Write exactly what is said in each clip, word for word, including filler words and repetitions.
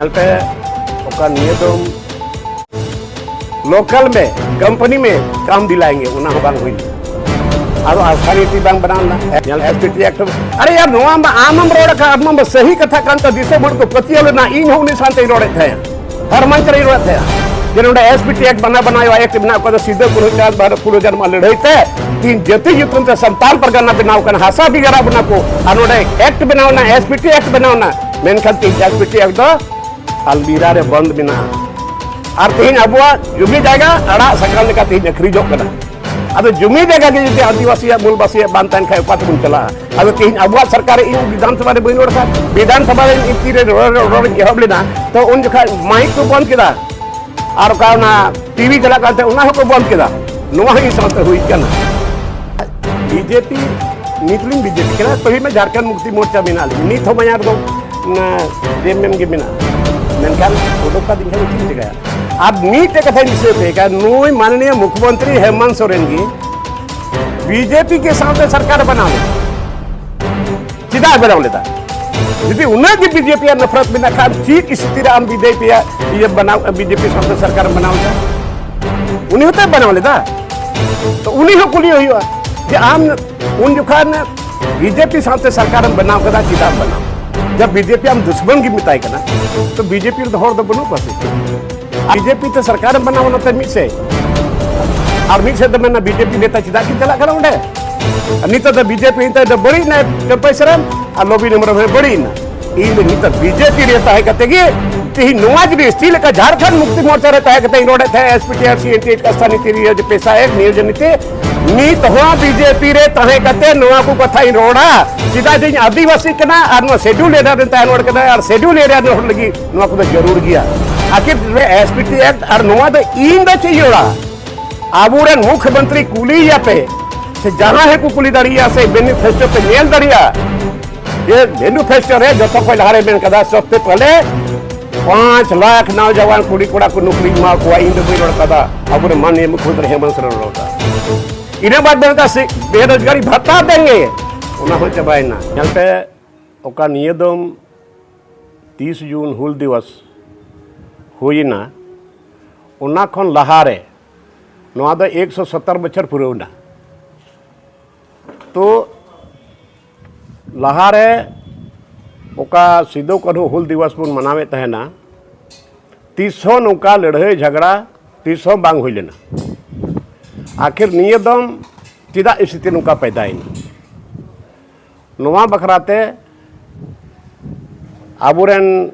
ᱯᱮ, ᱚᱠᱟ ᱱᱤᱭᱟᱹ ᱫᱚ ᱞᱳᱠᱟᱞ ᱢᱮ, ᱠᱳᱢᱯᱟᱱᱤ ᱢᱮ, ᱠᱟᱢ ᱫᱤᱞᱟᱭᱮᱸᱜᱮ, ᱚᱱᱟ ᱦᱚᱸ ᱵᱟᱝ ᱦᱩᱭ ᱞᱮᱱᱟ᱾ ᱟᱨᱚ ᱟᱥᱛᱷᱟᱱᱤᱭᱚ ᱵᱟᱝ ᱵᱮᱱᱟᱣ ᱞᱮᱱᱟ᱾ ᱧᱮᱞ ᱮᱥ ᱯᱤ ᱴᱤ ᱮᱠᱴ, ᱟᱨᱮ ᱭᱟᱨ, ᱱᱚᱣᱟ ᱢᱟ ᱟᱢ ᱮᱢ ᱨᱚᱲ ᱟᱠᱟᱫ, ᱟᱢ ᱢᱟ ᱥᱟᱹᱦᱤ ᱠᱟᱛᱷᱟ ᱠᱟᱱ ᱛᱟᱢ, ᱫᱤᱥᱚᱢ ᱦᱚᱲ ᱠᱚ ᱯᱟᱹᱛᱭᱟᱹᱣ ᱞᱮᱱᱟ, ᱤᱧ ᱦᱚᱸ ᱩᱱᱤ ᱥᱟᱶᱛᱮᱧ ᱨᱚᱲᱮᱫ ᱛᱟᱦᱮᱸᱫ, ᱫᱷᱚᱨᱢᱟᱱᱛᱚᱨᱤᱧ ᱨᱚᱲᱮᱫ ᱛᱟᱦᱮᱸᱫ ᱡᱮ ᱱᱚᱰᱮ ᱮᱥ ᱯᱤ ᱴᱤ ᱮᱠᱴ ᱵᱮᱱᱟᱣ, ᱵᱮᱱᱟᱣ ᱦᱩᱭᱩᱜᱼᱟ, ᱮᱠᱴ ᱵᱮᱱᱟᱣ ᱠᱚᱫᱚ ᱥᱤᱫᱟᱹ ᱠᱟᱹᱱᱦᱩ ᱪᱟᱸᱫᱽ ᱵᱷᱟᱭᱨᱚ ᱯᱷᱩᱞᱳ ᱡᱷᱟᱱᱚ ᱢᱟ ᱞᱟᱹᱲᱦᱟᱹᱭ ᱛᱮ ᱛᱤᱦᱤᱧ ᱡᱟᱹᱛᱤ ᱧᱩᱛᱩᱢ ᱛᱮ ᱥᱟᱱᱛᱟᱲ ᱯᱟᱨᱜᱟᱱᱟ ᱵᱮᱱᱟᱣ ᱠᱟᱱᱟ, ᱦᱟᱥᱟ ᱵᱷᱮᱜᱟᱨᱟᱜ ᱵᱚᱱᱟ ᱠᱚ, ᱟᱨ ᱱᱚᱰᱮ ᱮᱠᱴ ᱵᱮᱱᱟᱣ ᱮᱱᱟ, ᱮᱥ ᱯᱤ ᱴᱤ ᱮᱠᱴ ᱵᱮᱱᱟᱣ ᱮᱱᱟ, ᱢᱮᱱᱠᱷᱟᱱ ᱛᱤᱦᱤᱧ ᱮᱥ ᱯᱤ ᱴᱤ ᱮᱠᱴ ᱫᱚ ᱟᱞᱢᱤᱨᱟ ᱨᱮ ᱵᱚᱱᱫ ᱢᱮᱱᱟᱜᱼᱟ᱾ ᱟᱨ ᱛᱮᱦᱮᱧ ᱟᱵᱚᱣᱟᱜ ᱡᱩᱢᱤ ᱡᱟᱭᱜᱟ ᱟᱲᱟᱜ ᱥᱟᱠᱟᱢ ᱞᱮᱠᱟ ᱛᱮᱦᱮᱧ ᱟᱹᱠᱷᱨᱤᱧᱚᱜ ᱠᱟᱱᱟ᱾ ᱟᱫᱚ ᱡᱩᱢᱤ ᱡᱟᱭᱜᱟ ᱜᱮ ᱡᱩᱫᱤ ᱟᱹᱫᱤᱵᱟᱹᱥᱤᱭᱟᱜ, ᱢᱩᱞᱵᱟᱹᱥᱤᱭᱟᱜ ᱵᱟᱝ ᱛᱟᱦᱮᱱ ᱠᱷᱟᱡ ᱚᱠᱟ ᱛᱮᱵᱚᱱ ᱪᱟᱞᱟᱜᱼᱟ? ᱟᱫᱚ ᱛᱮᱦᱮᱧ ᱟᱵᱚᱣᱟᱜ ᱥᱚᱨᱠᱟᱨ ᱨᱮ ᱤᱧ ᱵᱤᱫᱷᱟᱱ ᱥᱚᱵᱷᱟ ᱨᱮ ᱵᱟᱹᱧ ᱨᱚᱲ ᱠᱷᱟᱡ, ᱵᱤᱫᱷᱟᱱ ᱥᱚᱵᱷᱟ ᱨᱮ ᱤᱧ ᱛᱤᱨᱮ ᱨᱚᱲ, ᱨᱚᱲ, ᱨᱚᱲᱤᱧ ᱮᱦᱚᱵ ᱞᱮᱱᱟ, ᱛᱚ ᱩᱱ ᱡᱚᱠᱷᱟᱡ ᱢᱟᱭᱤᱠ ᱠᱚ ᱵᱚᱱᱫ ᱠᱮᱫᱟ᱾ ᱟᱨ ᱚᱠᱟ ᱚᱱᱟ ᱴᱤᱵᱷᱤ ᱪᱟᱞᱟᱜ ᱠᱟᱱ ᱛᱟᱦᱮᱸᱫ, ᱚᱱᱟ ᱦᱚᱸᱠᱚ ᱵᱚᱱᱫ ᱠᱮᱫᱟ᱾ ᱱᱚᱣᱟ ᱦᱚᱸ ᱤᱧ ᱥᱟᱶᱛᱮ ᱦᱩᱭ ᱠᱟᱱᱟ᱾ ᱵᱤᱡᱮᱯᱤ, ᱱᱤᱛ ᱞᱤᱧ ᱵᱤᱡᱮᱯᱤ ᱠᱟᱱᱟ, ᱯᱟᱹᱦᱤᱞ ᱢᱟ ᱡᱷᱟᱲᱠᱷᱚᱸᱰ ᱢᱩᱠᱛᱤ ᱢᱳᱨᱪᱟ ᱢᱮᱱᱟᱜ ᱞᱤᱧ, ᱱᱤᱛ ᱦᱚᱸ ᱢᱟᱭᱟᱨ ᱫᱚ ᱚᱱᱟ ᱡᱮ ᱮᱢ ᱮᱢ ᱜᱮ ᱢᱮᱱᱟᱜᱼᱟ᱾ ᱢᱮᱱᱠᱷᱟᱱ ᱩᱰᱩᱠ ᱠᱟᱛᱮ ᱤᱧ ᱪᱮᱫ ᱤᱧ ᱪᱤᱠᱟᱹᱭᱟ? ᱟᱨ ᱢᱤᱫᱴᱮᱡ ᱠᱟᱛᱷᱟᱧ ᱫᱤᱥᱟᱹ ᱯᱮ ᱠᱟᱱ, ᱱᱩᱭ ᱢᱟᱱᱱᱤᱭᱚ ᱢᱩᱠᱷᱭᱚᱢᱚᱱᱛᱨᱤ ᱦᱮᱢᱚᱱᱛ ᱥᱚᱨᱮᱱ ᱜᱮ ᱵᱤᱡᱮᱯᱤ ᱠᱮ ᱥᱟᱶᱛᱮ ᱥᱚᱨᱠᱟᱨ ᱵᱮᱱᱟᱣ ᱞᱮᱫᱟ᱾ ᱪᱮᱫᱟᱜ ᱮ ᱵᱮᱱᱟᱣ ᱞᱮᱫᱟ? ᱡᱩᱫᱤ ᱩᱱᱟᱹᱜ ᱜᱮ ᱵᱤᱡᱮᱯᱤ ᱟᱜ ᱱᱚᱯᱷᱨᱚᱛ ᱢᱮᱱᱟᱜ ᱠᱷᱟᱱ, ᱪᱮᱫ ᱥᱛᱷᱤᱛᱤ ᱨᱮ ᱟᱢ ᱵᱤᱡᱮᱯᱤ ᱟᱜ ᱤᱭᱟᱹ ᱵᱮᱱᱟᱣ, ᱵᱤᱡᱮᱯᱤ ᱥᱟᱶᱛᱮ ᱥᱚᱨᱠᱟᱨ ᱮᱢ ᱵᱮᱱᱟᱣ ᱞᱮᱫᱟ? ᱩᱱᱤ ᱦᱚᱸᱛᱚᱭ ᱵᱮᱱᱟᱣ ᱞᱮᱫᱟ᱾ ᱛᱚ ᱩᱱᱤ ᱦᱚᱸ ᱠᱩᱞᱤ ᱦᱩᱭᱩᱜᱼᱟ ᱡᱮ ᱟᱢ ᱩᱱ ᱡᱚᱠᱷᱟᱱ ᱵᱤᱡᱮᱯᱤ ᱥᱟᱶᱛᱮ ᱥᱚᱨᱠᱟᱨ ᱮᱢ ᱵᱮᱱᱟᱣ ᱠᱮᱫᱟ, ᱪᱮᱫᱟᱜ ᱮᱢ ᱵᱮᱱᱟᱣ? ᱡᱟᱵ ᱵᱤᱡᱮᱯᱤ ᱟᱢ ᱫᱩᱥᱢᱚᱱ ᱜᱮᱢ ᱢᱮᱛᱟᱭ ᱠᱟᱱᱟ, ᱛᱚ ᱵᱤᱡᱮᱯᱤ ᱨᱮᱫᱚ ᱦᱚᱲ ᱫᱚ ᱵᱟᱹᱱᱩᱜ ᱠᱚᱣᱟ ᱥᱮ ᱪᱮᱫ? ᱵᱤᱡᱮᱯᱤ ᱛᱮ ᱥᱚᱨᱠᱟᱨ ᱮᱢ ᱵᱮᱱᱟᱣᱟ ᱱᱚᱛᱮ ᱢᱤᱫ ᱥᱮᱫ, ᱟᱨ ᱢᱤᱫ ᱥᱮᱫ ᱫᱚ ᱢᱮᱱᱟ ᱵᱤᱡᱮᱯᱤ ᱱᱮᱛᱟ ᱪᱮᱫᱟᱜ ᱠᱤᱱ ᱪᱟᱞᱟᱜ ᱠᱟᱱᱟ ᱚᱸᱰᱮ? ᱟᱨ ᱱᱤᱛᱚᱜ ᱫᱚ ᱵᱤᱡᱮᱯᱤ ᱱᱮᱛᱟ ᱫᱚ ᱵᱟᱹᱲᱤᱡ ᱮᱱᱟᱭ ᱪᱟᱹᱢᱯᱟᱹᱭ ᱥᱚᱨᱮᱱ, ᱟᱨ ᱞᱚᱵᱤᱱ ᱦᱮᱢᱵᱨᱚᱢ ᱦᱚᱸᱭ ᱵᱟᱹᱲᱤᱡ ᱮᱱᱟ᱾ ᱤᱧ ᱫᱚ ᱱᱤᱛᱚᱜ ᱵᱤᱡᱮᱯᱤ ᱨᱮ ᱛᱟᱦᱮᱸ ᱠᱟᱛᱮ ᱜᱮ ᱛᱮᱦᱮᱧ ᱱᱚᱣᱟ ᱡᱤᱱᱤᱥ ᱪᱮᱫ ᱞᱮᱠᱟ ᱡᱷᱟᱲᱠᱷᱚᱸᱰ ᱢᱩᱠᱛᱤ ᱢᱳᱨᱪᱟ ᱨᱮ ᱛᱟᱦᱮᱸ ᱠᱟᱛᱮ ᱤᱧ ᱨᱚᱲᱮᱫ ᱛᱟᱦᱮᱸᱫ, ᱮᱥ ᱯᱤ ᱴᱤ ᱟᱨ ᱥᱤ ᱮᱱ ᱴᱤ ᱮᱭᱤᱪ ᱠᱟᱥᱛᱟ ᱱᱤᱛᱤ ᱱᱤᱭᱳᱡ ᱯᱮᱥᱟ ᱮᱠ ᱱᱤᱭᱳᱡ ᱱᱤᱛᱤ, ᱱᱤᱛ ᱦᱚᱸ ᱵᱤᱡᱮᱯᱤ ᱨᱮ ᱛᱟᱦᱮᱸ ᱠᱟᱛᱮ ᱱᱚᱣᱟ ᱠᱚ ᱠᱟᱛᱷᱟᱧ ᱨᱚᱲᱟ᱾ ᱪᱮᱫᱟᱜ ᱡᱮ ᱤᱧ ᱟᱹᱫᱤᱵᱟᱹᱥᱤ ᱠᱟᱱᱟ ᱟᱨ ᱱᱚᱣᱟ ᱥᱮᱰᱩᱞ ᱮᱨᱤᱭᱟ ᱨᱮ ᱛᱟᱦᱮᱸ ᱦᱚᱲ ᱠᱟᱱᱟ ᱟᱨ ᱥᱮᱰᱩᱞ ᱮᱨᱤᱭᱟ ᱨᱮᱱ ᱦᱚᱲ ᱞᱟᱹᱜᱤᱫ ᱱᱚᱣᱟ ᱠᱚᱫᱚ ᱡᱟᱹᱨᱩᱲ ᱜᱮᱭᱟ᱾ ᱟᱹᱠᱷᱤᱨ ᱨᱮ ᱮᱥ ᱯᱤ ᱴᱤ ᱮᱠᱴ ᱟᱨ ᱱᱚᱣᱟ ᱫᱚ ᱤᱧ ᱫᱚ ᱪᱮᱫ ᱤᱧ ᱨᱚᱲᱟ? ᱟᱵᱚᱨᱮᱱ ᱢᱩᱠᱷᱭᱚᱢᱚᱱᱛᱨᱤ ᱠᱩᱞᱤᱭᱮᱭᱟ ᱯᱮ, ᱥᱮ ᱡᱟᱦᱟᱸᱭ ᱠᱚ ᱠᱩᱞᱤ ᱫᱟᱲᱮᱭᱟᱜᱼᱟ, ᱥᱮ ᱢᱮᱱᱤᱯᱷᱮᱥᱴᱳ ᱯᱮ ᱧᱮᱞ ᱫᱟᱲᱮᱭᱟᱜᱼᱟ᱾ ᱡᱮ ᱢᱮᱱᱤᱯᱷᱮᱥᱴᱳ ᱨᱮ ᱡᱚᱛᱚ ᱠᱷᱚᱱ ᱞᱟᱦᱟᱨᱮ ᱢᱮᱱ ᱠᱟᱫᱟ, ᱥᱚᱵᱥᱮ ᱯᱮᱦᱞᱮ ᱯᱟᱸᱪ ᱞᱟᱠᱷ ᱱᱚᱣᱡᱟᱣᱟᱱ ᱠᱩᱲᱤ ᱠᱚᱲᱟ ᱠᱚ ᱱᱚᱠᱨᱤᱧ ᱮᱢᱟ ᱠᱚᱣᱟ, ᱤᱧ ᱫᱚ ᱵᱟᱹᱧ ᱨᱚᱲ ᱠᱟᱫᱟ, ᱟᱵᱚᱨᱮᱱ ᱢᱟᱱᱱᱤᱭᱚ ᱢᱩᱠᱷᱭᱚᱢᱚᱱᱛᱨᱤ ᱦᱮᱢᱚᱱᱛ ᱥᱚᱨᱮᱱ ᱨᱚᱲ ᱠᱟᱫᱟ᱾ ᱤᱱᱟᱹ ᱵᱟᱫ ᱢᱮᱱ ᱠᱟᱫᱟ, ᱥᱤ-, ᱵᱮᱨᱳᱡᱽᱜᱟᱨᱤ ᱵᱷᱟᱛᱟ ᱫᱮᱝᱜᱮ, ᱚᱱᱟ ᱦᱚᱸ ᱪᱟᱵᱟᱭᱮᱱᱟ᱾ ᱧᱮᱞ ᱯᱮ, ᱚᱠᱟ ᱱᱤᱭᱟᱹ ᱫᱚᱢ ᱛᱤᱥ ᱡᱩᱱ ᱦᱩᱞ ᱫᱤᱵᱚᱥ ᱦᱩᱭᱮᱱᱟ, ᱚᱱᱟ ᱠᱷᱚᱱ ᱞᱟᱦᱟᱨᱮ ᱱᱚᱣᱟ ᱫᱚ ᱮᱠᱥᱚ ᱥᱚᱛᱛᱚᱨ ᱵᱚᱪᱷᱚᱨ ᱯᱩᱨᱟᱹᱣ ᱮᱱᱟ᱾ ᱛᱚ ᱞᱟᱦᱟᱨᱮ ᱚᱠᱟ ᱥᱤᱫᱩ ᱠᱟᱹᱱᱦᱩ ᱦᱩᱞ ᱫᱤᱵᱚᱥ ᱵᱚᱱ ᱢᱟᱱᱟᱣᱮᱫ ᱛᱟᱦᱮᱱᱟ, ᱛᱤᱥ ᱦᱚᱸ ᱱᱚᱝᱠᱟ ᱞᱟᱹᱲᱦᱟᱹᱭ ᱡᱷᱟᱜᱽᱲᱟ ᱛᱤᱥ ᱦᱚᱸ ᱵᱟᱝ ᱦᱩᱭ ᱞᱮᱱᱟ᱾ ᱟᱠᱷᱤᱨ ᱱᱤᱭᱟᱹ ᱫᱚᱢ ᱪᱮᱫᱟᱜ ᱥᱛᱷᱤᱛᱤ ᱱᱚᱝᱠᱟ ᱯᱟᱭᱫᱟᱭᱮᱱᱟ? ᱱᱚᱣᱟ ᱵᱟᱠᱷᱨᱟ ᱛᱮ ᱟᱵᱚᱨᱮᱱ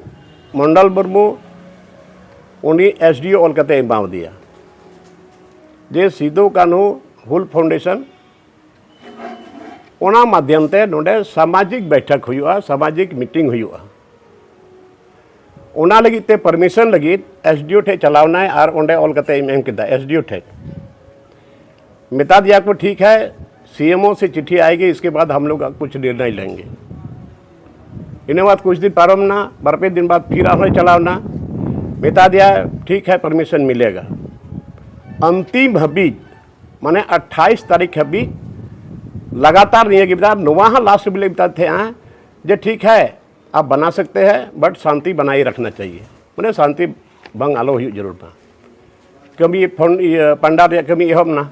ᱢᱚᱱᱰᱚᱞ ᱢᱩᱨᱢᱩ, ᱩᱱᱤ ᱮᱥ ᱰᱤ ᱳ ᱚᱞ ᱠᱟᱛᱮ ᱮᱢᱟᱣᱟᱫᱮᱭᱟ ᱡᱮ ᱥᱤᱫᱩ ᱠᱟᱹᱱᱦᱩ ᱦᱩᱞ ᱯᱷᱟᱣᱩᱱᱰᱮᱥᱚᱱ, ᱚᱱᱟ ᱢᱟᱫᱽᱫᱷᱚᱢ ᱛᱮ ᱱᱚᱰᱮ ᱥᱟᱢᱟᱡᱤᱠ ᱵᱟᱭᱴᱷᱚᱠ ᱦᱩᱭᱩᱜᱼᱟ, ᱥᱟᱢᱟᱡᱤᱠ ᱢᱤᱴᱤᱝ ᱦᱩᱭᱩᱜᱼᱟ᱾ ᱚᱱᱟ ᱞᱟᱹᱜᱤᱫ ᱛᱮ ᱯᱟᱨᱢᱤᱥᱚᱱ ᱞᱟᱹᱜᱤᱫ ᱮᱥ ᱰᱤ ᱳ ᱴᱷᱮᱱ ᱪᱟᱞᱟᱣ ᱮᱱᱟᱭ ᱟᱨ ᱚᱸᱰᱮ ᱚᱞ ᱠᱟᱛᱮ ᱮᱢ ᱠᱮᱫᱟ ᱮᱥ ᱰᱤ ᱳ ᱴᱷᱮᱱ᱾ ᱢᱮᱛᱟ ᱫᱤᱭᱟ ᱠᱚ, "ᱴᱷᱤᱠ ᱦᱮ, ᱥᱤ ᱮᱢ ᱳ ᱥᱮ ᱪᱤᱴᱷᱤ ᱟᱭᱮᱜᱤ, ᱤᱥᱠᱮ ᱵᱟᱫ ᱦᱟᱢ ᱞᱳᱜ ᱠᱩᱪᱷ ᱱᱤᱨᱱᱚᱭ ᱞᱮᱝᱜᱮ।" ᱤᱱᱟᱹ ᱵᱟᱫ ᱠᱩᱪᱷ ᱫᱤᱱ ᱯᱟᱨᱚᱢ ᱮᱱᱟ, ᱵᱟᱨ ᱯᱮ ᱫᱤᱱ ᱵᱟᱫ ᱯᱷᱤᱨ ᱟᱨᱦᱚᱸᱭ ᱪᱟᱞᱟᱣ ᱮᱱᱟ, ᱢᱮᱛᱟ ᱫᱤᱭᱟ, "ᱴᱷᱤᱠ ᱦᱮ, ᱯᱟᱨᱢᱤᱥᱚᱱ ᱢᱤᱞᱮᱜᱟ।" ᱟᱱᱛᱤᱢ ᱦᱟᱹᱵᱤᱡ, ᱢᱟᱱᱮ ᱟᱴᱷᱟᱭᱤᱥ ᱛᱟᱹᱨᱤᱠᱷ ᱦᱟᱹᱵᱤᱡ ᱞᱟᱜᱟᱛᱟᱨ ᱱᱤᱭᱟᱹ ᱜᱮ ᱢᱮᱛᱟᱜᱼᱟ᱾ ᱱᱚᱣᱟ ᱦᱚᱸ ᱞᱟᱥᱴ ᱵᱚᱞᱮ ᱢᱮᱛᱟᱫ ᱛᱟᱦᱮᱸᱜᱼᱟ ᱡᱮ ᱴᱷᱤᱠ ᱦᱮ, ᱟᱯ ᱵᱟᱱᱟ ᱥᱟᱠᱛᱮ ᱦᱮ, ᱵᱟᱴ ᱥᱟᱱᱛᱤ ᱵᱟᱱᱟᱭᱮ ᱨᱟᱠᱷᱱᱟ ᱪᱟᱦᱤᱭᱮ, ᱢᱟᱱᱮ ᱥᱟᱱᱛᱤ ᱵᱷᱚᱝ ᱟᱞᱚ ᱦᱩᱭᱩᱜ ᱡᱟᱹᱨᱩᱲ ᱢᱟ᱾ ᱠᱟᱹᱢᱤ ᱯᱷᱳᱱ, ᱤᱭᱟᱹ, ᱯᱟᱱᱰᱟᱞ ᱨᱮᱭᱟᱜ ᱠᱟᱹᱢᱤ ᱮᱦᱚᱵ ᱮᱱᱟ᱾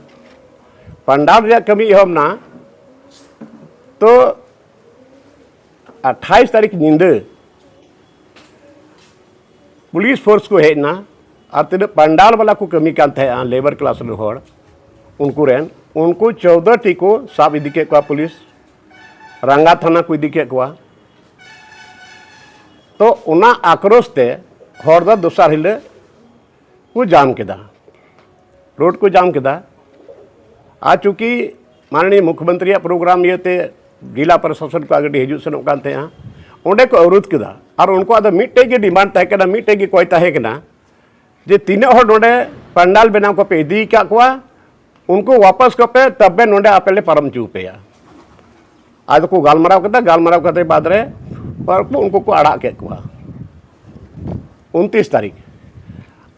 ᱯᱟᱱᱰᱟᱞ ᱨᱮᱭᱟᱜ ᱠᱟᱹᱢᱤ ᱮᱦᱚᱵ ᱮᱱᱟ, ᱛᱚ ᱟᱴᱷᱟᱭᱤᱥ ᱛᱟᱹᱨᱤᱠᱷ ᱧᱤᱫᱟᱹ ᱯᱩᱞᱤᱥ ᱯᱷᱳᱨᱥ ᱠᱚ ᱦᱮᱡ ᱮᱱᱟ ᱟᱨ ᱛᱤᱱᱟᱹᱜ ᱯᱟᱱᱰᱟᱞ ᱵᱟᱞᱟ ᱠᱚ ᱠᱟᱹᱢᱤ ᱠᱟᱱ ᱛᱟᱦᱮᱸᱜᱼᱟ, ᱞᱮᱵᱟᱨ ᱠᱞᱟᱥ ᱨᱮᱱ ᱦᱚᱲ, ᱩᱱᱠᱩ ᱨᱮᱱ, ᱩᱱᱠᱩ ᱪᱳᱫᱽᱫᱳ ᱴᱤ ᱠᱚ ᱥᱟᱵ ᱤᱫᱤ ᱠᱮᱫ ᱠᱚᱣᱟ ᱯᱩᱞᱤᱥ, ᱨᱟᱝᱜᱟ ᱛᱷᱟᱱᱟ ᱠᱚ ᱤᱫᱤ ᱠᱮᱫ ᱠᱚᱣᱟ᱾ ᱛᱚ ᱚᱱᱟ ᱟᱠᱨᱳᱥ ᱛᱮ ᱦᱚᱲ ᱫᱚ ᱫᱚᱥᱟᱨ ᱦᱤᱞᱳᱜ ᱠᱚ ᱡᱟᱢ ᱠᱮᱫᱟ, ᱨᱳᱰ ᱠᱚ ᱡᱟᱢ ᱠᱮᱫᱟ᱾ ᱟᱨ ᱪᱩᱸᱠᱤ ᱢᱟᱱᱱᱤᱭ ᱢᱩᱠᱷᱭᱚᱢᱚᱱᱛᱨᱤᱭᱟᱜ ᱯᱨᱳᱜᱨᱟᱢ ᱤᱭᱟᱹᱛᱮ ᱡᱮᱞᱟ ᱯᱨᱚᱥᱟᱥᱚᱱ ᱠᱚ ᱜᱟᱹᱰᱤ ᱦᱤᱡᱩᱜ ᱥᱮᱱᱚᱜ ᱠᱟᱱ ᱛᱟᱦᱮᱸᱜᱼᱟ, ᱚᱸᱰᱮ ᱠᱚ ᱚᱵᱚᱨᱳᱫᱷ ᱠᱮᱫᱟ᱾ ᱟᱨ ᱩᱱᱠᱩᱣᱟᱜ ᱫᱚ ᱢᱤᱫᱴᱮᱡ ᱜᱮ ᱰᱤᱢᱟᱱᱰ ᱛᱟᱦᱮᱸ ᱠᱟᱱᱟ, ᱢᱤᱫᱴᱮᱡ ᱜᱮ ᱠᱚᱭ ᱛᱟᱦᱮᱸ ᱠᱟᱱᱟ ᱡᱮ ᱛᱤᱱᱟᱹᱜ ᱦᱚᱲ ᱱᱚᱰᱮ ᱯᱟᱱᱰᱟᱞ ᱵᱮᱱᱟᱣ ᱠᱚᱯᱮ ᱤᱫᱤ ᱟᱠᱟᱫ ᱠᱚᱣᱟ, ᱩᱱᱠᱩ ᱣᱟᱯᱟᱥ ᱠᱚᱯᱮ, ᱛᱚᱵᱮ ᱱᱚᱰᱮ ᱟᱯᱮ ᱞᱮ ᱯᱟᱨᱚᱢ ᱦᱚᱪᱚ ᱯᱮᱭᱟ᱾ ᱟᱫᱚ ᱠᱚ ᱜᱟᱞᱢᱟᱨᱟᱣ ᱠᱮᱫᱟ, ᱜᱟᱞᱢᱟᱨᱟᱣ ᱠᱟᱛᱮ ᱵᱟᱫᱽ ᱨᱮ ᱩᱱᱠᱩ ᱠᱚ ᱟᱲᱟᱜ ᱠᱮᱫ ᱠᱚᱣᱟ ᱩᱱᱛᱤᱥ ᱛᱟᱹᱨᱤᱠᱷ᱾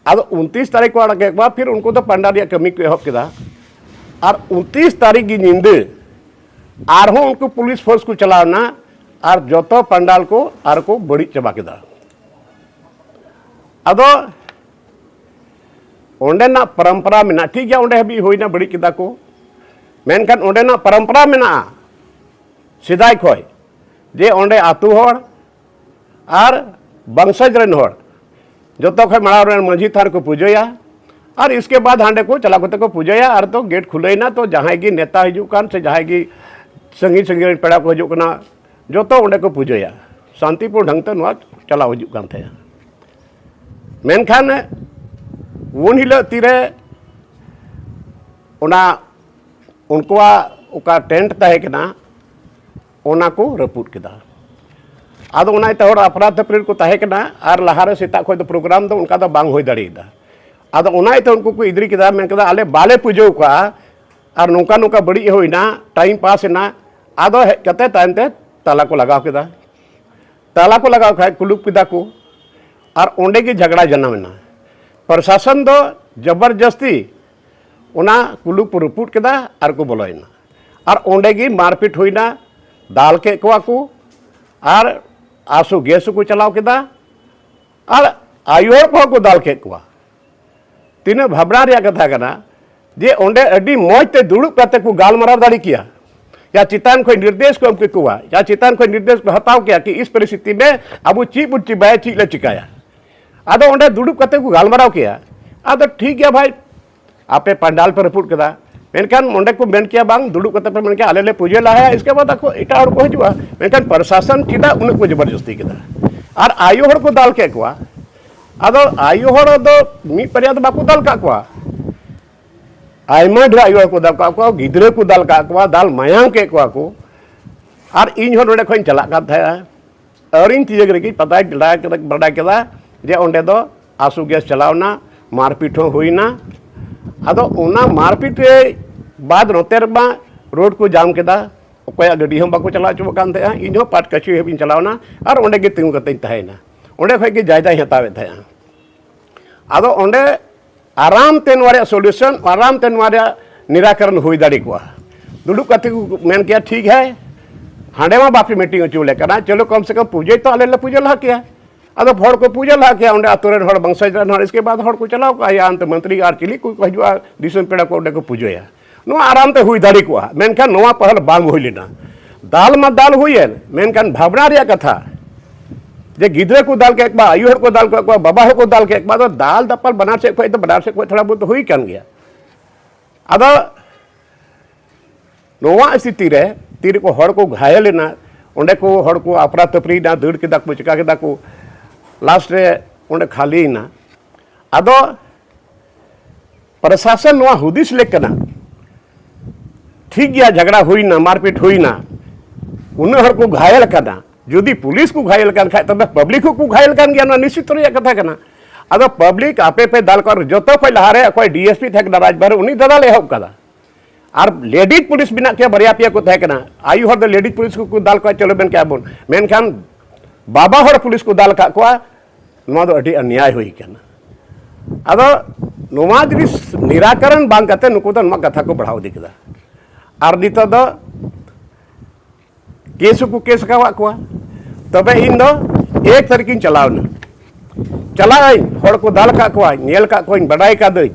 ᱟᱫᱚ ᱩᱱᱛᱤᱥ ᱛᱟᱹᱨᱤᱠᱷ ᱠᱚ ᱟᱲᱟᱜ ᱠᱮᱫ ᱠᱚᱣᱟ, ᱯᱷᱤᱨ ᱩᱱᱠᱩ ᱫᱚ ᱯᱟᱱᱰᱟᱞ ᱨᱮᱭᱟᱜ ᱠᱟᱹᱢᱤ ᱠᱚ ᱮᱦᱚᱵ ᱠᱮᱫᱟ᱾ ᱟᱨ ᱩᱱᱛᱤᱥ ᱛᱟᱹᱨᱤᱠᱷ ᱜᱮ ᱧᱤᱫᱟᱹ ᱟᱨᱦᱚᱸ ᱩᱱᱠᱩ ᱯᱩᱞᱤᱥ ᱯᱷᱳᱨᱥ ᱠᱚ ᱪᱟᱞᱟᱣ ᱮᱱᱟ ᱟᱨ ᱡᱚᱛᱚ ᱯᱟᱱᱰᱟᱞ ᱠᱚ ᱟᱨ ᱠᱚ ᱵᱟᱹᱲᱤᱡ ᱪᱟᱵᱟ ᱠᱮᱫᱟ᱾ ᱟᱫᱚ ᱚᱸᱰᱮᱱᱟᱜ ᱯᱚᱨᱚᱢᱯᱚᱨᱟ ᱢᱮᱱᱟᱜᱼᱟ, ᱴᱷᱤᱠ ᱜᱮᱭᱟ, ᱚᱸᱰᱮ ᱦᱟᱹᱵᱤᱡ ᱦᱩᱭᱱᱟ, ᱵᱟᱹᱲᱤᱡ ᱠᱮᱫᱟ ᱠᱚ, ᱢᱮᱱᱠᱷᱟᱱ ᱚᱸᱰᱮᱱᱟᱜ ᱯᱚᱨᱚᱢᱯᱚᱨᱟ ᱢᱮᱱᱟᱜᱼᱟ ᱥᱮᱫᱟᱭ ᱠᱷᱚᱱ, ᱡᱮ ᱚᱸᱰᱮ ᱟᱹᱛᱩ ᱦᱚᱲ ᱟᱨ ᱵᱚᱝᱥᱚᱡᱽ ᱨᱮᱱ ᱦᱚᱲ ᱡᱚᱛᱚ ᱠᱷᱚᱱ ᱢᱟᱲᱟᱝ ᱨᱮᱱ ᱢᱟᱹᱡᱷᱤ ᱛᱷᱟᱱ ᱨᱮᱠᱚ ᱯᱩᱡᱟᱹᱭᱟ, ᱟᱨ ᱤᱥᱠᱮ ᱵᱟᱫ ᱦᱟᱸᱰᱮ ᱠᱚ ᱪᱟᱞᱟᱣ ᱠᱟᱛᱮ ᱠᱚ ᱯᱩᱡᱟᱹᱭᱟ, ᱟᱨ ᱛᱚ ᱜᱮᱴ ᱠᱷᱩᱞᱟᱹᱭᱱᱟ, ᱛᱚ ᱡᱟᱦᱟᱸᱭ ᱜᱮ ᱱᱮᱛᱟ ᱦᱤᱡᱩᱜ ᱠᱟᱱ ᱥᱮ ᱡᱟᱦᱟᱸᱭ ᱜᱮ ᱥᱟᱺᱜᱤᱧ ᱥᱟᱺᱜᱤᱧ ᱨᱮᱱ ᱯᱮᱲᱟ ᱠᱚ ᱦᱤᱡᱩᱜ ᱠᱟᱱᱟ, ᱡᱚᱛᱚ ᱚᱸᱰᱮ ᱠᱚ ᱯᱩᱡᱟᱹᱭᱟ᱾ ᱥᱟᱱᱛᱤᱯᱩᱨ ᱰᱷᱟᱝ ᱛᱮ ᱱᱚᱣᱟ ᱪᱟᱞᱟᱣ ᱦᱤᱡᱩᱜ ᱠᱟᱱ ᱛᱟᱦᱮᱸᱜᱼᱟ᱾ ᱢᱮᱱᱠᱷᱟᱱ ᱩᱱ ᱦᱤᱞᱳᱜ ᱛᱤᱨᱮ ᱚᱱᱟ ᱩᱱᱠᱩᱣᱟᱜ ᱚᱠᱟ ᱴᱮᱱᱴ ᱛᱟᱦᱮᱸ ᱠᱟᱱᱟ, ᱚᱱᱟ ᱠᱚ ᱨᱟᱹᱯᱩᱫ ᱠᱮᱫᱟ᱾ ᱟᱫᱚ ᱚᱱᱟ ᱤᱭᱟᱹᱛᱮ ᱦᱚᱲ ᱟᱯᱷᱨᱟ ᱛᱟᱯᱷᱨᱤ ᱨᱮᱠᱚ ᱛᱟᱦᱮᱸ ᱠᱟᱱᱟ, ᱟᱨ ᱞᱟᱦᱟᱨᱮ ᱥᱮᱛᱟᱜ ᱠᱷᱚᱱ ᱫᱚ ᱯᱨᱳᱜᱨᱟᱢ ᱫᱚ ᱚᱱᱠᱟ ᱫᱚ ᱵᱟᱝ ᱦᱩᱭ ᱫᱟᱲᱮᱭᱟᱫᱟ᱾ ᱟᱫᱚ ᱚᱱᱟ ᱤᱭᱟᱹᱛᱮ ᱩᱱᱠᱩ ᱠᱚ ᱤᱫᱨᱤ ᱠᱮᱫᱟ, ᱢᱮᱱ ᱠᱮᱫᱟ, "ᱟᱞᱮ ᱵᱟᱞᱮ ᱯᱩᱡᱟᱹᱣ ᱠᱟᱜᱼᱟ, ᱟᱨ ᱱᱚᱝᱠᱟ ᱱᱚᱝᱠᱟ ᱵᱟᱹᱲᱤᱡ ᱦᱩᱭᱱᱟ, ᱴᱟᱭᱤᱢ ᱯᱟᱥ ᱮᱱᱟ", ᱟᱫᱚ ᱦᱮᱡ ᱠᱟᱛᱮ ᱛᱟᱭᱚᱢ ᱛᱮ ᱛᱟᱞᱟ ᱠᱚ ᱞᱟᱜᱟᱣ ᱠᱮᱫᱟ᱾ ᱛᱟᱞᱟ ᱠᱚ ᱞᱟᱜᱟᱣ ᱠᱷᱟᱡ ᱠᱩᱞᱩᱯ ᱠᱮᱫᱟ ᱠᱚ, ᱟᱨ ᱚᱸᱰᱮ ᱜᱮ ᱡᱷᱟᱜᱽᱲᱟ ᱡᱟᱱᱟᱢ ᱮᱱᱟ᱾ ᱯᱨᱚᱥᱟᱥᱚᱱ ᱫᱚ ᱡᱚᱵᱚᱨᱡᱚᱥᱛᱤ ᱚᱱᱟ ᱠᱩᱞᱩᱯ ᱨᱟᱹᱯᱩᱫ ᱠᱮᱫᱟ ᱟᱨ ᱠᱚ ᱵᱚᱞᱚᱭᱮᱱᱟ, ᱟᱨ ᱚᱸᱰᱮ ᱜᱮ ᱢᱟᱨᱯᱤᱴ ᱦᱩᱭᱱᱟ, ᱫᱟᱞ ᱠᱮᱫ ᱠᱚᱣᱟ ᱠᱚ, ᱟᱨ ᱟᱥᱩ ᱜᱮᱥ ᱦᱚᱸᱠᱚ ᱪᱟᱞᱟᱣ ᱠᱮᱫᱟ, ᱟᱨ ᱟᱭᱳ ᱦᱚᱲ ᱠᱚᱦᱚᱸ ᱠᱚ ᱫᱟᱞ ᱠᱮᱫ ᱠᱚᱣᱟ᱾ ᱛᱤᱱᱟᱹᱜ ᱵᱷᱟᱵᱽᱱᱟ ᱨᱮᱭᱟᱜ ᱠᱟᱛᱷᱟ ᱠᱟᱱᱟ ᱡᱮ ᱚᱸᱰᱮ ᱟᱹᱰᱤ ᱢᱚᱡᱽ ᱛᱮ ᱫᱩᱲᱩᱵ ᱠᱟᱛᱮ ᱠᱚ ᱜᱟᱞᱢᱟᱨᱟᱣ ᱫᱟᱲᱮ ᱠᱮᱭᱟ, ᱭᱟ ᱪᱮᱛᱟᱱ ᱠᱷᱚᱱ ᱱᱤᱨᱫᱮᱥ ᱠᱚ ᱮᱢ ᱠᱮᱠᱚᱣᱟ, ᱭᱟ ᱪᱮᱛᱟᱱ ᱠᱷᱚᱱ ᱱᱤᱨᱫᱮᱥ ᱠᱚ ᱦᱟᱛᱟᱣ ᱠᱮᱭᱟ ᱠᱤ ᱤᱥ ᱯᱚᱨᱤᱥᱛᱷᱤᱛᱤ ᱢᱮ ᱟᱵᱚ ᱪᱮᱫ ᱵᱚᱱ ᱪᱤᱠᱟᱹᱭᱟ, ᱪᱮᱫ ᱞᱮ ᱪᱤᱠᱟᱹᱭᱟ᱾ ᱟᱫᱚ ᱚᱸᱰᱮ ᱫᱩᱲᱩᱵ ᱠᱟᱛᱮ ᱠᱚ ᱜᱟᱞᱢᱟᱨᱟᱣ ᱠᱮᱭᱟ᱾ ᱟᱫᱚ ᱴᱷᱤᱠ ᱜᱮᱭᱟ ᱵᱷᱟᱭ, ᱟᱯᱮ ᱯᱟᱱᱰᱟᱞ ᱯᱮ ᱨᱟᱹᱯᱩᱫ ᱠᱮᱫᱟ, ᱢᱮᱱᱠᱷᱟᱱ ᱚᱸᱰᱮ ᱠᱚ ᱢᱮᱱ ᱠᱮᱭᱟ, "ᱵᱟᱝ, ᱫᱩᱲᱩᱵ ᱠᱟᱛᱮ ᱯᱮ ᱢᱮᱱ ᱠᱮᱭᱟ, ᱟᱞᱮ ᱞᱮ ᱯᱩᱡᱟᱹ ᱞᱟᱦᱟᱭᱟ, ᱤᱥᱠᱮ ᱵᱟᱫ ᱟᱠᱚ ᱮᱴᱟᱜ ᱦᱚᱲ ᱠᱚ ᱦᱤᱡᱩᱜᱼᱟ", ᱢᱮᱱᱠᱷᱟᱱ ᱯᱨᱚᱥᱟᱥᱚᱱ ᱪᱮᱫᱟᱜ ᱩᱱᱟᱹᱜ ᱠᱚ ᱡᱚᱵᱚᱨᱡᱚᱥᱛᱤ ᱠᱮᱫᱟ? ᱟᱨ ᱟᱭᱳ ᱦᱚᱲ ᱠᱚ ᱫᱟᱞ ᱠᱮᱫ ᱠᱚᱣᱟ᱾ ᱟᱫᱚ ᱟᱭᱳ ᱦᱚᱲ ᱫᱚ ᱢᱤᱫ ᱵᱟᱨᱭᱟ ᱫᱚ ᱵᱟᱠᱚ ᱫᱟᱞ ᱠᱟᱜ ᱠᱚᱣᱟ, ᱟᱭᱢᱟ ᱰᱷᱮᱨ ᱟᱭᱳ ᱦᱚᱲ ᱠᱚ ᱫᱟᱞ ᱠᱟᱜ ᱠᱚᱣᱟ, ᱜᱤᱫᱽᱨᱟᱹ ᱠᱚ ᱫᱟᱞ ᱠᱟᱜ ᱠᱚᱣᱟ, ᱫᱟᱞ ᱢᱟᱭᱟᱝ ᱠᱮᱫ ᱠᱚᱣᱟ ᱠᱚ᱾ ᱟᱨ ᱤᱧ ᱦᱚᱸ ᱱᱚᱰᱮ ᱠᱷᱚᱱ ᱤᱧ ᱪᱟᱞᱟᱜ ᱠᱟᱱ ᱛᱟᱦᱮᱸᱜᱼᱟ᱾ ᱟᱹᱣᱨᱤᱧ ᱛᱤᱭᱟᱹᱜ ᱨᱮᱜᱮ ᱯᱟᱛᱟᱧ ᱵᱟᱰᱟᱭ ᱠᱮᱫᱟ, ᱵᱟᱰᱟᱭ ᱠᱮᱫᱟ ᱡᱮ ᱚᱸᱰᱮ ᱫᱚ ᱟᱥᱩ ᱜᱮᱥ ᱪᱟᱞᱟᱣᱱᱟ, ᱢᱟᱨᱯᱤᱴ ᱦᱚᱸ ᱦᱩᱭᱱᱟ᱾ ᱟᱫᱚ ᱚᱱᱟ ᱢᱟᱨᱯᱤᱴ ᱨᱮ ᱵᱟᱫ ᱱᱚᱛᱮ ᱨᱮᱢᱟ ᱨᱳᱰ ᱠᱚ ᱡᱟᱢ ᱠᱮᱫᱟ, ᱚᱠᱚᱭᱟᱜ ᱜᱟᱹᱰᱤ ᱦᱚᱸ ᱵᱟᱠᱚ ᱪᱟᱞᱟᱣ ᱦᱚᱪᱚᱣᱟᱜ ᱠᱟᱱ ᱛᱟᱦᱮᱸᱜᱼᱟ᱾ ᱤᱧ ᱦᱚᱸ ᱯᱟᱴᱠᱟᱹᱪᱷᱤ ᱦᱟᱹᱵᱤᱡ ᱤᱧ ᱪᱟᱞᱟᱣᱱᱟ ᱟᱨ ᱚᱸᱰᱮ ᱜᱮ ᱛᱤᱸᱜᱩ ᱠᱟᱛᱮᱧ ᱛᱟᱦᱮᱸᱭᱮᱱᱟ᱾ ᱚᱸᱰᱮ ᱠᱷᱚᱡ ᱜᱮ ᱡᱟᱭᱜᱟᱧ ᱦᱟᱛᱟᱣᱮᱫ ᱛᱟᱦᱮᱸᱜᱼᱟ᱾ ᱟᱫᱚ ᱚᱸᱰᱮ ᱟᱨᱟᱢ ᱛᱮ ᱱᱚᱣᱟ ᱨᱮᱭᱟᱜ ᱥᱚᱞᱩᱥᱚᱱ, ᱟᱨᱟᱢ ᱛᱮ ᱱᱚᱣᱟ ᱨᱮᱭᱟᱜ ᱱᱤᱨᱟᱠᱚᱨᱚᱱ ᱦᱩᱭ ᱫᱟᱲᱮ ᱠᱚᱜᱼᱟ᱾ ᱫᱩᱲᱩᱵ ᱠᱟᱛᱮ ᱠᱚ ᱢᱮᱱ ᱠᱮᱭᱟ, "ᱴᱷᱤᱠ ᱦᱮ, ᱦᱟᱸᱰᱮ ᱢᱟ ᱵᱟᱯᱮ ᱢᱤᱴᱤᱝ ᱦᱚᱪᱚ ᱞᱮ ᱠᱟᱱᱟ, ᱪᱚᱞᱚ ᱠᱚᱢ ᱥᱮ ᱠᱚᱢ ᱯᱩᱡᱟᱹ ᱛᱚ ᱟᱞᱮ ᱞᱮ ᱯᱩᱡᱟᱹ ᱞᱟᱦᱟ ᱠᱮᱭᱟ, ᱟᱫᱚ ᱦᱚᱲ ᱠᱚ ᱯᱩᱡᱟᱹ ᱞᱟᱦᱟ ᱠᱮᱭᱟ ᱚᱸᱰᱮ ᱟᱛᱳ ᱨᱮᱱ ᱦᱚᱲ, ᱵᱚᱝᱥᱚᱡᱽ ᱨᱮᱱ ᱦᱚᱲ, ᱤᱥᱠᱮ ᱵᱟᱫ ᱦᱚᱲ ᱠᱚ ᱪᱟᱞᱟᱣ ᱠᱚᱜᱼᱟ, ᱭᱟ ᱚᱱᱛᱮ ᱢᱚᱱᱛᱨᱤ ᱟᱨ ᱪᱤᱞᱤ ᱠᱚ ᱦᱤᱡᱩᱜᱼᱟ, ᱫᱤᱥᱚᱢ ᱯᱮᱲᱟ ᱠᱚ ᱚᱸᱰᱮ ᱠᱚ ᱯᱩᱡᱟᱹᱭᱟ᱾ ᱱᱚᱣᱟ ᱟᱨᱟᱢ ᱛᱮ ᱦᱩᱭ ᱫᱟᱲᱮ ᱠᱚᱜᱼᱟ, ᱢᱮᱱᱠᱷᱟᱱ ᱱᱚᱣᱟ ᱯᱟᱦᱟᱞ ᱵᱟᱝ ᱦᱩᱭ ᱞᱮᱱᱟ᱾ ᱫᱟᱞ ᱢᱟ ᱫᱟᱞ ᱦᱩᱭᱮᱱ, ᱢᱮᱱᱠᱷᱟᱱ ᱵᱷᱟᱵᱽᱱᱟ ᱨᱮᱭᱟᱜ ᱠᱟᱛᱷᱟ, ᱡᱮ ᱜᱤᱫᱽᱨᱟᱹ ᱠᱚ ᱫᱟᱞ ᱠᱮᱫ ᱠᱚᱣᱟ, ᱟᱭᱳ ᱦᱚᱲ ᱠᱚ ᱫᱟᱞ ᱠᱮᱫ ᱠᱚᱣᱟ, ᱵᱟᱵᱟ ᱦᱚᱲ ᱠᱚ ᱫᱟᱞ ᱠᱮᱫ ᱠᱚᱣᱟ, ᱟᱫᱚ ᱫᱟᱞ ᱫᱟᱯᱟᱞ ᱵᱟᱱᱟᱨ ᱥᱮᱫ ᱠᱷᱚᱱ ᱫᱚ, ᱵᱟᱱᱟᱨ ᱥᱮᱫ ᱠᱷᱚᱱ ᱛᱷᱚᱲᱟ ᱵᱚᱦᱩᱛ ᱦᱩᱭ ᱠᱟᱱ ᱜᱮᱭᱟ᱾ ᱟᱫᱚ ᱱᱚᱣᱟ ᱥᱛᱷᱤᱛᱤ ᱨᱮ ᱛᱤᱨᱮᱠᱚ ᱦᱚᱲ ᱠᱚ ᱜᱷᱟᱭᱮᱞ ᱮᱱᱟ, ᱚᱸᱰᱮ ᱠᱚ ᱦᱚᱲ ᱠᱚ ᱟᱯᱨᱟ ᱛᱟᱯᱨᱤ ᱮᱱᱟ, ᱫᱟᱹᱲ ᱠᱮᱫᱟ ᱠᱚ, ᱪᱤᱠᱟ ᱠᱮᱫᱟ ᱠᱚ, ᱞᱟᱥᱴ ᱨᱮ ᱚᱸᱰᱮ ᱠᱷᱟᱹᱞᱤᱭᱮᱱᱟ᱾ ᱟᱫᱚ ᱯᱨᱚᱥᱟᱥᱚᱱ ᱱᱚᱣᱟ ᱦᱩᱫᱤᱥ ᱞᱮᱫ ᱠᱟᱱᱟ, ᱴᱷᱤᱠ ᱜᱮᱭᱟ, ᱡᱷᱟᱜᱽᱲᱟ ᱦᱩᱭᱱᱟ, ᱢᱟᱨᱯᱤᱴ ᱦᱩᱭᱱᱟ, ᱩᱱᱟᱹᱜ ᱦᱚᱲ ᱠᱚ ᱜᱷᱟᱭᱮᱞ ᱠᱟᱱᱟ, ᱡᱩᱫᱤ ᱯᱩᱞᱤᱥ ᱠᱚ ᱜᱷᱟᱭᱮᱞ ᱠᱟᱱ ᱠᱷᱟᱡ, ᱛᱚᱵᱮ ᱯᱟᱵᱽᱞᱤᱠ ᱦᱚᱸᱠᱚ ᱜᱷᱟᱭᱮᱞ ᱠᱟᱱ ᱜᱮᱭᱟ, ᱱᱚᱣᱟ ᱱᱤᱥᱪᱤᱛ ᱨᱮᱭᱟᱜ ᱠᱟᱛᱷᱟ ᱠᱟᱱᱟ᱾ ᱟᱫᱚ ᱯᱟᱵᱽᱞᱤᱠ ᱟᱯᱮ ᱯᱮ ᱫᱟᱞ ᱠᱚᱣᱟ, ᱡᱚᱛᱚ ᱠᱷᱚᱡ ᱞᱟᱦᱟᱨᱮ ᱚᱠᱚᱭ ᱰᱤ ᱮᱥ ᱯᱤ ᱛᱟᱦᱮᱸ ᱠᱟᱱᱟ ᱨᱟᱡᱽᱵᱷᱚᱨ, ᱩᱱᱤ ᱫᱟᱫᱟᱞ ᱮᱦᱚᱵ ᱠᱟᱫᱟ᱾ ᱟᱨ ᱞᱮᱰᱤᱡᱽ ᱯᱩᱞᱤᱥ ᱢᱮᱱᱟᱜ ᱠᱚᱣᱟ, ᱵᱟᱨᱭᱟ ᱯᱮᱭᱟ ᱠᱚ ᱛᱟᱦᱮᱸ ᱠᱟᱱᱟ᱾ ᱟᱭᱩ ᱦᱚᱲ ᱫᱚ ᱞᱮᱰᱤᱡᱽ ᱯᱩᱞᱤᱥ ᱠᱚ ᱫᱟᱞ ᱠᱚᱣᱟ, ᱪᱚᱞᱚ ᱢᱮᱱ ᱠᱮᱜᱼᱟ ᱵᱚᱱ, ᱢᱮᱱᱠᱷᱟᱱ ᱵᱟᱵᱟ ᱦᱚᱲ ᱯᱩᱞᱤᱥ ᱠᱚ ᱫᱟᱞ ᱠᱟᱜ ᱠᱚᱣᱟ, ᱱᱚᱣᱟ ᱫᱚ ᱟᱹᱰᱤ ᱚᱱᱱᱭᱟᱭ ᱦᱩᱭ ᱠᱟᱱᱟ᱾ ᱟᱫᱚ ᱱᱚᱣᱟ ᱡᱤᱱᱤᱥ ᱱᱤᱨᱟᱠᱚᱨᱚᱱ ᱵᱟᱝ ᱠᱟᱛᱮ ᱱᱩᱠᱩ ᱫᱚ ᱱᱚᱣᱟ ᱠᱟᱛᱷᱟ ᱠᱚ ᱵᱟᱲᱦᱟᱣ ᱤᱫᱤ ᱠᱮᱫᱟ᱾ ᱟᱨ ᱱᱤᱛᱚᱜ ᱫᱚ ᱠᱮᱥ ᱦᱚᱸᱠᱚ ᱠᱮᱥ ᱟᱠᱟᱣᱟᱫ ᱠᱚᱣᱟ᱾ ᱛᱚᱵᱮ ᱤᱧ ᱫᱚ ᱮᱠ ᱛᱟᱹᱨᱤᱠᱷ ᱤᱧ ᱪᱟᱞᱟᱣ ᱮᱱᱟ᱾ ᱪᱟᱞᱟᱜ ᱟᱹᱧ, ᱦᱚᱲ ᱠᱚ ᱫᱟᱞ ᱟᱠᱟᱫ ᱠᱚᱣᱟ, ᱧᱮᱞ ᱟᱠᱟᱫ ᱠᱚᱣᱟᱧ, ᱵᱟᱰᱟᱭ ᱠᱟᱫᱟᱹᱧ᱾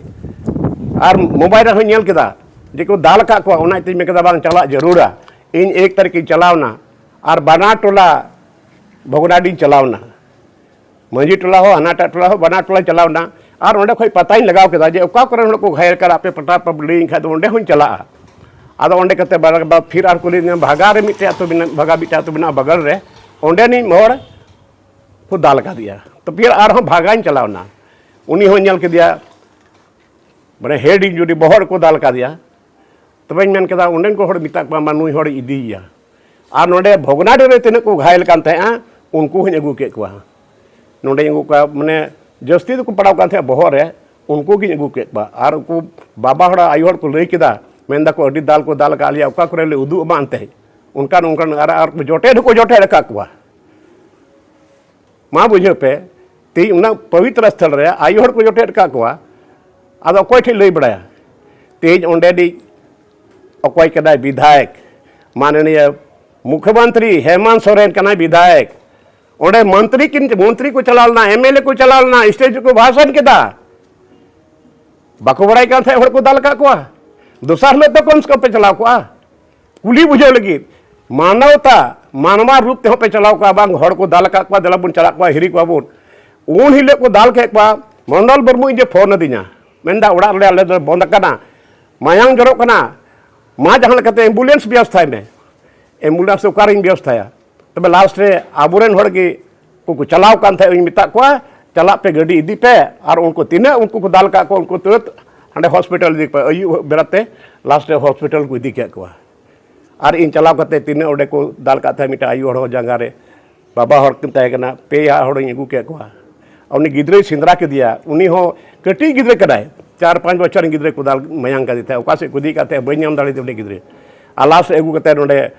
ᱟᱨ ᱢᱳᱵᱟᱭᱤᱞ ᱨᱮᱦᱚᱸᱧ ᱧᱮᱞ ᱠᱮᱫᱟ ᱡᱮ ᱠᱚ ᱫᱟᱞ ᱟᱠᱟᱫ ᱠᱚᱣᱟ, ᱚᱱᱟ ᱤᱭᱟᱹᱛᱮᱧ ᱢᱮᱱ ᱠᱮᱫᱟ, ᱵᱟᱝ, ᱪᱟᱞᱟᱜ ᱡᱟᱹᱨᱩᱲᱟ᱾ ᱤᱧ ᱮᱠ ᱛᱟᱹᱨᱤᱠᱷ ᱤᱧ ᱪᱟᱞᱟᱣ ᱮᱱᱟ᱾ ᱟᱨ ᱵᱟᱱᱟᱨ ᱴᱚᱞᱟ ᱵᱷᱚᱜᱽᱱᱟᱰᱤᱧ ᱪᱟᱞᱟᱣ ᱮᱱᱟ᱾ ᱢᱟᱹᱡᱷᱤ ᱴᱚᱞᱟ ᱦᱚᱸ, ᱦᱟᱱᱟᱴᱟᱜ ᱴᱚᱞᱟ ᱦᱚᱸ, ᱵᱟᱱᱟᱨ ᱴᱚᱞᱟᱧ ᱪᱟᱞᱟᱣ ᱮᱱᱟ᱾ ᱟᱨ ᱚᱸᱰᱮ ᱠᱷᱚᱡ ᱯᱟᱛᱟᱧ ᱞᱟᱜᱟᱣ ᱠᱮᱫᱟ ᱡᱮ ᱚᱠᱟ ᱠᱚᱨᱮᱱ ᱦᱚᱲ ᱠᱚ ᱜᱷᱟᱭᱮᱞ ᱠᱟᱱᱟ, ᱟᱯᱮ ᱯᱟᱴᱟ ᱯᱟᱵᱽᱞᱤᱠ ᱠᱷᱟᱡ ᱫᱚ ᱚᱸᱰᱮ ᱦᱚᱸᱧ ᱪᱟᱞᱟᱜᱼᱟ᱾ ᱟᱫᱚ ᱚᱸᱰᱮ ᱠᱟᱛᱮ ᱵᱟᱨ ᱵᱟᱨ ᱯᱷᱤᱨ ᱟᱨ ᱠᱩᱞᱤ ᱞᱤᱫᱤᱧᱟ, ᱵᱷᱟᱜᱟ ᱨᱮ ᱢᱤᱫᱴᱮᱡ ᱟᱹᱛᱩ ᱢᱮᱱᱟᱜ, ᱵᱷᱟᱜᱟ ᱢᱤᱫᱴᱮᱡ ᱟᱹᱛᱩ ᱢᱮᱱᱟᱜᱼᱟ ᱵᱟᱜᱟᱞ ᱨᱮ, ᱚᱸᱰᱮᱱᱤᱡ ᱦᱚᱲ ᱠᱚ ᱫᱟᱞ ᱠᱟᱫᱮᱭᱟ᱾ ᱛᱚ ᱯᱷᱤᱨ ᱟᱨᱦᱚᱸ ᱵᱷᱟᱜᱟᱧ ᱪᱟᱞᱟᱣ ᱮᱱᱟ, ᱩᱱᱤ ᱦᱚᱸᱧ ᱧᱮᱞ ᱠᱮᱫᱮᱭᱟ, ᱢᱟᱱᱮ ᱦᱮᱰ ᱤᱧᱡᱩᱨᱤ, ᱵᱚᱦᱚᱜ ᱨᱮᱠᱚ ᱫᱟᱞ ᱠᱟᱫᱮᱭᱟ᱾ ᱛᱚᱵᱮᱧ ᱢᱮᱱ ᱠᱮᱫᱟ, ᱚᱸᱰᱮᱱ ᱠᱚ ᱦᱚᱲ ᱢᱮᱛᱟ ᱠᱚᱣᱟ, ᱢᱟ ᱱᱩᱭ ᱦᱚᱲ ᱤᱫᱤᱭᱮᱭᱟ᱾ ᱟᱨ ᱱᱚᱰᱮ ᱵᱷᱚᱜᱽᱱᱟᱰᱤ ᱨᱮ ᱛᱤᱱᱟᱹᱜ ᱠᱚ ᱜᱷᱟᱭᱮᱞ ᱠᱟᱱ ᱛᱟᱦᱮᱸᱜᱼᱟ, ᱩᱱᱠᱩ ᱦᱚᱸᱧ ᱟᱹᱜᱩ ᱠᱮᱫ ᱠᱚᱣᱟ᱾ ᱱᱚᱰᱮᱧ ᱟᱹᱜᱩ ᱠᱚᱣᱟ, ᱢᱟᱱᱮ ᱡᱟᱹᱥᱛᱤ ᱫᱚᱠᱚ ᱯᱟᱲᱟᱣ ᱠᱟᱱ ᱛᱟᱦᱮᱸᱜ ᱵᱚᱦᱚᱜ ᱨᱮ, ᱩᱱᱠᱩ ᱜᱤᱧ ᱟᱹᱜᱩ ᱠᱮᱫ ᱠᱚᱣᱟ᱾ ᱟᱨ ᱩᱱᱠᱩ ᱵᱟᱵᱟ ᱦᱚᱲ, ᱟᱭᱳ ᱦᱚᱲ ᱠᱚ ᱞᱟᱹᱭ ᱠᱮᱫᱟ, ᱢᱮᱱ ᱫᱟᱠᱚ, "ᱟᱹᱰᱤ ᱫᱟᱞ ᱠᱚ ᱫᱟᱞ ᱟᱠᱟᱫ ᱞᱮᱭᱟ, ᱚᱠᱟ ᱠᱚᱨᱮ ᱞᱮ ᱩᱫᱩᱜ ᱟᱢᱟ ᱮᱱᱛᱮ?" ᱚᱱᱠᱟᱱ ᱚᱱᱠᱟᱱ ᱟᱨ, ᱟᱨ ᱠᱚ ᱡᱚᱴᱮᱫ ᱦᱚᱸᱠᱚ ᱡᱚᱴᱮᱫ ᱟᱠᱟᱫ ᱠᱚᱣᱟ᱾ ᱢᱟ ᱵᱩᱡᱷᱟᱹᱣ ᱯᱮ, ᱛᱮᱦᱮᱧ ᱚᱱᱟ ᱯᱚᱵᱤᱛᱨᱚ ᱥᱛᱷᱚᱞ ᱨᱮ ᱟᱭᱳ ᱦᱚᱲ ᱠᱚ ᱡᱚᱴᱮᱫ ᱟᱠᱟᱫ ᱠᱚᱣᱟ, ᱟᱫᱚ ᱚᱠᱚᱭ ᱴᱷᱮᱡ ᱞᱟᱹᱭ ᱵᱟᱲᱟᱭᱟ? ᱛᱮᱦᱮᱧ ᱚᱸᱰᱮᱱᱤᱡ ᱚᱠᱚᱭ ᱠᱟᱱᱟᱭ ᱵᱤᱫᱷᱟᱭᱚᱠ, ᱢᱟᱱᱚᱱᱤᱭᱚ ᱢᱩᱠᱷᱭᱚᱢᱚᱱᱛᱨᱤ ᱦᱮᱢᱚᱱᱛ ᱥᱚᱨᱮᱱ ᱠᱟᱱᱟᱭ ᱵᱤᱫᱷᱟᱭᱚᱠ, ᱚᱸᱰᱮ ᱢᱚᱱᱛᱨᱤ ᱠᱤᱱ, ᱢᱚᱱᱛᱨᱤ ᱠᱚ ᱪᱟᱞᱟᱣ ᱞᱮᱱᱟ, ᱮᱢ ᱮᱞ ᱮ ᱠᱚ ᱪᱟᱞᱟᱣ ᱞᱮᱱᱟ, ᱥᱴᱮᱡ ᱨᱮᱠᱚ ᱵᱷᱟᱥᱚᱱ ᱠᱮᱫᱟ᱾ ᱵᱟᱠᱚ ᱵᱟᱲᱟᱭ ᱠᱟᱱ ᱛᱟᱦᱮᱸᱫ ᱦᱚᱲ ᱠᱚ ᱫᱟᱞ ᱟᱠᱟᱫ ᱠᱚᱣᱟ? ᱫᱚᱥᱟᱨ ᱦᱤᱞᱳᱜ ᱫᱚ ᱠᱚᱢ ᱥᱮ ᱠᱚᱢ ᱯᱮ ᱪᱟᱞᱟᱣ ᱠᱚᱜᱼᱟ ᱠᱩᱞᱤ ᱵᱩᱡᱷᱟᱹᱣ ᱞᱟᱹᱜᱤᱫ᱾ ᱢᱟᱱᱚᱣᱛᱟ, ᱢᱟᱱᱣᱟ ᱨᱩᱯ ᱛᱮᱦᱚᱸ ᱯᱮ ᱪᱟᱞᱟᱣ ᱠᱚᱜᱼᱟ, ᱵᱟᱝ ᱦᱚᱲ ᱠᱚ ᱫᱟᱞ ᱟᱠᱟᱫ ᱠᱚᱣᱟ, ᱫᱮᱞᱟ ᱵᱚᱱ ᱪᱟᱞᱟᱜ ᱠᱚᱣᱟ, ᱦᱤᱨᱤ ᱠᱚᱣᱟ ᱵᱚᱱ᱾ ᱩᱱ ᱦᱤᱞᱳᱜ ᱠᱚ ᱫᱟᱞ ᱠᱮᱫ ᱠᱚᱣᱟ᱾ ᱢᱚᱱᱰᱚᱞ ᱢᱩᱨᱢᱩ ᱤᱧ ᱡᱮ ᱯᱷᱳᱱ ᱟᱹᱫᱤᱧᱟ, ᱢᱮᱱᱫᱟ, "ᱚᱲᱟᱜ ᱨᱮ ᱟᱞᱮ ᱫᱚ ᱵᱚᱱᱫ ᱟᱠᱟᱱᱟ, ᱢᱟᱭᱟᱝ ᱡᱚᱨᱚᱜ ᱠᱟᱱᱟ, ᱢᱟ ᱡᱟᱦᱟᱸ ᱞᱮᱠᱟᱛᱮ ᱮᱢᱵᱩᱞᱮᱱᱥ ᱵᱮᱵᱚᱥᱛᱷᱟᱭ ᱢᱮ᱾" ᱮᱢᱵᱩᱞᱮᱱᱥ ᱚᱠᱟᱨᱤᱧ ᱵᱮᱵᱚᱥᱛᱷᱟᱭᱟ? ᱛᱚᱵᱮ ᱞᱟᱥᱴ ᱨᱮ ᱟᱵᱚᱨᱮᱱ ᱦᱚᱲ ᱜᱮ ᱩᱱᱠᱩ ᱪᱟᱞᱟᱣ ᱠᱟᱱ ᱛᱟᱦᱮᱸᱫ, ᱤᱧ ᱢᱮᱛᱟᱫ ᱠᱚᱣᱟ, "ᱪᱟᱞᱟᱜ ᱯᱮ, ᱜᱟᱹᱰᱤ ᱤᱫᱤ ᱯᱮ", ᱟᱨ ᱩᱱᱠᱩ ᱛᱤᱱᱟᱹᱜ ᱩᱱᱠᱩ ᱠᱚ ᱫᱟᱞ ᱠᱟᱜ ᱠᱚ, ᱩᱱᱠᱩ ᱛᱩᱨᱟᱹᱛ ᱦᱟᱸᱰᱮ ᱦᱚᱥᱯᱤᱴᱟᱞ ᱤᱫᱤ ᱠᱚᱣᱟ᱾ ᱟᱹᱭᱩᱵ ᱵᱮᱲᱟᱛᱮ ᱞᱟᱥᱴ ᱨᱮ ᱦᱚᱥᱯᱤᱴᱟᱞ ᱠᱚ ᱤᱫᱤ ᱠᱮᱫ ᱠᱚᱣᱟ᱾ ᱟᱨ ᱤᱧ ᱪᱟᱞᱟᱣ ᱠᱟᱛᱮ ᱛᱤᱱᱟᱹᱜ ᱚᱸᱰᱮ ᱠᱚ ᱫᱟᱞ ᱠᱟᱜ ᱛᱟᱦᱮᱸᱫ, ᱢᱤᱫᱴᱟᱝ ᱟᱭᱳ ᱦᱚᱲ ᱦᱚᱸ ᱡᱟᱸᱜᱟ ᱨᱮ, ᱵᱟᱵᱟ ᱦᱚᱲ ᱠᱤᱱ ᱛᱟᱦᱮᱸ ᱠᱟᱱᱟ, ᱯᱮ ᱦᱚᱲᱤᱧ ᱟᱹᱜᱩ ᱠᱮᱫ ᱠᱚᱣᱟ᱾ ᱩᱱᱤ ᱜᱤᱫᱽᱨᱟᱹᱭ ᱥᱮᱸᱫᱽᱨᱟ ᱠᱮᱫᱮᱭᱟ, ᱩᱱᱤ ᱦᱚᱸ ᱠᱟᱹᱴᱤᱡ ᱜᱤᱫᱽᱨᱟᱹ ᱠᱟᱱᱟᱭ, ᱪᱟᱨ ᱯᱟᱸᱪ ᱵᱚᱪᱷᱚᱨ ᱨᱮᱱ ᱜᱤᱫᱽᱨᱟᱹ ᱠᱚ ᱫᱟᱞ ᱢᱟᱭᱟᱝ ᱠᱟᱫᱮ ᱛᱟᱦᱮᱸᱫ, ᱚᱠᱟ ᱥᱮᱫ ᱠᱚ ᱤᱫᱤ ᱠᱟᱫ ᱛᱟᱦᱮᱸᱫ ᱵᱟᱹᱧ ᱧᱟᱢ ᱫᱟᱲᱮᱭᱟᱫᱮ ᱩᱱᱤ ᱜᱤᱫᱽᱨᱟᱹ᱾ ᱟᱨ ᱞᱟᱥᱴ ᱟᱹᱜᱩ ᱠᱟᱛᱮ ᱱᱚᱰᱮ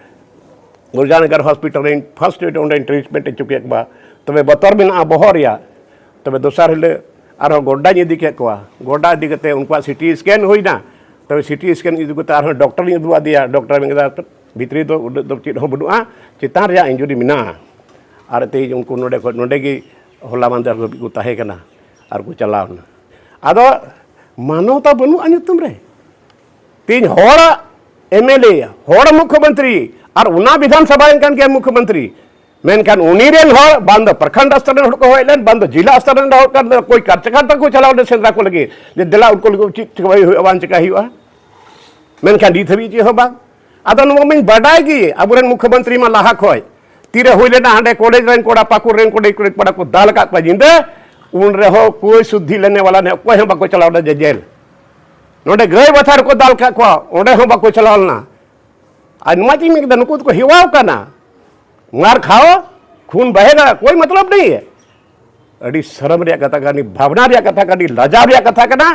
ᱜᱩᱨᱡᱟᱱᱚᱜᱚᱨ ᱦᱚᱥᱯᱤᱴᱟᱞ ᱨᱮᱧ ᱯᱷᱟᱥᱴ ᱮᱰ ᱚᱸᱰᱮᱧ ᱴᱨᱤᱴᱢᱮᱱᱴ ᱦᱚᱪᱚ ᱠᱮᱫ ᱠᱚᱣᱟ᱾ ᱛᱚᱵᱮ ᱵᱚᱛᱚᱨ ᱢᱮᱱᱟᱜᱼᱟ ᱵᱚᱦᱚᱜ ᱨᱮᱭᱟᱜ᱾ ᱛᱚᱵᱮ ᱫᱚᱥᱟᱨ ᱦᱤᱞᱳᱜ ᱟᱨᱦᱚᱸ ᱜᱚᱰᱰᱟᱧ ᱤᱫᱤ ᱠᱮᱫ ᱠᱚᱣᱟ᱾ ᱜᱚᱰᱰᱟ ᱤᱫᱤ ᱠᱟᱛᱮ ᱩᱱᱠᱩᱣᱟᱜ ᱥᱤᱴᱤ ᱥᱠᱮᱱ ᱦᱩᱭᱱᱟ᱾ ᱛᱚᱵᱮ ᱥᱤᱴᱤ ᱥᱠᱮᱱ ᱤᱫᱤ ᱠᱟᱛᱮ ᱟᱨᱦᱚᱸ ᱰᱚᱠᱴᱚᱨᱤᱧ ᱩᱫᱩᱜ ᱟᱫᱮᱭᱟ᱾ ᱰᱚᱠᱴᱚᱨ ᱢᱮᱱ ᱠᱮᱫᱟ, "ᱵᱷᱤᱛᱨᱤ ᱫᱚ ᱩᱱᱟᱹᱜ ᱫᱚ ᱪᱮᱫ ᱦᱚᱸ ᱵᱟᱹᱱᱩᱜᱼᱟ, ᱪᱮᱛᱟᱱ ᱨᱮᱭᱟᱜ ᱤᱱᱡᱩᱨᱤ ᱢᱮᱱᱟᱜᱼᱟ᱾" ᱟᱨ ᱛᱮᱦᱮᱧ ᱩᱱᱠᱩ ᱱᱚᱰᱮ ᱠᱷᱚᱱ ᱱᱚᱰᱮ ᱜᱮ ᱦᱚᱞᱟ ᱢᱟᱦᱫᱮᱨ ᱦᱟᱹᱵᱤᱡ ᱠᱚ ᱛᱟᱦᱮᱸ ᱠᱟᱱᱟ ᱟᱨ ᱠᱚ ᱪᱟᱞᱟᱣ ᱮᱱᱟ᱾ ᱟᱫᱚ ᱢᱟᱱᱚᱣᱛᱟ ᱵᱟᱹᱱᱩᱜᱼᱟ ᱧᱩᱛᱩᱢ ᱨᱮ᱾ ᱛᱮᱦᱮᱧ ᱦᱚᱲᱟᱜ ᱮᱢ ᱮᱞ ᱮ, ᱦᱚᱲ ᱢᱩᱠᱷᱭᱚᱢᱚᱱᱛᱨᱤ, ᱟᱨ ᱚᱱᱟ ᱵᱤᱫᱷᱟᱱ ᱥᱚᱵᱷᱟ ᱨᱮᱱ ᱠᱟᱱ ᱜᱮᱭᱟ ᱢᱩᱠᱷᱭᱚᱢᱚᱱᱛᱨᱤ, ᱢᱮᱱᱠᱷᱟᱱ ᱩᱱᱤ ᱨᱮᱱ ᱦᱚᱲ ᱵᱟᱝ ᱫᱚ ᱯᱨᱚᱠᱷᱚᱸᱰ ᱥᱛᱚᱨ ᱨᱮᱱ ᱦᱚᱲ ᱠᱚ ᱦᱚᱦᱚᱭᱮᱫ ᱞᱮᱱ, ᱵᱟᱝ ᱫᱚ ᱡᱤᱞᱟ ᱥᱛᱚᱨ ᱨᱮᱱ ᱦᱚᱲ ᱠᱟᱱ ᱫᱚ ᱚᱠᱚᱭ ᱠᱟᱨᱪᱟᱠᱟᱨ ᱛᱟᱠᱚ ᱪᱟᱞᱟᱣ ᱞᱮᱱ ᱥᱮᱸᱫᱽᱨᱟ ᱠᱚ ᱞᱟᱹᱜᱤᱫ, ᱡᱮ ᱫᱮᱞᱟ ᱩᱱᱠᱩ ᱞᱟᱹᱜᱤᱫ ᱪᱮᱫ ᱪᱤᱠᱟᱹᱭ ᱦᱩᱭᱩᱜᱼᱟ, ᱵᱟᱝ ᱪᱤᱠᱟᱹᱭ ᱦᱩᱭᱩᱜᱼᱟ᱾ ᱢᱮᱱᱠᱷᱟᱱ ᱱᱤᱛ ᱦᱟᱹᱵᱤᱡ ᱪᱮᱫ ᱦᱚᱸ ᱵᱟᱝ᱾ ᱟᱫᱚ ᱱᱚᱣᱟ ᱢᱟᱧ ᱵᱟᱰᱟᱭ ᱜᱮ, ᱟᱵᱚᱨᱮᱱ ᱢᱩᱠᱷᱭᱚᱢᱚᱱᱛᱨᱤ ᱢᱟ ᱞᱟᱦᱟ ᱠᱷᱚᱡ ᱛᱤᱨᱮ ᱦᱩᱭ ᱞᱮᱱᱟ, ᱦᱟᱸᱰᱮ ᱠᱚᱞᱮᱡᱽ ᱨᱮᱱ ᱠᱚᱲᱟ, ᱯᱟᱹᱠᱩᱲ ᱨᱮᱱ ᱠᱚᱲᱟ, ᱠᱚᱲᱟ ᱠᱚ ᱫᱟᱞ ᱟᱠᱟᱫ ᱠᱚᱣᱟ ᱧᱤᱫᱟᱹ, ᱩᱱ ᱨᱮᱦᱚᱸ ᱠᱳᱭ ᱥᱩᱫᱽᱫᱷᱤ ᱞᱮᱱᱮ ᱣᱟᱞᱟ ᱱᱮ ᱚᱠᱚᱭ ᱦᱚᱸ ᱵᱟᱠᱚ ᱪᱟᱞᱟᱣ ᱞᱮᱱᱟ ᱡᱮᱡᱮᱞ᱾ ᱱᱚᱰᱮ ᱜᱟᱹᱭ ᱵᱟᱛᱷᱟ ᱨᱮᱠᱚ ᱫᱟᱞ ᱠᱟᱜ ᱠᱚᱣᱟ, ᱚᱸᱰᱮ ᱦᱚᱸ ᱵᱟᱠᱚ ᱪᱟᱞᱟᱣ ᱞᱮᱱᱟ᱾ ᱟᱨ ᱱᱚᱣᱟ ᱪᱮᱫ ᱤᱧ ᱢᱮᱱ ᱠᱮᱫᱟ, ᱱᱩᱠᱩ ᱫᱚᱠᱚ ᱦᱮᱣᱟᱣ ᱠᱟᱱᱟ ᱢᱟᱨ ᱠᱷᱟᱣ, ᱠᱷᱩᱱ ᱵᱟᱦᱮᱜᱟ, ᱠᱳᱭ ᱢᱚᱛᱞᱚᱵ ᱱᱟᱦᱤ ᱦᱮ᱾ ᱟᱹᱰᱤ ᱥᱚᱨᱚᱢ ᱨᱮᱭᱟᱜ ᱠᱟᱛᱷᱟ ᱠᱟᱱᱟ, ᱟᱹᱰᱤ ᱵᱷᱟᱵᱽᱱᱟ ᱨᱮᱭᱟᱜ ᱠᱟᱛᱷᱟ ᱠᱟᱱᱟ, ᱟᱹᱰᱤ ᱞᱟᱡᱟᱣ ᱨᱮᱭᱟᱜ ᱠᱟᱛᱷᱟ ᱠᱟᱱᱟ᱾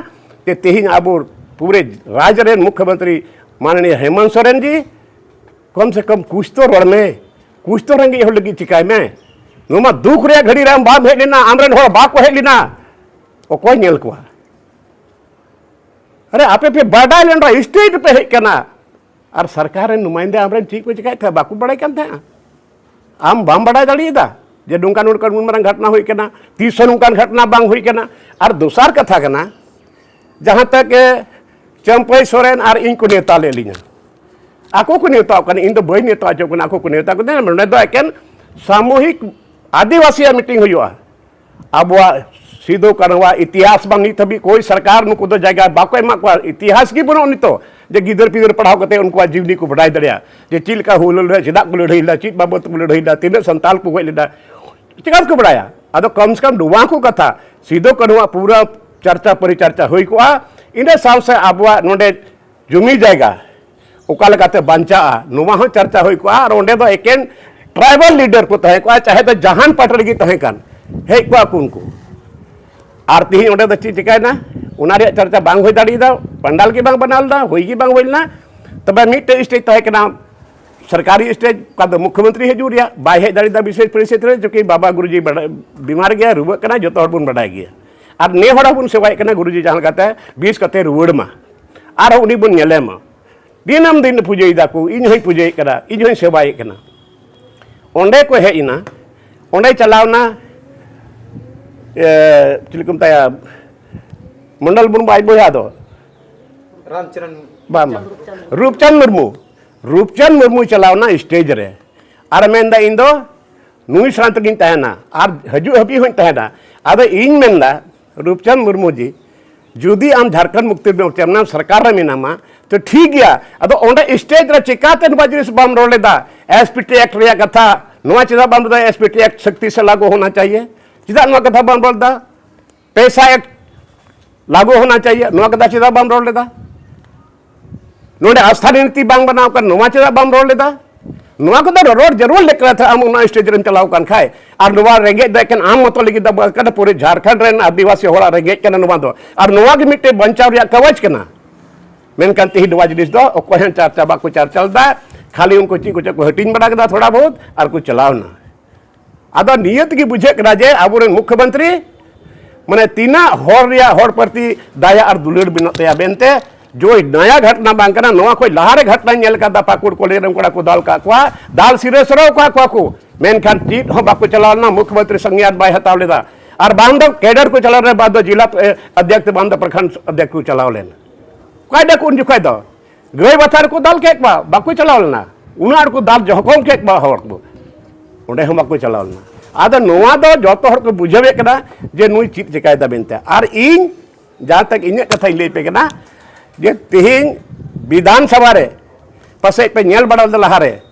ᱡᱮ ᱛᱮᱦᱮᱧ ᱟᱵᱚ ᱯᱩᱨᱟᱹ ᱨᱟᱡᱽ ᱨᱮᱱ ᱢᱩᱠᱷᱭᱚᱢᱚᱱᱛᱨᱤ ᱢᱟᱱᱱᱤᱭᱚ ᱦᱮᱢᱚᱱᱛ ᱥᱚᱨᱮᱱ ᱡᱤ, ᱠᱚᱢ ᱥᱮ ᱠᱚᱢ ᱠᱩᱪ ᱛᱚ ᱨᱚᱲ ᱢᱮ, ᱠᱩᱪ ᱛᱚ ᱨᱮᱸᱜᱮᱡ ᱦᱚᱲ ᱞᱟᱹᱜᱤᱫ ᱪᱤᱠᱟᱭ ᱢᱮ᱾ ᱱᱚᱣᱟ ᱫᱩᱠ ᱨᱮᱭᱟᱜ ᱜᱷᱟᱹᱲᱤ ᱨᱮ ᱟᱢ ᱵᱟᱢ ᱦᱮᱡ ᱞᱮᱱᱟ, ᱟᱢᱨᱮᱱ ᱦᱚᱲ ᱵᱟᱠᱚ ᱦᱮᱡ ᱞᱮᱱᱟ, ᱚᱠᱚᱭ ᱧᱮᱞ ᱠᱚᱣᱟ? ᱟᱨᱮ, ᱟᱯᱮ ᱯᱮ ᱵᱟᱰᱟᱭ ᱞᱮᱱ ᱨᱮᱦᱚᱸ, ᱥᱴᱮᱴ ᱯᱮ ᱦᱮᱡ ᱠᱟᱱᱟ, ᱟᱨ ᱥᱚᱨᱠᱟᱨ ᱨᱮᱱ ᱱᱩᱢᱟᱭᱤᱱᱫᱟ ᱟᱢᱨᱮᱱ ᱪᱮᱫ ᱠᱚ ᱪᱮᱠᱟᱭᱮᱫ ᱛᱟᱦᱮᱸᱫ ᱵᱟᱠᱚ ᱵᱟᱲᱟᱭ ᱠᱟᱱ ᱛᱟᱦᱮᱸᱫᱼᱟ? ᱟᱢ ᱵᱟᱢ ᱵᱟᱲᱟᱭ ᱫᱟᱲᱮᱭᱟᱫᱟ? ᱡᱮ ᱱᱚᱝᱠᱟ ᱱᱚᱝᱠᱟ ᱱᱩᱱ ᱢᱟᱨᱟᱝ ᱜᱷᱚᱴᱱᱟ ᱦᱩᱭ ᱠᱟᱱᱟ, ᱛᱤᱥ ᱦᱚᱸ ᱱᱚᱝᱠᱟᱱ ᱜᱷᱚᱴᱱᱟ ᱵᱟᱝ ᱦᱩᱭ ᱠᱟᱱᱟ᱾ ᱟᱨ ᱫᱚᱥᱟᱨ ᱠᱟᱛᱷᱟ ᱠᱟᱱᱟ, ᱡᱟᱦᱟᱸ ᱛᱮ ᱜᱮ ᱪᱟᱹᱢᱯᱟᱹᱭ ᱥᱚᱨᱮᱱ ᱟᱨ ᱤᱧ ᱠᱚ ᱱᱮᱣᱛᱟ ᱞᱮᱫ ᱞᱤᱧᱟ, ᱟᱠᱚ ᱠᱚ ᱱᱮᱣᱛᱟ ᱠᱟᱱᱟ, ᱤᱧ ᱫᱚ ᱵᱟᱹᱧ ᱱᱮᱣᱛᱟ ᱦᱚᱪᱚ ᱠᱟᱱᱟ, ᱟᱠᱚ ᱠᱚ ᱱᱮᱣᱛᱟ ᱠᱟᱱᱟ᱾ ᱱᱚᱰᱮ ᱫᱚ ᱮᱠᱮᱱ ᱥᱟᱢᱩᱦᱤᱠ ᱟᱹᱫᱤᱵᱟᱹᱥᱤᱭᱟᱜ ᱢᱤᱴᱤᱝ ᱦᱩᱭᱩᱜᱼᱟ᱾ ᱟᱵᱚᱣᱟᱜ ᱥᱤᱫᱩ ᱠᱟᱹᱱᱦᱩᱣᱟᱜ ᱤᱛᱤᱦᱟᱥ ᱵᱟᱝ ᱱᱤᱛ ᱦᱟᱹᱵᱤᱡ ᱠᱳᱭ ᱥᱚᱨᱠᱟᱨ ᱱᱩᱠᱩ ᱫᱚ ᱡᱟᱭᱜᱟ ᱵᱟᱠᱚ ᱮᱢᱟ ᱠᱚᱣᱟ᱾ ᱤᱛᱤᱦᱟᱥ ᱜᱮ ᱵᱟᱹᱱᱩᱜ ᱱᱤᱛᱚᱜ, ᱡᱮ ᱜᱤᱫᱟᱹᱨ ᱯᱤᱫᱟᱹᱨ ᱯᱟᱲᱦᱟᱣ ᱠᱟᱛᱮ ᱩᱱᱠᱩᱣᱟᱜ ᱡᱤᱵᱽᱱᱤ ᱠᱚ ᱵᱟᱰᱟᱭ ᱫᱟᱲᱮᱭᱟᱜᱼᱟ, ᱡᱮ ᱪᱮᱫ ᱞᱮᱠᱟ ᱦᱩᱞ ᱞᱟᱹᱲᱦᱟᱹᱭ, ᱪᱮᱫᱟᱜ ᱠᱚ ᱞᱟᱹᱲᱦᱟᱹᱭ ᱞᱮᱫᱟ, ᱪᱮᱫ ᱵᱟᱵᱚᱫ ᱠᱚ ᱞᱟᱹᱲᱦᱟᱹᱭ ᱞᱮᱫᱟ, ᱛᱤᱱᱟᱹᱜ ᱥᱟᱱᱛᱟᱞ ᱠᱚ ᱜᱚᱡ ᱞᱮᱫᱟ, ᱪᱮᱠᱟ ᱛᱮᱠᱚ ᱵᱟᱲᱟᱭᱟ? ᱟᱫᱚ ᱠᱚᱢ ᱥᱮ ᱠᱚᱢ ᱱᱚᱣᱟ ᱠᱚ ᱠᱟᱛᱷᱟ ᱥᱤᱫᱩ ᱠᱟᱹᱱᱦᱩᱣᱟᱜ ᱯᱩᱨᱟᱹ ᱪᱟᱨᱪᱟ ᱯᱚᱨᱤᱪᱟᱨᱪᱟ ᱦᱩᱭ ᱠᱚᱜᱼᱟ᱾ ᱤᱱᱟᱹ ᱥᱟᱶ ᱥᱮ ᱟᱵᱚᱣᱟᱜ ᱱᱚᱰᱮ ᱡᱩᱢᱤ ᱡᱟᱭᱜᱟ ᱚᱠᱟ ᱞᱮᱠᱟᱛᱮ ᱵᱟᱧᱪᱟᱜᱼᱟ, ᱱᱚᱣᱟ ᱦᱚᱸ ᱪᱟᱨᱪᱟ ᱦᱩᱭ ᱠᱚᱜᱼᱟ᱾ ᱟᱨ ᱚᱸᱰᱮ ᱫᱚ ᱮᱠᱮᱱ ᱴᱨᱟᱭᱵᱟᱞ ᱞᱤᱰᱟᱨ ᱠᱚ ᱛᱟᱦᱮᱸ ᱠᱚᱜᱼᱟ, ᱪᱟᱦᱮ ᱫᱚ ᱡᱟᱦᱟᱱ ᱯᱟᱨᱴᱤ ᱨᱮᱜᱮ ᱛᱟᱦᱮᱸ ᱠᱟᱱ, ᱦᱮᱡ ᱠᱚᱜᱼᱟ ᱠᱚ ᱩᱱᱠᱩ᱾ ᱟᱨ ᱛᱤᱦᱤᱧ ᱚᱸᱰᱮ ᱫᱚ ᱪᱮᱫ ᱪᱤᱠᱟᱹᱭᱮᱱᱟ? ᱚᱱᱟ ᱨᱮᱭᱟᱜ ᱪᱟᱨᱪᱟ ᱵᱟᱝ ᱦᱩᱭ ᱫᱟᱲᱮᱭᱟᱫᱟ, ᱯᱟᱱᱰᱟᱞ ᱜᱮ ᱵᱟᱝ ᱵᱮᱱᱟᱣ ᱞᱮᱱᱟ, ᱦᱩᱭ ᱜᱮ ᱵᱟᱝ ᱦᱩᱭ ᱞᱮᱱᱟ᱾ ᱛᱚᱵᱮ ᱢᱤᱫᱴᱮᱡ ᱥᱴᱮᱡᱽ ᱛᱟᱦᱮᱸ ᱠᱟᱱᱟ, ᱥᱚᱨᱠᱟᱨᱤ ᱥᱴᱮᱡᱽ, ᱚᱠᱟ ᱫᱚ ᱢᱩᱠᱷᱭᱚᱢᱚᱱᱛᱨᱤ ᱦᱤᱡᱩᱜ ᱨᱮᱭᱟᱜ ᱵᱟᱭ ᱦᱮᱡ ᱫᱟᱲᱮᱭᱟᱫᱟ ᱵᱤᱥᱮᱥ ᱯᱚᱨᱤᱥᱛᱷᱤᱛᱤ ᱨᱮ, ᱪᱩᱸᱠᱤ ᱵᱟᱵᱟ ᱜᱩᱨᱩᱡᱤ ᱵᱟᱰᱟᱭ, ᱵᱤᱢᱟᱨ ᱜᱮᱭᱟ, ᱨᱩᱣᱟᱹᱜ ᱠᱟᱱᱟ, ᱡᱚᱛᱚ ᱦᱚᱲ ᱵᱚᱱ ᱵᱟᱰᱟᱭ ᱜᱮᱭᱟ᱾ ᱟᱨ ᱱᱮ ᱦᱚᱲ ᱦᱚᱸᱵᱚᱱ ᱥᱮᱵᱟᱭᱮᱫ ᱠᱟᱱᱟ, ᱜᱩᱨᱩᱡᱤ ᱡᱟᱦᱟᱸ ᱞᱮᱠᱟᱛᱮ ᱵᱮᱥ ᱠᱟᱛᱮ ᱨᱩᱣᱟᱹᱲ ᱢᱟ, ᱟᱨᱦᱚᱸ ᱩᱱᱤ ᱵᱚᱱ ᱧᱮᱞᱮ ᱢᱟ᱾ ᱫᱤᱱᱟᱹᱢ ᱫᱤᱱ ᱯᱩᱡᱟᱹᱭ ᱫᱟᱠᱚ, ᱤᱧ ᱦᱚᱸᱧ ᱯᱩᱡᱟᱹᱭᱮᱫ ᱠᱟᱱᱟ, ᱤᱧ ᱦᱚᱸᱧ ᱥᱮᱵᱟᱭᱮᱫ ᱠᱟᱱᱟ᱾ ᱚᱸᱰᱮ ᱠᱚ ᱦᱮᱡ ᱮᱱᱟ, ᱚᱸᱰᱮ ᱪᱟᱞᱟᱣᱱᱟ, ᱮ, ᱪᱮᱫ ᱠᱚ ᱢᱮᱛᱟᱭᱟ, ᱢᱚᱱᱰᱚᱞ ᱢᱩᱨᱢᱩ ᱟᱡ ᱵᱚᱭᱦᱟ ᱫᱚ, ᱨᱟᱢᱪᱚᱨᱚᱱ ᱵᱟᱝ, ᱵᱟᱝ, ᱨᱩᱯᱪᱟᱸᱫᱽ ᱢᱩᱨᱢᱩ᱾ ᱨᱩᱯᱪᱟᱸᱫᱽ ᱢᱩᱨᱢᱩ ᱪᱟᱞᱟᱣᱱᱟ ᱥᱴᱮᱡᱽ ᱨᱮ ᱟᱨ ᱢᱮᱱᱫᱟ, "ᱤᱧ ᱫᱚ ᱱᱩᱭ ᱥᱟᱶ ᱛᱮᱜᱤᱧ ᱛᱟᱦᱮᱱᱟ ᱟᱨ ᱦᱤᱡᱩᱜ ᱦᱟᱹᱵᱤᱡ ᱦᱚᱸᱧ ᱛᱟᱦᱮᱱᱟ᱾" ᱟᱫᱚ ᱤᱧ ᱢᱮᱱᱫᱟ, ᱨᱩᱯᱪᱟᱸᱫᱽ ᱢᱩᱨᱢᱩ ᱡᱤ, ᱡᱩᱫᱤ ᱟᱢ ᱡᱷᱟᱲᱠᱷᱚᱸᱰ ᱢᱩᱠᱛᱤ ᱢᱳᱨᱪᱟ ᱨᱮᱱᱟᱜ ᱥᱚᱨᱠᱟᱨ ᱨᱮ ᱢᱮᱱᱟᱢᱟ, ᱛᱚ ᱴᱷᱤᱠ ᱜᱮᱭᱟ᱾ ᱟᱫᱚ ᱚᱸᱰᱮ ᱥᱴᱮᱡᱽ ᱨᱮ ᱪᱮᱠᱟᱛᱮ ᱱᱚᱣᱟ ᱡᱤᱱᱤᱥ ᱵᱟᱢ ᱨᱚᱲ ᱞᱮᱫᱟ? ᱮᱥ ᱯᱤ ᱴᱤ ᱮᱠᱴ ᱨᱮᱭᱟᱜ ᱠᱟᱛᱷᱟ, ᱱᱚᱣᱟ ᱪᱮᱫᱟᱜ ᱵᱟᱢ ᱨᱚᱲ ᱞᱮᱫᱟ? ᱮᱥ ᱯᱤ ᱴᱤ ᱮᱠᱴ ᱥᱚᱠᱛᱤ ᱥᱮ ᱞᱟᱜᱩ ᱦᱳᱱᱟ ᱪᱟᱦᱤᱭᱮ, ᱪᱮᱫᱟᱜ ᱱᱚᱣᱟ ᱠᱟᱛᱷᱟ ᱵᱟᱢ ᱨᱚᱲ ᱞᱮᱫᱟ? ᱯᱮᱥᱟ ᱮᱠᱴ ᱞᱟᱜᱩ ᱦᱳᱱᱟ ᱪᱟᱦᱤᱭᱮ, ᱱᱚᱣᱟ ᱠᱟᱛᱷᱟ ᱪᱮᱫᱟᱜ ᱵᱟᱢ ᱨᱚᱲ ᱞᱮᱫᱟ? ᱱᱚᱰᱮ ᱟᱥᱛᱷᱟ ᱱᱤᱛᱤ ᱵᱟᱝ ᱵᱮᱱᱟᱣ ᱠᱟᱱ, ᱱᱚᱣᱟ ᱪᱮᱫᱟᱜ ᱵᱟᱢ ᱨᱚᱲ ᱞᱮᱫᱟ? ᱱᱚᱣᱟ ᱠᱚᱫᱚ ᱨᱚᱲ ᱡᱟᱹᱨᱩᱲ ᱞᱮᱠᱟ ᱛᱮ ᱟᱢ ᱚᱱᱟ ᱥᱴᱮᱡᱽ ᱨᱮᱢ ᱪᱟᱞᱟᱣ ᱠᱟᱱ ᱠᱷᱟᱡ᱾ ᱟᱨ ᱱᱚᱣᱟ ᱨᱮᱸᱜᱮᱡ ᱫᱚ ᱮᱠᱮᱱ ᱟᱢ ᱢᱚᱛᱚ ᱞᱟᱹᱜᱤᱫ ᱫᱚ ᱵᱟᱝ ᱠᱟᱱᱟ, ᱯᱩᱨᱟᱹ ᱡᱷᱟᱲᱠᱷᱚᱸᱰ ᱨᱮᱱ ᱟᱹᱫᱤᱵᱟᱹᱥᱤ ᱦᱚᱲᱟᱜ ᱨᱮᱸᱜᱮᱡ ᱠᱟᱱᱟ ᱱᱚᱣᱟ ᱫᱚ᱾ ᱟᱨ ᱱᱚᱣᱟ ᱜᱮ ᱢᱤᱫᱴᱮᱡ ᱵᱟᱧᱪᱟᱣ ᱨᱮᱭᱟᱜ ᱠᱟᱜᱚᱡᱽ ᱠᱟᱱᱟ᱾ ᱢᱮᱱᱠᱷᱟᱱ ᱛᱮᱦᱮᱧ ᱱᱚᱣᱟ ᱡᱤᱱᱤᱥ ᱫᱚ ᱚᱠᱚᱭ ᱦᱚᱸ ᱪᱟᱨᱪᱟ ᱵᱟᱠᱚ ᱪᱟᱨᱪᱟ ᱞᱮᱫᱟ, ᱠᱷᱟᱹᱞᱤ ᱩᱱᱠᱩ ᱪᱮᱫ ᱠᱚᱪᱚ ᱠᱚ ᱦᱟᱹᱴᱤᱧ ᱵᱟᱲᱟ ᱠᱮᱫᱟ ᱛᱷᱚᱲᱟ ᱵᱚᱦᱩᱛ ᱟᱨ ᱠᱚ ᱪᱟᱞᱟᱣ ᱮᱱᱟ᱾ ᱟᱫᱚ ᱱᱤᱭᱟᱹ ᱛᱮᱜᱮ ᱵᱩᱡᱷᱟᱹᱜ ᱠᱟᱱᱟ ᱡᱮ ᱟᱵᱚᱨᱮᱱ ᱢᱩᱠᱷᱭᱚᱢᱚᱱᱛᱨᱤ ᱢᱟᱱᱮ ᱛᱤᱱᱟᱹᱜ ᱦᱚᱲ ᱨᱮᱭᱟᱜ, ᱦᱚᱲ ᱯᱨᱚᱛᱤ ᱫᱟᱭᱟ ᱟᱨ ᱫᱩᱞᱟᱹᱲ ᱢᱮᱱᱟᱜ ᱛᱟᱭᱟ ᱢᱮᱱᱛᱮ ᱡᱳᱭ ᱱᱟᱭᱟ ᱜᱷᱚᱴᱱᱟ ᱵᱟᱝ ᱠᱟᱱᱟ᱾ ᱱᱚᱣᱟ ᱠᱷᱚᱱ ᱞᱟᱦᱟ ᱨᱮ ᱜᱷᱚᱴᱱᱟᱧ ᱧᱮᱞ ᱟᱠᱟᱫᱟ, ᱯᱟᱹᱠᱩᱲ ᱠᱚᱞᱮᱡᱽ ᱨᱮᱱ ᱠᱚᱲᱟ ᱠᱚ ᱫᱟᱞ ᱠᱟᱜ ᱠᱚᱣᱟ, ᱫᱟᱞ ᱥᱤᱨᱟᱹ ᱥᱚᱨᱟᱣ ᱠᱟᱜ ᱠᱚᱣᱟ ᱠᱚ᱾ ᱢᱮᱱᱠᱷᱟᱱ ᱪᱮᱫ ᱦᱚᱸ ᱵᱟᱠᱚ ᱪᱟᱞᱟᱣ ᱞᱮᱱᱟ, ᱢᱩᱠᱷᱭᱚᱢᱚᱱᱛᱨᱤ ᱥᱚᱝᱜᱽᱧᱟᱛ ᱵᱟᱭ ᱦᱟᱛᱟᱣ ᱞᱮᱫᱟ᱾ ᱟᱨ ᱵᱟᱝ ᱫᱚ ᱠᱮᱰᱟᱨ ᱠᱚ ᱪᱟᱞᱟᱣ ᱞᱮᱱᱟ, ᱵᱟᱝ ᱫᱚ ᱡᱤᱞᱟ, ᱮ, ᱚᱫᱷᱭᱚᱠᱷ, ᱵᱟᱝ ᱫᱚ ᱯᱨᱚᱠᱷᱚᱸᱰ ᱚᱫᱷᱭᱚᱠᱷ ᱠᱚ ᱪᱟᱞᱟᱣ ᱞᱮᱱᱟ᱾ ᱚᱠᱟᱭ ᱫᱟᱠᱚ ᱩᱱ ᱡᱚᱠᱷᱟᱡ ᱫᱚ? ᱜᱟᱹᱭ ᱵᱟᱪᱷᱟ ᱨᱮᱠᱚ ᱫᱟᱞ ᱠᱮᱫ ᱠᱚᱣᱟ, ᱵᱟᱠᱚ ᱪᱟᱞᱟᱣ ᱞᱮᱱᱟ᱾ ᱩᱱᱟᱹᱜ ᱟᱸᱴ ᱠᱚ ᱫᱟᱞ ᱡᱚᱠᱷᱚᱢ ᱠᱮᱫ ᱠᱚᱣᱟ ᱦᱚᱲ ᱠᱚ, ᱚᱸᱰᱮ ᱦᱚᱸ ᱵᱟᱠᱚ ᱪᱟᱞᱟᱣ ᱞᱮᱱᱟ᱾ ᱟᱫᱚ ᱱᱚᱣᱟ ᱫᱚ ᱡᱚᱛᱚ ᱦᱚᱲ ᱠᱚ ᱵᱩᱡᱷᱟᱹᱣᱮᱫ ᱠᱟᱱᱟ ᱡᱮ ᱱᱩᱭ ᱪᱮᱫ ᱪᱮᱠᱟᱭᱮᱫᱟ ᱢᱮᱱᱛᱮ᱾ ᱟᱨ ᱤᱧ ᱡᱟᱦᱟᱸ ᱛᱟᱠ ᱤᱧᱟᱹᱜ ᱠᱟᱛᱷᱟᱧ ᱞᱟᱹᱭ ᱯᱮ ᱠᱟᱱᱟ ᱡᱮ ᱛᱮᱦᱮᱧ ᱵᱤᱫᱷᱟᱱ ᱥᱚᱵᱷᱟ ᱨᱮ, ᱯᱟᱥᱮᱡ ᱯᱮ ᱧᱮᱞ ᱵᱟᱲᱟ ᱞᱮᱫᱟ ᱞᱟᱦᱟᱨᱮ,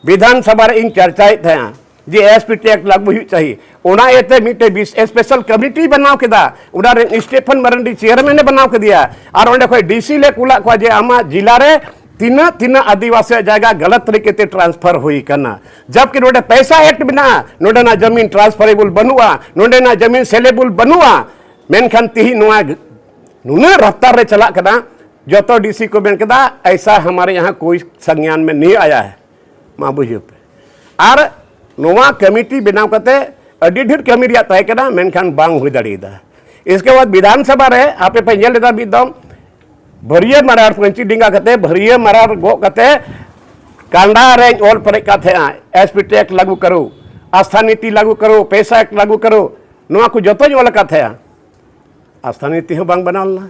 ᱵᱤᱫᱷᱟᱱ ᱥᱚᱵᱷᱟ ᱨᱮ ᱤᱧ ᱪᱟᱨᱪᱟᱭᱮᱫ ᱛᱟᱦᱮᱸᱜᱼᱟ ᱡᱮ ᱮᱥ ᱯᱤ ᱴᱤ ᱮᱠᱴ ᱞᱟᱹᱜᱩ ᱦᱩᱭᱩᱜ ᱪᱟᱹᱦᱤ᱾ ᱚᱱᱟ ᱤᱭᱟᱹᱛᱮ ᱢᱤᱫᱴᱮᱡ ᱵᱤᱥ-, ᱥᱯᱮᱥᱟᱞ ᱠᱚᱢᱤᱴᱤ ᱵᱮᱱᱟᱣ ᱠᱮᱫᱟ, ᱚᱱᱟ ᱨᱮ ᱥᱴᱤᱯᱷᱮᱱ ᱢᱟᱨᱟᱱᱰᱤ ᱪᱮᱭᱟᱨᱢᱮᱱ ᱮ ᱵᱮᱱᱟᱣ ᱠᱮᱫᱮᱭᱟ᱾ ᱟᱨ ᱚᱸᱰᱮ ᱠᱷᱚᱡ ᱰᱤ ᱥᱤ ᱞᱮ ᱠᱩᱞᱟᱜ ᱠᱚᱣᱟ ᱡᱮ ᱟᱢᱟᱜ ᱡᱤᱞᱟ ᱨᱮ ᱛᱤᱱᱟᱹᱜ ᱛᱤᱱᱟᱹᱜ ᱟᱹᱫᱤᱵᱟᱹᱥᱤᱭᱟᱜ ᱡᱟᱭᱜᱟ ᱜᱟᱞᱟᱛ ᱛᱟᱹᱨᱤᱠᱟ ᱛᱮ ᱴᱨᱟᱱᱥᱯᱷᱟᱨ ᱦᱩᱭ ᱠᱟᱱᱟ, ᱡᱟᱵᱠᱤ ᱱᱚᱰᱮ ᱯᱚᱭᱥᱟ ᱮᱠᱴ ᱢᱮᱱᱟᱜᱼᱟ, ᱱᱚᱰᱮᱱᱟᱜ ᱡᱟᱢᱤᱱ ᱴᱨᱟᱱᱥᱯᱷᱟᱨᱮᱵᱚᱞ ᱵᱟᱹᱱᱩᱜᱼᱟ, ᱱᱚᱰᱮᱱᱟᱜ ᱡᱟᱢᱤᱱ ᱥᱮᱞᱮᱵᱚᱞ ᱵᱟᱹᱱᱩᱜᱼᱟ᱾ ᱢᱮᱱᱠᱷᱟᱱ ᱛᱤᱦᱤᱧ ᱱᱚᱣᱟ ᱱᱩᱱᱟᱹᱜ ᱨᱟᱯᱛᱟᱨ ᱨᱮ ᱪᱟᱞᱟᱜ ᱠᱟᱱᱟ, ᱡᱚᱛᱚ ᱰᱤ ᱥᱤ ᱠᱚ ᱢᱮᱱ ᱠᱮᱫᱟ, "ᱮᱭᱥᱟ ᱦᱟᱢᱟᱨᱮ ᱭᱟᱦᱟᱸ ᱠᱳᱭ ᱥᱚᱝᱜᱽᱭᱟᱱ ᱢᱮ ᱱᱤᱭᱟᱹ ᱟᱭᱟ ᱦᱮ, ᱢᱟ ᱵᱩᱡᱷᱟᱹᱣ ᱯᱮ᱾" ᱟᱨ ᱱᱚᱣᱟ ᱠᱚᱢᱤᱴᱤ ᱵᱮᱱᱟᱣ ᱠᱟᱛᱮ ᱟᱹᱰᱤ ᱰᱷᱮᱨ ᱠᱟᱹᱢᱤ ᱨᱮᱭᱟᱜ ᱛᱟᱦᱮᱸ ᱠᱟᱱᱟ, ᱢᱮᱱᱠᱷᱟᱱ ᱵᱟᱝ ᱦᱩᱭ ᱫᱟᱲᱮᱭᱟᱫᱟ᱾ ᱤᱥᱠᱮ ᱵᱟᱫ ᱵᱤᱫᱷᱟᱱ ᱥᱚᱵᱷᱟ ᱨᱮ ᱟᱯᱮ ᱯᱮ ᱧᱮᱞ ᱞᱮᱫᱟ, ᱢᱤᱫ ᱫᱚᱢ ᱵᱷᱟᱹᱨᱭᱟᱹ ᱢᱟᱨᱟᱲ ᱯᱟᱹᱧᱪᱤ ᱰᱮᱸᱜᱟ ᱠᱟᱛᱮ, ᱵᱷᱟᱹᱨᱭᱟᱹ ᱢᱟᱨᱟᱲ ᱜᱚᱜ ᱠᱟᱛᱮ ᱠᱟᱸᱰᱟ ᱨᱮᱧ ᱚᱞ ᱯᱮᱨᱮᱡ ᱠᱟᱜ ᱛᱟᱦᱮᱸᱜᱼᱟ, "ᱮᱥ ᱯᱤ ᱴᱤ ᱮᱠᱴ ᱞᱟᱹᱜᱩ ᱠᱟᱨᱳ, ᱟᱥᱛᱷᱟ ᱱᱤᱛᱤ ᱞᱟᱹᱜᱩ ᱠᱟᱨᱳ, ᱯᱮᱭᱥᱟ ᱮᱠᱴ ᱞᱟᱹᱜᱩ ᱠᱟᱨᱳ", ᱱᱚᱣᱟ ᱠᱚ ᱡᱚᱛᱚᱧ ᱚᱞ ᱟᱠᱟᱫ ᱛᱟᱦᱮᱸᱜᱼᱟ᱾ ᱟᱥᱛᱷᱟ ᱱᱤᱛᱤ ᱦᱚᱸ ᱵᱟᱝ ᱵᱮᱱᱟᱣ ᱞᱮᱱᱟ᱾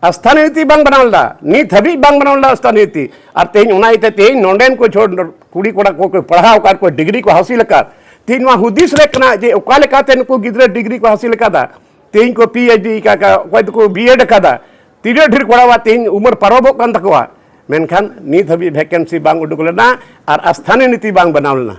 ᱟᱥᱛᱷᱟ ᱱᱤᱛᱤ ᱵᱟᱝ ᱵᱮᱱᱟᱣ ᱞᱮᱱᱟ, ᱱᱤᱛ ᱦᱟᱹᱵᱤᱡ ᱵᱟᱝ ᱵᱮᱱᱟᱣ ᱞᱮᱱᱟ ᱟᱥᱛᱷᱟ ᱱᱤᱛᱤ᱾ ᱟᱨ ᱛᱮᱦᱮᱧ ᱚᱱᱟ ᱤᱭᱟᱹᱛᱮ ᱛᱮᱦᱮᱧ ᱱᱚᱰᱮᱱ ᱠᱚ ᱪᱷᱳ-, ᱠᱩᱲᱤ ᱠᱚᱲᱟ ᱠᱚ ᱠᱚ ᱯᱟᱲᱦᱟᱣ ᱟᱠᱟᱫ, ᱠᱚ ᱰᱤᱜᱽᱨᱤ ᱠᱚ ᱦᱟᱹᱥᱤᱞ ᱟᱠᱟᱫ, ᱛᱮᱦᱮᱧ ᱱᱚᱣᱟ ᱦᱩᱫᱤᱥ ᱨᱮ ᱠᱟᱱᱟ ᱡᱮ ᱚᱠᱟ ᱞᱮᱠᱟᱛᱮ ᱱᱩᱠᱩ ᱜᱤᱫᱽᱨᱟᱹ ᱰᱤᱜᱽᱨᱤ ᱠᱚ ᱦᱟᱹᱥᱤᱞ ᱟᱠᱟᱫᱟ᱾ ᱛᱮᱦᱮᱧ ᱠᱚ ᱯᱤ ᱮᱭᱤᱪ ᱰᱤ ᱟᱠᱟᱫ, ᱚᱠᱚᱭ ᱫᱚᱠᱚ ᱵᱤ ᱮᱰ ᱟᱠᱟᱫᱟ, ᱛᱤᱱᱟᱹᱜ ᱰᱷᱮᱨ ᱠᱚᱲᱟᱣᱟᱜ ᱛᱮᱦᱮᱧ ᱩᱢᱮᱨ ᱯᱟᱨᱚᱢᱚᱜ ᱠᱟᱱ ᱛᱟᱠᱚᱣᱟ, ᱢᱮᱱᱠᱷᱟᱱ ᱱᱤᱛ ᱦᱟᱹᱵᱤᱡ ᱵᱷᱮᱠᱮᱱᱥᱤ ᱵᱟᱝ ᱩᱰᱩᱠ ᱞᱮᱱᱟ ᱟᱨ ᱟᱥᱛᱷᱟᱱᱤ ᱱᱤᱛᱤ ᱵᱟᱝ ᱵᱮᱱᱟᱣ ᱞᱮᱱᱟ᱾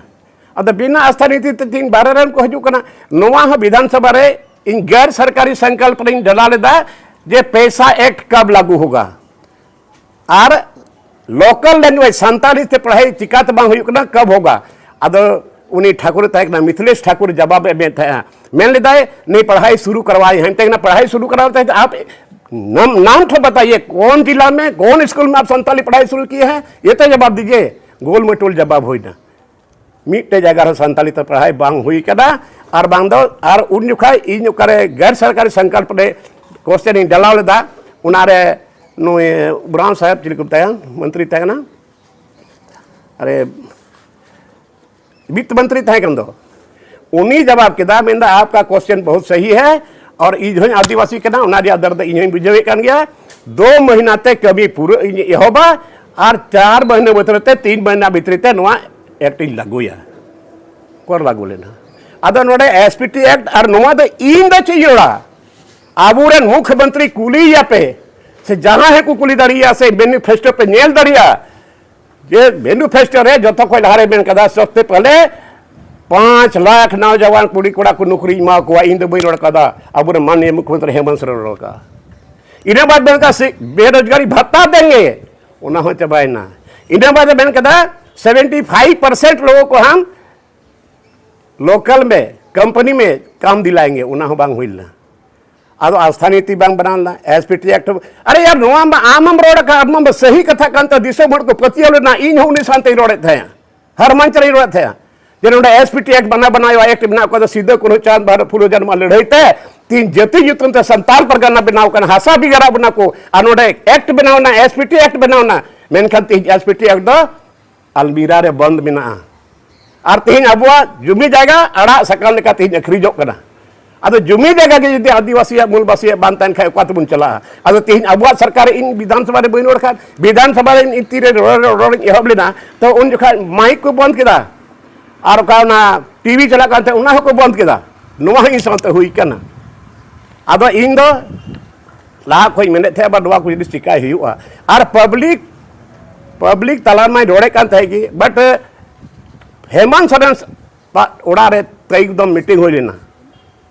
ᱟᱫᱚ ᱵᱤᱱᱟᱹ ᱟᱥᱛᱷᱟ ᱱᱤᱛᱤ ᱛᱮ ᱛᱤᱦᱤᱧ ᱵᱟᱦᱨᱮ ᱨᱮᱱ ᱠᱚ ᱦᱤᱡᱩᱜ ᱠᱟᱱᱟ᱾ ᱱᱚᱣᱟ ᱦᱚᱸ ᱵᱤᱫᱷᱟᱱ ᱥᱚᱵᱷᱟ ᱨᱮ ᱤᱧ ᱜᱮᱨ ᱥᱚᱨᱠᱟᱨᱤ ᱥᱚᱝᱠᱚᱞᱯ ᱨᱮᱧ ᱰᱟᱞᱟ ᱞᱮᱫᱟ ᱡᱮ ᱯᱮᱭᱥᱟ ᱮᱠᱴ ᱠᱟᱵ ᱞᱟᱜᱩ ᱦᱳᱜᱟ ᱟᱨ ᱞᱳᱠᱟᱞ ᱞᱮᱝᱜᱩᱭᱮᱡᱽ ᱥᱟᱱᱛᱟᱲᱤ ᱛᱮ ᱯᱟᱲᱦᱟᱭ ᱪᱤᱠᱟᱛᱮ ᱵᱟᱝ ᱦᱩᱭᱩᱜ ᱠᱟᱱᱟ, ᱠᱟᱵ ᱦᱳᱜᱟ᱾ ᱟᱫᱚ ᱩᱱᱤ ᱴᱷᱟᱠᱩᱨ ᱛᱟᱦᱮᱸ ᱠᱟᱱᱟ, ᱢᱤᱛᱷᱤᱞᱮᱥ ᱴᱷᱟᱠᱩᱨ ᱡᱟᱵᱟᱵ ᱮ ᱮᱢᱮᱫ ᱛᱟᱦᱮᱸᱜᱼᱟ, ᱢᱮᱱ ᱞᱮᱫᱟᱭ, "ᱱᱤᱭᱟᱹ ᱯᱟᱲᱦᱟᱭ ᱥᱩᱨᱩ ᱠᱟᱨᱣᱟᱭ ᱦᱮᱸ, ᱢᱮᱛᱟᱭ ᱠᱟᱱᱟ, ᱯᱟᱲᱦᱟᱭ ᱥᱩᱨᱩ ᱠᱟᱨᱣᱟᱭ ᱛᱟᱦᱮᱸ, ᱟᱯ ᱱᱟᱢ, ᱱᱟᱢ ᱛᱷᱚ ᱵᱟᱛᱟᱭᱮ, ᱠᱚᱱ ᱡᱤᱞᱟ ᱢᱮ, ᱠᱚᱱ ᱥᱠᱩᱞ ᱢᱮ ᱟᱯ ᱥᱟᱱᱛᱟᱞᱤ ᱯᱟᱲᱦᱟᱭ ᱥᱩᱨᱩ ᱠᱤᱭᱮ ᱦᱮᱸ, ᱭᱮ ᱛᱚ ᱡᱟᱵᱟᱵ ᱫᱤᱡᱤᱭᱮ᱾" ᱜᱳᱞ ᱢᱟᱴᱳᱞ ᱡᱟᱵᱟᱵ ᱦᱩᱭᱱᱟ᱾ ᱢᱤᱫᱴᱮᱡ ᱡᱟᱭᱜᱟ ᱨᱮᱦᱚᱸ ᱥᱟᱱᱛᱟᱞᱤ ᱛᱮ ᱯᱟᱲᱦᱟᱭ ᱵᱟᱝ ᱦᱩᱭ ᱠᱟᱱᱟ᱾ ᱟᱨ ᱵᱟᱝ ᱫᱚ ᱟᱨ ᱩᱱ ᱡᱚᱠᱷᱟᱡ ᱤᱧ ᱚᱠᱟᱨᱮ ᱜᱮᱨ ᱥᱚᱨᱠᱟᱨᱤ ᱥᱚᱝᱠᱚᱞᱯ ᱨᱮ ᱠᱚᱥᱪᱮᱱ ᱤᱧ ᱰᱟᱞᱟᱣ ᱞᱮᱫᱟ, ᱚᱱᱟᱨᱮ ᱱᱩᱭ ᱩᱨᱟᱣ ᱥᱟᱦᱮᱵᱽ, ᱪᱤᱞᱤ ᱠᱚ ᱢᱮᱛᱟᱭᱟ, ᱢᱚᱱᱛᱨᱤ ᱛᱟᱦᱮᱸ ᱠᱟᱱᱟ, ᱟᱨᱮ, ᱵᱤᱛᱛ ᱢᱚᱱᱛᱨᱤ ᱛᱟᱦᱮᱸ ᱠᱟᱱ ᱫᱚ, ᱩᱱᱤ ᱡᱟᱣᱟᱵ ᱠᱮᱫᱟ, ᱢᱮᱱᱫᱟ, "ᱟᱯᱠᱟ ᱠᱚᱥᱪᱮᱱ ᱵᱚᱦᱩᱛ ᱥᱟᱦᱤ ᱦᱮ, ᱟᱨ ᱤᱧ ᱦᱚᱸᱧ ᱟᱹᱫᱤᱵᱟᱹᱥᱤ ᱠᱟᱱᱟ, ᱚᱱᱟ ᱨᱮᱭᱟᱜ ᱫᱚᱨᱫ ᱤᱧ ᱦᱚᱸᱧ ᱵᱩᱡᱷᱟᱹᱣᱮᱫ ᱠᱟᱱ ᱜᱮᱭᱟ, ᱫᱳ ᱢᱟᱹᱦᱤᱱᱟ ᱛᱮ ᱠᱟᱹᱢᱤ ᱯᱩᱨᱟᱹ ᱤᱧ ᱮᱦᱚᱵᱟ, ᱟᱨ ᱪᱟᱨ ᱢᱟᱹᱦᱤᱱᱟᱹ ᱵᱷᱤᱛᱨᱤ ᱛᱮ, ᱛᱤᱱ ᱢᱟᱹᱦᱤᱱᱟ ᱵᱷᱤᱛᱨᱤ ᱛᱮ ᱱᱚᱣᱟ ᱮᱠᱴ ᱤᱧ ᱞᱟᱹᱜᱩᱭᱟ᱾" ᱚᱠᱚᱨ ᱞᱟᱹᱜᱩ ᱞᱮᱱᱟ? ᱟᱫᱚ ᱱᱚᱰᱮ ᱮᱥ ᱯᱤ ᱴᱤ ᱮᱠᱴ ᱟᱨ ᱱᱚᱣᱟ ᱫᱚ ᱤᱧ ᱫᱚ ᱪᱮᱫ ᱤᱧ ᱨᱚᱲᱟ? ᱟᱵᱚᱨᱮᱱ ᱢᱩᱠᱷᱭᱚᱢᱚᱱᱛᱨᱤ ᱠᱩᱞᱤᱭᱮᱭᱟ ᱯᱮ, ᱥᱮ ᱡᱟᱦᱟᱸᱭ ᱠᱚ ᱠᱩᱞᱤ ᱫᱟᱲᱮᱭᱟᱜᱼᱟ, ᱥᱮ ᱢᱮᱱᱤᱯᱷᱮᱥᱴᱳ ᱯᱮ ᱧᱮᱞ ᱫᱟᱲᱮᱭᱟᱜᱼᱟ, ᱡᱮ ᱢᱮᱱᱤᱯᱷᱮᱥᱴᱳ ᱨᱮ ᱡᱚᱛᱚ ᱠᱷᱚᱱ ᱞᱟᱦᱟᱨᱮ ᱢᱮᱱ ᱠᱟᱫᱟ, "ᱥᱚᱵᱥᱮ ᱯᱮᱦᱞᱮ ᱯᱟᱸᱪ ᱞᱟᱠᱷ ᱱᱚᱣᱡᱟᱣᱟᱱ ᱠᱩᱲᱤ ᱠᱚᱲᱟ ᱠᱚ ᱱᱚᱠᱨᱤ ᱮᱢᱟ ᱠᱚᱣᱟ", ᱤᱧ ᱫᱚ ᱵᱟᱹᱧ ᱨᱚᱲ ᱠᱟᱫᱟ, ᱟᱵᱚᱨᱮᱱ ᱢᱟᱱᱱᱤᱭᱚ ᱢᱩᱠᱷᱭᱚᱢᱚᱱᱛᱨᱤ ᱦᱮᱢᱚᱱᱛ ᱥᱚᱨᱮᱱ ᱨᱚᱲ ᱠᱟᱫᱟ᱾ ᱤᱱᱟᱹ ᱵᱟᱫ ᱢᱮᱱ ᱠᱟᱫᱟ, "ᱥᱤ-, ᱵᱮᱨᱳᱡᱽᱜᱟᱨᱤ ᱵᱷᱟᱛᱟ ᱫᱮᱝᱜᱮ", ᱚᱱᱟ ᱦᱚᱸ ᱪᱟᱵᱟᱭᱮᱱᱟ᱾ ᱤᱱᱟᱹ ᱵᱟᱫ ᱢᱮᱱ ᱠᱟᱫᱟ, "ᱥᱮᱵᱷᱮᱱᱴᱤ ᱯᱷᱟᱭᱤᱵᱷ ᱯᱟᱨᱥᱮᱱᱴ ᱞᱳᱜᱳ ᱠᱚ ᱦᱟᱢ ᱞᱳᱠᱟᱞ ᱢᱮ, ᱠᱳᱢᱯᱟᱱᱤ ᱢᱮ ᱠᱟᱢ ᱫᱤᱞᱟᱭᱮᱝᱜᱮ", ᱚᱱᱟ ᱦᱚᱸ ᱵᱟᱝ ᱦᱩᱭ ᱞᱮᱱᱟ᱾ ᱟᱫᱚ ᱟᱥᱛᱷᱟ ᱱᱤᱛᱤ ᱵᱟᱝ ᱵᱮᱱᱟᱣ ᱞᱮᱱᱟ, ᱮᱥ ᱯᱤ ᱴᱤ ᱮᱠᱴ᱾ ᱟᱨᱮ ᱭᱟᱨ, ᱱᱚᱣᱟ ᱢᱟ ᱟᱢ ᱮᱢ ᱨᱚᱲ ᱟᱠᱟᱫ, ᱟᱢ ᱢᱟ ᱥᱟᱹᱦᱤ ᱠᱟᱛᱷᱟ ᱠᱟᱱ ᱛᱟᱢ, ᱫᱤᱥᱚᱢ ᱦᱚᱲ ᱠᱚ ᱯᱟᱹᱛᱭᱟᱹᱣ ᱞᱮᱱᱟ, ᱤᱧ ᱦᱚᱸ ᱩᱱᱤ ᱥᱟᱶᱛᱮᱧ ᱨᱚᱲᱮᱫ ᱛᱟᱦᱮᱸᱫ, ᱦᱟᱨ ᱢᱚᱧᱪ ᱨᱮᱧ ᱨᱚᱲᱮᱫ ᱛᱟᱦᱮᱸᱫ ᱡᱮ ᱱᱚᱰᱮ ᱮᱥ ᱯᱤ ᱴᱤ ᱮᱠᱴ ᱵᱟᱱᱟ ᱵᱮᱱᱟᱣ ᱦᱩᱭᱩᱜᱼᱟ, ᱮᱠᱴ ᱢᱮᱱᱟᱜ ᱠᱚᱣᱟ, ᱥᱤᱫᱩ ᱠᱟᱹᱱᱦᱩ ᱪᱟᱸᱫ ᱵᱷᱟᱭᱨᱳ ᱯᱷᱩᱞᱳ ᱡᱷᱟᱱᱚ ᱢᱟ ᱞᱟᱹᱲᱦᱟᱹᱭ ᱛᱮ ᱛᱤᱦᱤᱧ ᱡᱟᱹᱛᱤ ᱧᱩᱛᱩᱢ ᱛᱮ ᱥᱟᱱᱛᱟᱲ ᱯᱟᱨᱜᱟᱱᱟ ᱵᱮᱱᱟᱣ ᱠᱟᱱᱟ, ᱦᱟᱥᱟ ᱵᱷᱮᱜᱟᱨᱟᱜ ᱵᱚᱱᱟ ᱠᱚ, ᱟᱨ ᱱᱚᱰᱮ ᱮᱠᱴ ᱵᱮᱱᱟᱣ ᱮᱱᱟ, ᱮᱥ ᱯᱤ ᱴᱤ ᱮᱠᱴ ᱵᱮᱱᱟᱣ ᱮᱱᱟ, ᱢᱮᱱᱠᱷᱟᱱ ᱛᱤᱦᱤᱧ ᱮᱥ ᱯᱤ ᱴᱤ ᱮᱠᱴ ᱫᱚ ᱟᱞᱢᱤᱨᱟ ᱨᱮ ᱵᱚᱱᱫ ᱢᱮᱱᱟᱜᱼᱟ᱾ ᱟᱨ ᱛᱮᱦᱮᱧ ᱟᱵᱚᱣᱟᱜ ᱡᱩᱢᱤ ᱡᱟᱭᱜᱟ ᱟᱲᱟᱜ ᱥᱟᱠᱟᱢ ᱞᱮᱠᱟ ᱛᱮᱦᱮᱧ ᱟᱹᱠᱷᱨᱤᱧᱚᱜ ᱠᱟᱱᱟ᱾ ᱟᱫᱚ ᱡᱩᱢᱤ ᱡᱟᱭᱜᱟ ᱜᱮ ᱡᱩᱫᱤ ᱟᱹᱫᱤᱵᱟᱹᱥᱤᱭᱟᱜ, ᱢᱩᱞᱵᱟᱹᱥᱤᱭᱟᱜ ᱵᱟᱝ ᱛᱟᱦᱮᱱ ᱠᱷᱟᱡ, ᱚᱠᱟ ᱛᱮᱵᱚᱱ ᱪᱟᱞᱟᱜᱼᱟ? ᱟᱫᱚ ᱛᱮᱦᱮᱧ ᱟᱵᱚᱣᱟᱜ ᱥᱚᱨᱠᱟᱨ ᱨᱮ ᱤᱧ ᱵᱤᱫᱷᱟᱱ ᱥᱚᱵᱷᱟ ᱨᱮ ᱵᱟᱹᱧ ᱨᱚᱲ ᱠᱷᱟᱱ, ᱵᱤᱫᱷᱟᱱ ᱥᱚᱵᱷᱟ ᱨᱮ ᱤᱧ ᱛᱤᱨᱮ ᱨᱚᱲ, ᱨᱚᱲ, ᱨᱚᱲᱤᱧ ᱮᱦᱚᱵ ᱞᱮᱱᱟ, ᱛᱚ ᱩᱱ ᱡᱚᱠᱷᱟᱡ ᱢᱟᱭᱤᱠ ᱠᱚ ᱵᱚᱱᱫ ᱠᱮᱫᱟ᱾ ᱟᱨ ᱚᱠᱟ ᱚᱱᱟ ᱴᱤ ᱵᱷᱤ ᱪᱟᱞᱟᱜ ᱠᱟᱱ ᱛᱟᱦᱮᱸᱫ, ᱚᱱᱟ ᱦᱚᱸᱠᱚ ᱵᱚᱱᱫ ᱠᱮᱫᱟ᱾ ᱱᱚᱣᱟ ᱦᱚᱸ ᱤᱧ ᱥᱟᱶᱛᱮ ᱦᱩᱭ ᱠᱟᱱᱟ᱾ ᱟᱫᱚ ᱤᱧ ᱫᱚ ᱞᱟᱦᱟ ᱠᱷᱚᱡ ᱢᱮᱱᱮᱫ ᱛᱟᱦᱮᱸᱫ, ᱟᱵᱟᱨ ᱱᱚᱣᱟ ᱠᱚ ᱡᱤᱱᱤᱥ ᱪᱤᱠᱟᱭ ᱦᱩᱭᱩᱜᱼᱟ᱾ ᱟᱨ ᱯᱟᱵᱽᱞᱤᱠ, ᱯᱟᱵᱽᱞᱤᱠ ᱛᱟᱞᱟ ᱨᱮᱢᱟᱧ ᱨᱚᱲᱮᱫ ᱠᱟᱱ ᱛᱟᱦᱮᱸᱫ ᱜᱮ, but ᱦᱮᱢᱚᱱᱛ ᱥᱚᱨᱮᱱ ᱯᱟ-, ᱚᱲᱟᱜ ᱨᱮ ᱛᱮᱭᱚᱢ ᱢᱤᱴᱤᱝ ᱦᱩᱭ ᱞᱮᱱᱟ᱾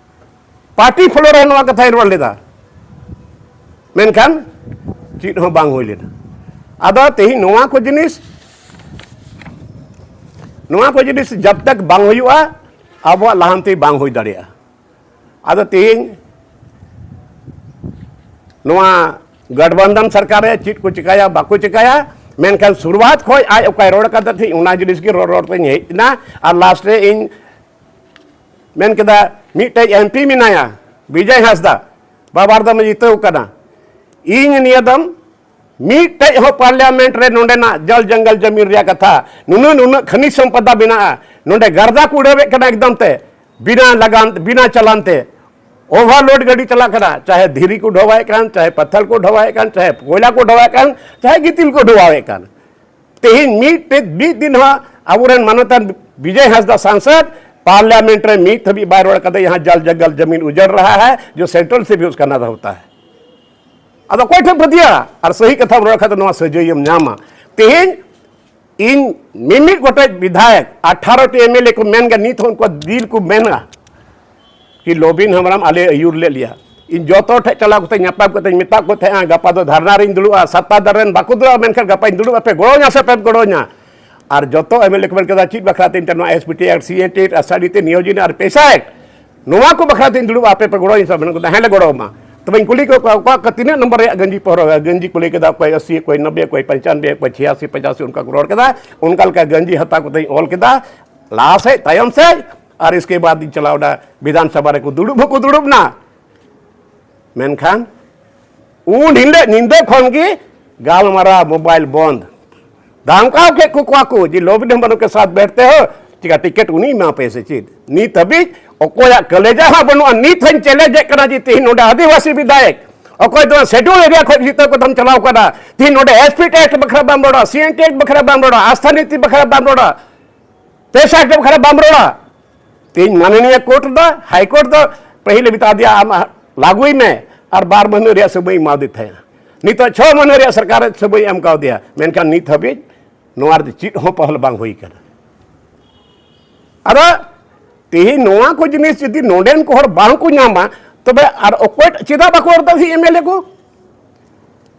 ᱯᱟᱨᱴᱤ ᱯᱷᱞᱳᱨ ᱨᱮ ᱱᱚᱣᱟ ᱠᱟᱛᱷᱟᱭ ᱨᱚᱲ ᱞᱮᱫᱟ, ᱢᱮᱱᱠᱷᱟᱱ ᱪᱮᱫ ᱦᱚᱸ ᱵᱟᱝ ᱦᱩᱭ ᱞᱮᱱᱟ᱾ ᱟᱫᱚ ᱛᱮᱦᱮᱧ ᱱᱚᱣᱟ ᱠᱚ ᱡᱤᱱᱤᱥ, ᱱᱚᱣᱟ ᱠᱚ ᱡᱤᱱᱤᱥ ᱡᱟᱵ ᱛᱟᱠ ᱵᱟᱝ ᱦᱩᱭᱩᱜᱼᱟ, ᱟᱵᱚᱣᱟᱜ ᱞᱟᱦᱟᱱᱛᱤ ᱵᱟᱝ ᱦᱩᱭ ᱫᱟᱲᱮᱭᱟᱜᱼᱟ᱾ ᱟᱫᱚ ᱛᱮᱦᱮᱧ ᱱᱚᱣᱟ ᱜᱟᱴᱵᱟᱱᱫᱷᱟᱱ ᱥᱚᱨᱠᱟᱨ ᱨᱮ ᱪᱮᱫ ᱠᱚ ᱪᱤᱠᱟᱹᱭᱟ, ᱵᱟᱠᱚ ᱪᱤᱠᱟᱹᱭᱟ, ᱢᱮᱱᱠᱷᱟᱱ ᱥᱩᱨᱩᱣᱟᱛ ᱠᱷᱚᱡ ᱟᱡ ᱚᱠᱟᱭ ᱨᱚᱲ ᱠᱟᱫᱟ, ᱴᱷᱤᱠ ᱚᱱᱟ ᱡᱤᱱᱤᱥ ᱜᱮ ᱨᱚᱲ ᱨᱚᱲ ᱛᱮᱧ ᱦᱮᱡ ᱮᱱᱟ᱾ ᱟᱨ ᱞᱟᱥᱴ ᱨᱮ ᱤᱧ ᱢᱮᱱ ᱠᱮᱫᱟ, ᱢᱤᱫᱴᱮᱡ ᱮᱢ ᱯᱤ ᱢᱮᱱᱟᱭᱟ, ᱵᱤᱡᱚᱭ ᱦᱟᱸᱥᱫᱟ, ᱵᱟᱵᱟᱨ ᱫᱚᱢᱮ ᱡᱤᱛᱟᱹᱣ ᱠᱟᱱᱟ, ᱤᱧ ᱱᱤᱭᱟᱹ ᱫᱚᱢ ᱢᱤᱫᱴᱮᱡ ᱦᱚᱸ ᱯᱟᱨᱞᱤᱭᱟᱢᱮᱱᱴ ᱨᱮ ᱱᱚᱰᱮᱱᱟᱜ ᱡᱚᱞ ᱡᱚᱝᱜᱚᱞ ᱡᱚᱢᱤᱱ ᱨᱮᱭᱟᱜ ᱠᱟᱛᱷᱟ, ᱱᱩᱱᱟᱹᱜ ᱱᱩᱱᱟᱹᱜ ᱠᱷᱟᱱᱤᱡ ᱥᱚᱢᱯᱚᱫᱟ ᱢᱮᱱᱟᱜᱼᱟ, ᱱᱚᱰᱮ ᱜᱟᱨᱫᱟ ᱠᱚ ᱩᱰᱟᱹᱣᱮᱫ ᱠᱟᱱᱟ ᱮᱠᱫᱚᱢ ᱛᱮ, ᱵᱤᱱᱟ ᱞᱟᱜᱟᱱ, ᱵᱤᱱᱟ ᱪᱟᱞᱟᱱ ᱛᱮ᱾ ᱳᱵᱷᱟᱨᱞᱳᱰ ᱜᱟᱹᱰᱤ ᱪᱟᱞᱟᱜ ᱠᱟᱱᱟ, ᱪᱟᱦᱮ ᱫᱷᱤᱨᱤ ᱠᱚ ᱰᱷᱚᱵᱟᱭᱮᱫ ᱠᱟᱱ, ᱪᱟᱦᱮ ᱯᱟᱛᱷᱟᱞ ᱠᱚ ᱰᱷᱚᱵᱟᱭᱮᱫ ᱠᱟᱱ, ᱪᱟᱦᱮ ᱠᱚᱭᱞᱟ ᱠᱚ ᱰᱷᱚᱵᱟᱭᱮᱫ ᱠᱟᱱ, ᱪᱟᱦᱮ ᱜᱤᱛᱤᱞ ᱠᱚ ᱰᱷᱚᱵᱟᱭᱮᱫ ᱠᱟᱱ᱾ ᱛᱮᱦᱮᱧ ᱢᱤᱫᱴᱮᱡ, ᱢᱤᱫ ᱫᱤᱱ ᱦᱚᱸ ᱟᱵᱚᱨᱮᱱ ᱢᱟᱱᱚᱛᱟᱱ ᱵᱤᱡᱚᱭ ᱦᱟᱸᱥᱫᱟ ᱥᱟᱝᱥᱚᱫ ᱯᱟᱨᱞᱤᱭᱟᱢᱮᱱᱴ ᱨᱮ ᱢᱤᱫ ᱫᱷᱟᱹᱵᱤᱡ ᱵᱟᱭ ᱨᱚᱲ ᱠᱟᱫᱟ, ᱭᱟᱦᱟᱸ ᱡᱟᱞ ᱡᱚᱝᱜᱚᱞ ᱡᱟᱢᱤᱱ ᱩᱡᱟᱹᱲ ᱨᱟᱦᱟ ᱦᱟᱭ, ᱡᱚ ᱥᱮᱱᱴᱨᱟᱞ ᱥᱮ ᱵᱷᱤᱭᱩᱥ ᱠᱟᱱᱟ ᱫᱚ ᱦᱳᱛᱟ ᱦᱟᱭ᱾ ᱟᱫᱚ ᱚᱠᱚᱭ ᱴᱷᱮᱱ ᱯᱟᱹᱛᱭᱟᱹᱜᱼᱟ? ᱟᱨ ᱥᱟᱹᱦᱤ ᱠᱟᱛᱷᱟᱢ ᱨᱚᱲ ᱠᱷᱟᱱ ᱫᱚ ᱱᱚᱣᱟ ᱥᱟᱹᱡᱟᱹᱭᱮᱢ ᱧᱟᱢᱟ᱾ ᱛᱮᱦᱮᱧ ᱤᱧ ᱢᱤᱢᱤᱫ ᱜᱚᱴᱮᱡ ᱵᱤᱫᱷᱟᱭᱚᱠ, ᱟᱴᱷᱟᱨᱚ ᱴᱤ ᱮᱢ ᱮᱞ ᱮ ᱠᱚ ᱢᱮᱱ ᱜᱮᱭᱟ, ᱱᱤᱛ ᱦᱚᱸ ᱩᱱᱠᱩᱣᱟᱜ ᱫᱤᱞ ᱠᱚ ᱢᱮᱱᱟ ᱠᱤ ᱞᱚᱵᱤᱱ ᱦᱮᱢᱵᱨᱚᱢ ᱟᱞᱮ ᱟᱹᱭᱩᱨ ᱞᱮᱫ ᱞᱮᱭᱟ᱾ ᱤᱧ ᱡᱚᱛᱚ ᱴᱷᱮᱡ ᱪᱟᱞᱟᱣ ᱠᱟᱛᱮ ᱧᱟᱯᱟᱢ ᱠᱟᱛᱮᱧ ᱢᱮᱛᱟᱫ ᱠᱚ ᱛᱟᱦᱮᱸᱜᱼᱟ, "ᱜᱟᱯᱟ ᱫᱚ ᱫᱷᱟᱨᱱᱟ ᱨᱤᱧ ᱫᱩᱲᱩᱵᱼᱟ, ᱥᱟᱛᱛᱟ ᱫᱟᱨ ᱨᱮᱱ ᱵᱟᱠᱚ ᱫᱩᱲᱩᱵᱼᱟ, ᱢᱮᱱᱠᱷᱟᱱ ᱜᱟᱯᱟᱧ ᱫᱩᱲᱩᱵᱼᱟ, ᱯᱮ ᱜᱚᱲᱚᱧᱟ ᱥᱮ ᱯᱮ ᱜᱚᱲᱚᱧᱟ?" ᱟᱨ ᱡᱚᱛᱚ ᱮᱢ ᱮᱞ ᱮ ᱠᱚ ᱢᱮᱱ ᱠᱮᱫᱟ, "ᱪᱮᱫ ᱵᱟᱠᱷᱨᱟ ᱛᱮ ᱱᱚᱣᱟ ᱮᱥ ᱯᱤ ᱴᱤ ᱮᱠᱴ, ᱥᱤ ᱮᱱ ᱴᱤ ᱮᱠᱴ, ᱟᱥᱟ ᱱᱤᱛᱤ, ᱱᱤᱭᱳᱡᱤᱱ ᱟᱨ ᱯᱮᱥᱟ ᱮᱠᱴ, ᱱᱚᱣᱟ ᱠᱚ ᱵᱟᱠᱷᱨᱟ ᱛᱮᱧ ᱫᱩᱲᱩᱵᱼᱟ, ᱟᱯᱮ ᱯᱮ ᱜᱚᱲᱚᱧᱟ ᱥᱮ?" ᱢᱮᱱ ᱠᱮᱫᱟ, "ᱦᱮᱸ ᱞᱮ ᱜᱚᱲᱚ ᱟᱢᱟ᱾ ᱛᱚᱵᱮᱧ ᱠᱩᱞᱤ ᱠᱚ ᱠᱚᱣᱟ, ᱚᱠᱟ, ᱚᱠᱟ, ᱛᱤᱱᱟᱹᱜ ᱱᱚᱢᱵᱚᱨ ᱨᱮᱭᱟᱜ ᱜᱟᱸᱡᱤ ᱯᱮ ᱦᱚᱨᱚᱜᱟ?" ᱜᱟᱸᱡᱤ ᱠᱚ ᱞᱟᱹᱭ ᱠᱮᱫᱟ, ᱚᱠᱚᱭ ᱟᱥᱤ, ᱚᱠᱚᱭ ᱱᱚᱵᱵᱮ, ᱚᱠᱚᱭ ᱯᱚᱧᱪᱟᱱᱵᱮ, ᱚᱠᱚᱭ ᱪᱷᱤᱭᱟᱥᱤ, ᱯᱚᱪᱟᱥᱤ, ᱚᱱᱠᱟ ᱠᱚ ᱨᱚᱲ ᱠᱮᱫᱟ᱾ ᱚᱱᱠᱟ ᱞᱮᱠᱟ ᱜᱟᱸᱡᱤ ᱦᱟᱛᱟᱣ ᱠᱟᱛᱮᱧ ᱚᱞ ᱠᱮᱫᱟ ᱞᱟᱦᱟ ᱥᱮᱫ, ᱛᱟᱭᱚᱢ ᱥᱮᱫ, ᱟᱨ ᱤᱥᱠᱮ ᱵᱟᱫ ᱤᱧ ᱪᱟᱞᱟᱣ ᱮᱱᱟ ᱵᱤᱫᱷᱟᱱ ᱥᱚᱵᱷᱟ ᱨᱮᱠᱚ ᱫᱩᱲᱩᱵ ᱦᱚᱸᱠᱚ ᱫᱩᱲᱩᱵ ᱮᱱᱟ᱾ ᱢᱮᱱᱠᱷᱟᱱ ᱩᱱ ᱦᱤᱞᱳᱜ ᱧᱤᱫᱟᱹ ᱠᱷᱚᱱ ᱜᱮ ᱜᱟᱞᱢᱟᱨᱟᱣ, ᱢᱳᱵᱟᱭᱤᱞ ᱵᱚᱱᱫ᱾ ᱫᱷᱟᱢᱠᱟᱣ ᱠᱮᱫ ᱠᱚ ᱠᱚᱣᱟ ᱠᱚ ᱡᱮ ᱞᱚᱵᱤᱱ ᱦᱮᱢᱵᱨᱚᱢ ᱠᱮ ᱥᱟᱛᱷ ᱵᱮᱴᱷᱛᱮ ᱦᱳ, ᱪᱤᱠᱟ ᱴᱤᱠᱤᱴ ᱩᱱᱤ ᱮᱢᱟ ᱯᱮ ᱥᱮ ᱪᱮᱫ? ᱱᱤᱛ ᱦᱟᱹᱵᱤᱡ ᱚᱠᱚᱭᱟᱜ ᱠᱟᱞᱮᱡᱟ ᱦᱚᱸ ᱵᱟᱹᱱᱩᱜᱼᱟ᱾ ᱱᱤᱛ ᱦᱚᱸᱧ ᱪᱮᱞᱮᱧᱡᱽ ᱮᱫ ᱠᱟᱱᱟ ᱡᱮ ᱛᱮᱦᱮᱧ ᱱᱚᱰᱮ ᱟᱹᱫᱤᱵᱟᱹᱥᱤ ᱵᱤᱫᱷᱟᱭᱚᱠ, ᱚᱠᱚᱭ ᱫᱚ ᱥᱮᱰᱩᱞ ᱮᱨᱤᱭᱟ ᱠᱷᱚᱱ ᱡᱤᱛᱟᱹᱣ ᱠᱟᱛᱮᱢ ᱪᱟᱞᱟᱣ ᱠᱟᱱᱟ, ᱛᱮᱦᱮᱧ ᱱᱚᱰᱮ ᱮᱥ ᱯᱤ ᱴᱤ ᱮᱠᱴ ᱵᱟᱠᱷᱨᱟ ᱵᱟᱢ ᱨᱚᱲᱟ, ᱥᱤ ᱮᱱ ᱴᱤ ᱮᱠᱴ ᱵᱟᱠᱷᱨᱟ ᱵᱟᱢ ᱨᱚᱲᱟ, ᱟᱥᱛᱷᱟ ᱱᱤᱛᱤ ᱵᱟᱠᱷᱨᱟ ᱵᱟᱢ ᱨᱚᱲᱟ, ᱯᱮᱥᱟ ᱮᱠᱴ ᱵᱟᱠᱷᱨᱟ ᱵᱟᱢ ᱨᱚᱲᱟ᱾ ᱛᱮᱦᱮᱧ ᱢᱟᱱᱚᱱᱤᱭᱟ ᱠᱳᱨᱴ ᱫᱚ, ᱦᱟᱭ ᱠᱳᱨᱴ ᱫᱚ ᱯᱟᱹᱦᱤᱞ ᱢᱮᱛᱟ ᱫᱮᱭᱟ, "ᱟᱢ ᱞᱟᱹᱜᱩᱭ ᱢᱮ", ᱟᱨ ᱵᱟᱨ ᱢᱟᱹᱦᱱᱟᱹ ᱨᱮᱭᱟᱜ ᱥᱚᱢᱚᱭ ᱮᱢᱟ ᱫᱮ ᱛᱟᱦᱮᱸᱫ᱾ ᱱᱤᱛᱚᱜ ᱪᱷᱚ ᱢᱟᱹᱦᱱᱟᱹ ᱨᱮᱭᱟᱜ ᱥᱚᱨᱠᱟᱨ ᱥᱚᱢᱚᱭ ᱮᱢ ᱠᱟᱣᱫᱮᱭᱟ, ᱢᱮᱱᱠᱷᱟᱱ ᱱᱤᱛ ᱦᱟᱹᱵᱤᱡ ᱱᱚᱣᱟ ᱨᱮ ᱪᱮᱫ ᱦᱚᱸ ᱯᱟᱦᱞ ᱵᱟᱝ ᱦᱩᱭ ᱠᱟᱱᱟ᱾ ᱟᱫᱚ ᱛᱮᱦᱮᱧ ᱱᱚᱣᱟ ᱠᱚ ᱡᱤᱱᱤᱥ ᱡᱩᱫᱤ ᱱᱚᱰᱮᱱ ᱠᱚ ᱦᱚᱲ ᱵᱟᱝ ᱠᱚ ᱧᱟᱢᱟ, ᱛᱚᱵᱮ ᱟᱨ ᱚᱠᱚᱭ, ᱪᱮᱫᱟᱜ ᱵᱟᱠᱚ ᱨᱚᱲ ᱮᱫᱟ ᱛᱮᱦᱮᱧ ᱮᱢ ᱮᱞ ᱮ ᱠᱚ?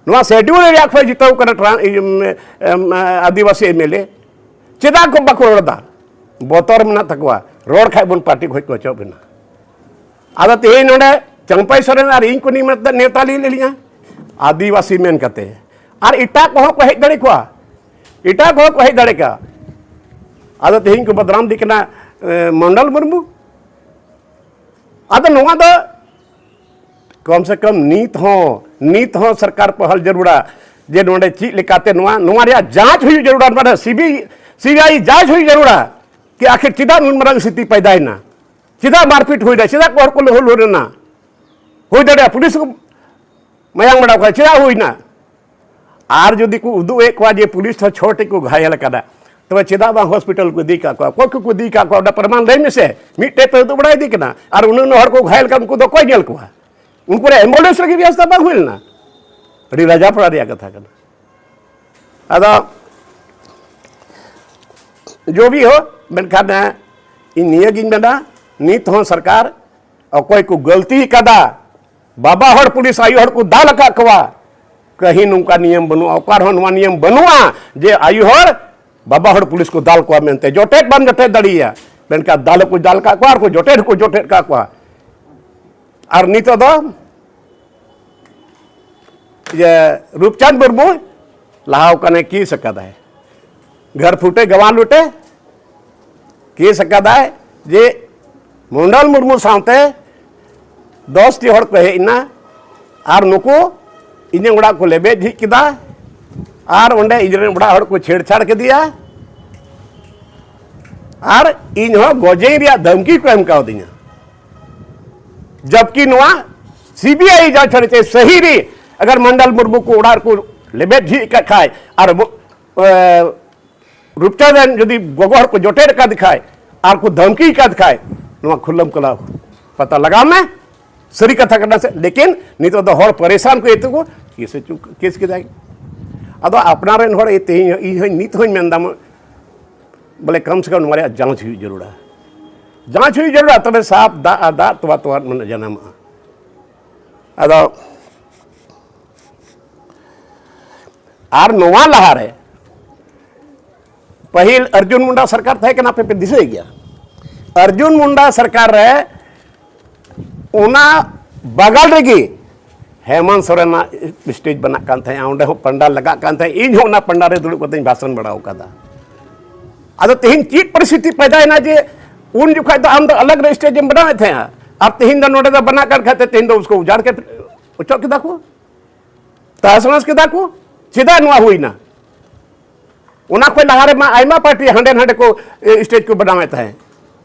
ᱱᱚᱣᱟ ᱥᱮᱰᱩᱞ ᱮᱨᱤᱭᱟ ᱠᱷᱚᱱ ᱡᱤᱛᱟᱹᱣ ᱠᱟᱱᱟ ᱴᱨᱟ-, ᱤᱭᱟᱹ, ᱮᱢ, ᱮᱢ, ᱟᱹᱫᱤᱵᱟᱹᱥᱤ ᱮᱢ ᱮᱞ ᱮ, ᱪᱮᱫᱟᱜ ᱠᱚ ᱵᱟᱠᱚ ᱨᱚᱲ ᱮᱫᱟ? ᱵᱚᱛᱚᱨ ᱢᱮᱱᱟᱜ ᱛᱟᱠᱚᱣᱟ, ᱨᱚᱲ ᱠᱷᱟᱡ ᱵᱚᱱ ᱯᱟᱨᱴᱤ ᱠᱷᱚᱱ ᱠᱚ ᱚᱪᱚᱜ ᱵᱮᱱᱟ᱾ ᱟᱫᱚ ᱛᱮᱦᱮᱧ ᱱᱚᱰᱮ ᱪᱟᱢᱯᱟᱭ ᱥᱚᱨᱮᱱ ᱟᱨ ᱤᱧ ᱠᱚ ᱱᱤᱭᱟᱹ ᱱᱮᱣᱛᱟ ᱞᱮ ᱞᱤᱧᱟ, ᱟᱹᱫᱤᱵᱟᱹᱥᱤ ᱢᱮᱱ ᱠᱟᱛᱮ, ᱟᱨ ᱮᱴᱟᱜ ᱠᱚᱦᱚᱸ ᱠᱚ ᱦᱮᱡ ᱫᱟᱲᱮ ᱠᱚᱣᱟ, ᱮᱴᱟᱜ ᱠᱚᱦᱚᱸ ᱠᱚ ᱦᱮᱡ ᱫᱟᱲᱮ ᱠᱚᱣᱟ᱾ ᱟᱫᱚ ᱛᱮᱦᱮᱧ ᱠᱚ ᱵᱚᱫᱱᱟᱢ ᱫᱤ ᱠᱟᱱᱟ, ᱮ, ᱢᱚᱱᱰᱚᱞ ᱢᱩᱨᱢᱩ᱾ ᱟᱫᱚ ᱱᱚᱣᱟ ᱫᱚ ᱠᱚᱢ ᱥᱮ ᱠᱚᱢ ᱱᱤᱛ ᱦᱚᱸ, ᱱᱤᱛ ᱦᱚᱸ ᱥᱚᱨᱠᱟᱨ ᱯᱟᱦᱟᱞ ᱡᱟᱹᱨᱩᱲᱟ᱾ ᱡᱮ ᱱᱚᱰᱮ ᱪᱮᱫ ᱞᱮᱠᱟᱛᱮ ᱱᱚᱣᱟ, ᱱᱚᱣᱟ ᱨᱮᱭᱟᱜ ᱡᱟᱸᱪ ᱦᱩᱭᱩᱜ ᱡᱟᱹᱨᱩᱲᱟ, ᱢᱟᱱᱮ ᱥᱤᱵᱤ-, ᱥᱤᱵᱤᱟᱭ ᱡᱟᱸᱪ ᱦᱩᱭᱩᱜ ᱡᱟᱹᱨᱩᱲᱟ ᱠᱤ ᱟᱹᱠᱷᱤᱨ ᱪᱮᱫᱟᱜ ᱱᱩᱱ ᱢᱟᱨᱟᱝ ᱥᱛᱷᱤᱛᱤ ᱯᱟᱭᱫᱟᱭᱮᱱᱟ, ᱪᱮᱫᱟᱜ ᱢᱟᱨᱯᱤᱴ ᱦᱩᱭᱱᱟ, ᱪᱮᱫᱟᱜ ᱦᱚᱲ ᱠᱚ ᱞᱟᱹᱦᱩᱞ ᱞᱮᱱᱟ, ᱦᱩᱭ ᱫᱟᱲᱮᱭᱟᱜᱼᱟ ᱯᱩᱞᱤᱥ ᱠᱚ ᱢᱟᱭᱟᱝ ᱵᱟᱲᱟ ᱠᱚᱣᱟ, ᱪᱮᱫᱟᱜ ᱦᱩᱭᱱᱟ? ᱟᱨ ᱡᱩᱫᱤ ᱠᱚ ᱩᱫᱩᱜ ᱮᱫ ᱠᱚᱣᱟ ᱡᱮ ᱯᱩᱞᱤᱥ ᱦᱚᱸ ᱪᱷᱚ ᱴᱤ ᱠᱚ ᱜᱷᱟᱭᱮᱞ ᱟᱠᱟᱫᱟ, ᱛᱚᱵᱮ ᱪᱮᱫᱟᱜ ᱵᱟᱝ ᱦᱚᱥᱯᱤᱴᱟᱞ ᱠᱚ ᱤᱫᱤ ᱠᱟᱜ ᱠᱚᱣᱟ? ᱚᱠᱚᱭ ᱠᱚᱠᱚ ᱤᱫᱤ ᱠᱟᱜ ᱠᱚᱣᱟ, ᱚᱱᱟ ᱯᱨᱚᱢᱟᱱ ᱞᱟᱹᱭ ᱢᱮᱥᱮ᱾ ᱢᱤᱫᱴᱮᱡ ᱯᱮ ᱩᱫᱩᱜ ᱵᱟᱲᱟᱭ ᱤᱫᱤ ᱠᱟᱱᱟ, ᱟᱨ ᱩᱱᱟᱹᱜ ᱦᱚᱲ ᱠᱚ ᱜᱷᱟᱭᱮᱞ ᱠᱟᱱ, ᱩᱱᱠᱩ ᱫᱚ ᱚᱠᱚᱭ ᱧᱮᱞ ᱠᱚᱣᱟ? ᱩᱱᱠᱩ ᱨᱮ ᱮᱢᱵᱩᱞᱮᱱᱥ ᱞᱟᱹᱜᱤᱫ ᱵᱮᱵᱚᱥᱛᱷᱟ ᱵᱟᱝ ᱦᱩᱭ ᱞᱮᱱᱟ᱾ ᱟᱹᱰᱤ ᱞᱟᱡᱟᱯᱟᱲᱟ ᱨᱮᱭᱟᱜ ᱠᱟᱛᱷᱟ ᱠᱟᱱᱟ᱾ ᱟᱫᱚ ᱡᱚ ᱵᱷᱤ ᱦᱳ, ᱢᱮᱱᱠᱷᱟᱱ, ᱮ, ᱤᱧ ᱱᱤᱭᱟᱹ ᱜᱤᱧ ᱢᱮᱱᱟ, ᱱᱤᱛ ᱦᱚᱸ ᱥᱚᱨᱠᱟᱨ ᱚᱠᱚᱭ ᱠᱚ ᱜᱟᱹᱞᱛᱤ ᱠᱟᱫᱟ, ᱵᱟᱵᱟ ᱦᱚᱲ ᱯᱩᱞᱤᱥ ᱟᱭᱳ ᱦᱚᱲ ᱠᱚ ᱫᱟᱞ ᱟᱠᱟᱫ ᱠᱚᱣᱟ, ᱠᱟᱹᱦᱤ ᱱᱚᱝᱠᱟ ᱱᱤᱭᱚᱢ ᱵᱟᱹᱱᱩᱜᱼᱟ, ᱚᱠᱟ ᱨᱮᱦᱚᱸ ᱱᱚᱣᱟ ᱱᱤᱭᱚᱢ ᱵᱟᱹᱱᱩᱜᱼᱟ ᱡᱮ ᱟᱭᱳ ᱦᱚᱲ ᱵᱟᱵᱟ ᱦᱚᱲ ᱯᱩᱞᱤᱥ ᱠᱚ ᱫᱟᱞ ᱠᱚᱣᱟ ᱢᱮᱱᱛᱮ᱾ ᱡᱚᱴᱮᱫ ᱵᱟᱢ ᱡᱚᱴᱮᱫ ᱫᱟᱲᱮᱭᱟᱭᱟ, ᱢᱮᱱᱠᱷᱟᱱ ᱫᱟᱞ ᱦᱚᱸᱠᱚ ᱫᱟᱞ ᱟᱠᱟᱫ ᱠᱚᱣᱟ ᱟᱨ ᱠᱚ ᱡᱚᱴᱮᱫ ᱦᱚᱸᱠᱚ ᱡᱚᱴᱮᱫ ᱟᱠᱟᱫ ᱠᱚᱣᱟ᱾ ᱟᱨ ᱱᱤᱛᱚᱜ ᱫᱚ ᱤᱭᱟᱹ ᱨᱩᱯᱪᱟᱸᱫᱽ ᱢᱩᱨᱢᱩ ᱞᱟᱦᱟᱣ ᱠᱟᱱᱟᱭ, ᱠᱮᱥ ᱟᱠᱟᱫᱟᱭ, ᱜᱷᱟᱨ ᱯᱷᱩᱴᱮ ᱜᱟᱣᱟᱱ ᱞᱩᱴᱮ ᱠᱮᱥ ᱟᱠᱟᱫᱟᱭ ᱡᱮ ᱢᱚᱱᱰᱚᱞ ᱢᱩᱨᱢᱩ ᱥᱟᱶᱛᱮ ᱫᱚᱥ ᱴᱤ ᱦᱚᱲ ᱠᱚ ᱦᱮᱡ ᱮᱱᱟ ᱟᱨ ᱱᱩᱠᱩ ᱤᱧᱟᱹᱜ ᱚᱲᱟᱜ ᱠᱚ ᱞᱮᱵᱮᱫ ᱡᱷᱤᱡ ᱠᱮᱫᱟ ᱟᱨ ᱚᱸᱰᱮ ᱤᱧᱨᱮᱱ ᱚᱲᱟᱜ ᱦᱚᱲ ᱠᱚ ᱪᱷᱮᱲᱪᱷᱟᱲ ᱠᱮᱫᱮᱭᱟ ᱟᱨ ᱤᱧ ᱦᱚᱸ ᱜᱚᱡᱮᱧ ᱨᱮᱭᱟᱜ ᱫᱷᱟᱢᱠᱤ ᱠᱚ ᱮᱢ ᱠᱟᱣᱫᱤᱧᱟ᱾ ᱡᱟᱵᱠᱤ ᱱᱚᱣᱟ ᱥᱤᱵᱤᱟᱭ ᱡᱟᱸᱪ ᱦᱚᱲ ᱪᱮ ᱥᱟᱹᱦᱤ ᱨᱮ ᱟᱜᱟᱨ ᱢᱚᱱᱰᱚᱞ ᱢᱩᱨᱢᱩ ᱠᱚ ᱚᱲᱟᱜ ᱨᱮᱠᱚ ᱞᱮᱵᱮᱫ ᱡᱷᱤᱡ ᱟᱠᱟᱫ ᱠᱷᱟᱡ ᱟᱨ ᱵᱚ-, ᱮ, ᱨᱩᱯᱪᱟᱸᱫᱽ ᱨᱮᱱ ᱡᱩᱫᱤ ᱜᱚᱜᱚ ᱦᱚᱲ ᱠᱚ ᱡᱚᱴᱮᱫ ᱟᱠᱟᱫ ᱠᱷᱟᱡ ᱟᱨ ᱠᱚ ᱫᱷᱟᱢᱠᱤ ᱟᱠᱟᱫ ᱠᱷᱟᱡ, ᱱᱚᱣᱟ ᱠᱷᱩᱞᱟᱹᱢ ᱠᱷᱩᱞᱟ ᱯᱟᱛᱟ ᱞᱟᱜᱟᱣ ᱢᱮ, ᱥᱟᱹᱨᱤ ᱠᱟᱛᱷᱟ ᱠᱟᱱᱟ ᱥᱮ? ᱞᱮᱠᱤᱱ ᱱᱤᱛᱚᱜ ᱫᱚ ᱦᱚᱲ ᱯᱟᱨᱮᱥᱟᱱ ᱠᱚ ᱤᱭᱟᱹᱛᱮ ᱠᱚ ᱠᱮᱥ ᱦᱚᱪᱚ, ᱠᱮᱥ ᱠᱮᱫᱟᱭ᱾ ᱟᱫᱚ ᱟᱯᱱᱟᱨ ᱨᱮᱱ ᱦᱚᱲ ᱤᱭᱟᱹᱛᱮ ᱤᱧ, ᱤᱧ ᱦᱚᱸ ᱱᱤᱛ ᱦᱚᱸᱧ ᱢᱮᱱᱫᱟ, ᱵᱚᱞᱮ ᱠᱚᱢ ᱥᱮ ᱠᱚᱢ ᱱᱚᱣᱟ ᱨᱮᱭᱟᱜ ᱡᱟᱸᱪ ᱦᱩᱭᱩᱜ ᱡᱟᱹᱨᱩᱲᱟ, ᱡᱟᱸᱪ ᱦᱩᱭᱩᱜ ᱡᱟᱹᱨᱩᱲᱟ, ᱛᱚᱵᱮ ᱥᱟᱯ ᱫᱟᱜ ᱟᱨ ᱫᱟᱜ ᱛᱚᱣᱟ, ᱛᱚᱣᱟ ᱢᱟᱱᱮ ᱡᱟᱱᱟᱢᱚᱜᱼᱟ᱾ ᱟᱫᱚ ᱟᱨ ᱱᱚᱣᱟ ᱞᱟᱦᱟᱨᱮ ᱯᱟᱹᱦᱤᱞ ᱟᱨᱡᱩᱱ ᱢᱩᱱᱰᱟ ᱥᱚᱨᱠᱟᱨ ᱛᱟᱦᱮᱸ ᱠᱟᱱᱟ, ᱟᱯᱮ ᱯᱮ ᱫᱤᱥᱟᱹᱭ ᱜᱮᱭᱟ? ᱟᱨᱡᱩᱱ ᱢᱩᱱᱰᱟ ᱥᱚᱨᱠᱟᱨ ᱨᱮ ᱚᱱᱟ ᱵᱟᱜᱟᱞ ᱨᱮᱜᱮ ᱦᱮᱢᱚᱱᱛ ᱥᱚᱨᱮᱱᱟᱜ ᱥᱴᱮᱡᱽ ᱵᱮᱱᱟᱜ ᱠᱟᱱ ᱛᱟᱦᱮᱸᱜᱼᱟ, ᱚᱸᱰᱮ ᱦᱚᱸ ᱯᱟᱱᱰᱟᱞ ᱞᱟᱜᱟᱜ ᱠᱟᱱ ᱛᱟᱦᱮᱸᱜ, ᱤᱧ ᱦᱚᱸ ᱚᱱᱟ ᱯᱟᱱᱰᱟᱞ ᱨᱮ ᱫᱩᱲᱩᱵ ᱠᱟᱛᱮᱧ ᱵᱷᱟᱥᱚᱱ ᱵᱟᱲᱟ ᱟᱠᱟᱫᱟ᱾ ᱟᱫᱚ ᱛᱮᱦᱮᱧ ᱪᱮᱫ ᱯᱚᱨᱤᱥᱛᱷᱤᱛᱤ ᱯᱟᱭᱫᱟᱭᱮᱱᱟ ᱡᱮ ᱩᱱ ᱡᱚᱠᱷᱟᱡ ᱫᱚ ᱟᱢ ᱫᱚ ᱟᱞᱟᱜᱽ ᱨᱮ ᱥᱴᱮᱡᱽ ᱮᱢ ᱵᱮᱱᱟᱣᱮᱫ ᱛᱟᱦᱮᱸᱜᱼᱟ ᱟᱨ ᱛᱮᱦᱮᱧ ᱫᱚ ᱱᱚᱰᱮ ᱫᱚ ᱵᱮᱱᱟᱜ ᱠᱟᱱ ᱠᱷᱟᱡ ᱛᱮ ᱛᱮᱦᱮᱧ ᱫᱚ ᱩᱥᱠᱩ ᱩᱡᱟᱲ ᱠᱮᱫ, ᱚᱪᱚᱜ ᱠᱮᱫᱟ ᱠᱚ, ᱛᱟᱦᱥ ᱱᱟᱥ ᱠᱮᱫᱟ ᱠᱚ᱾ ᱪᱮᱫᱟᱜ ᱱᱚᱣᱟ ᱦᱩᱭᱱᱟ? ᱚᱱᱟ ᱠᱷᱚᱱ ᱞᱟᱦᱟ ᱨᱮᱢᱟ ᱟᱭᱢᱟ ᱯᱟᱨᱴᱤ ᱦᱟᱸᱰᱮ ᱱᱟᱸᱰᱮ ᱠᱚ ᱥᱴᱮᱡᱽ ᱠᱚ ᱵᱮᱱᱟᱣᱮᱫ ᱛᱟᱦᱮᱸᱫ᱾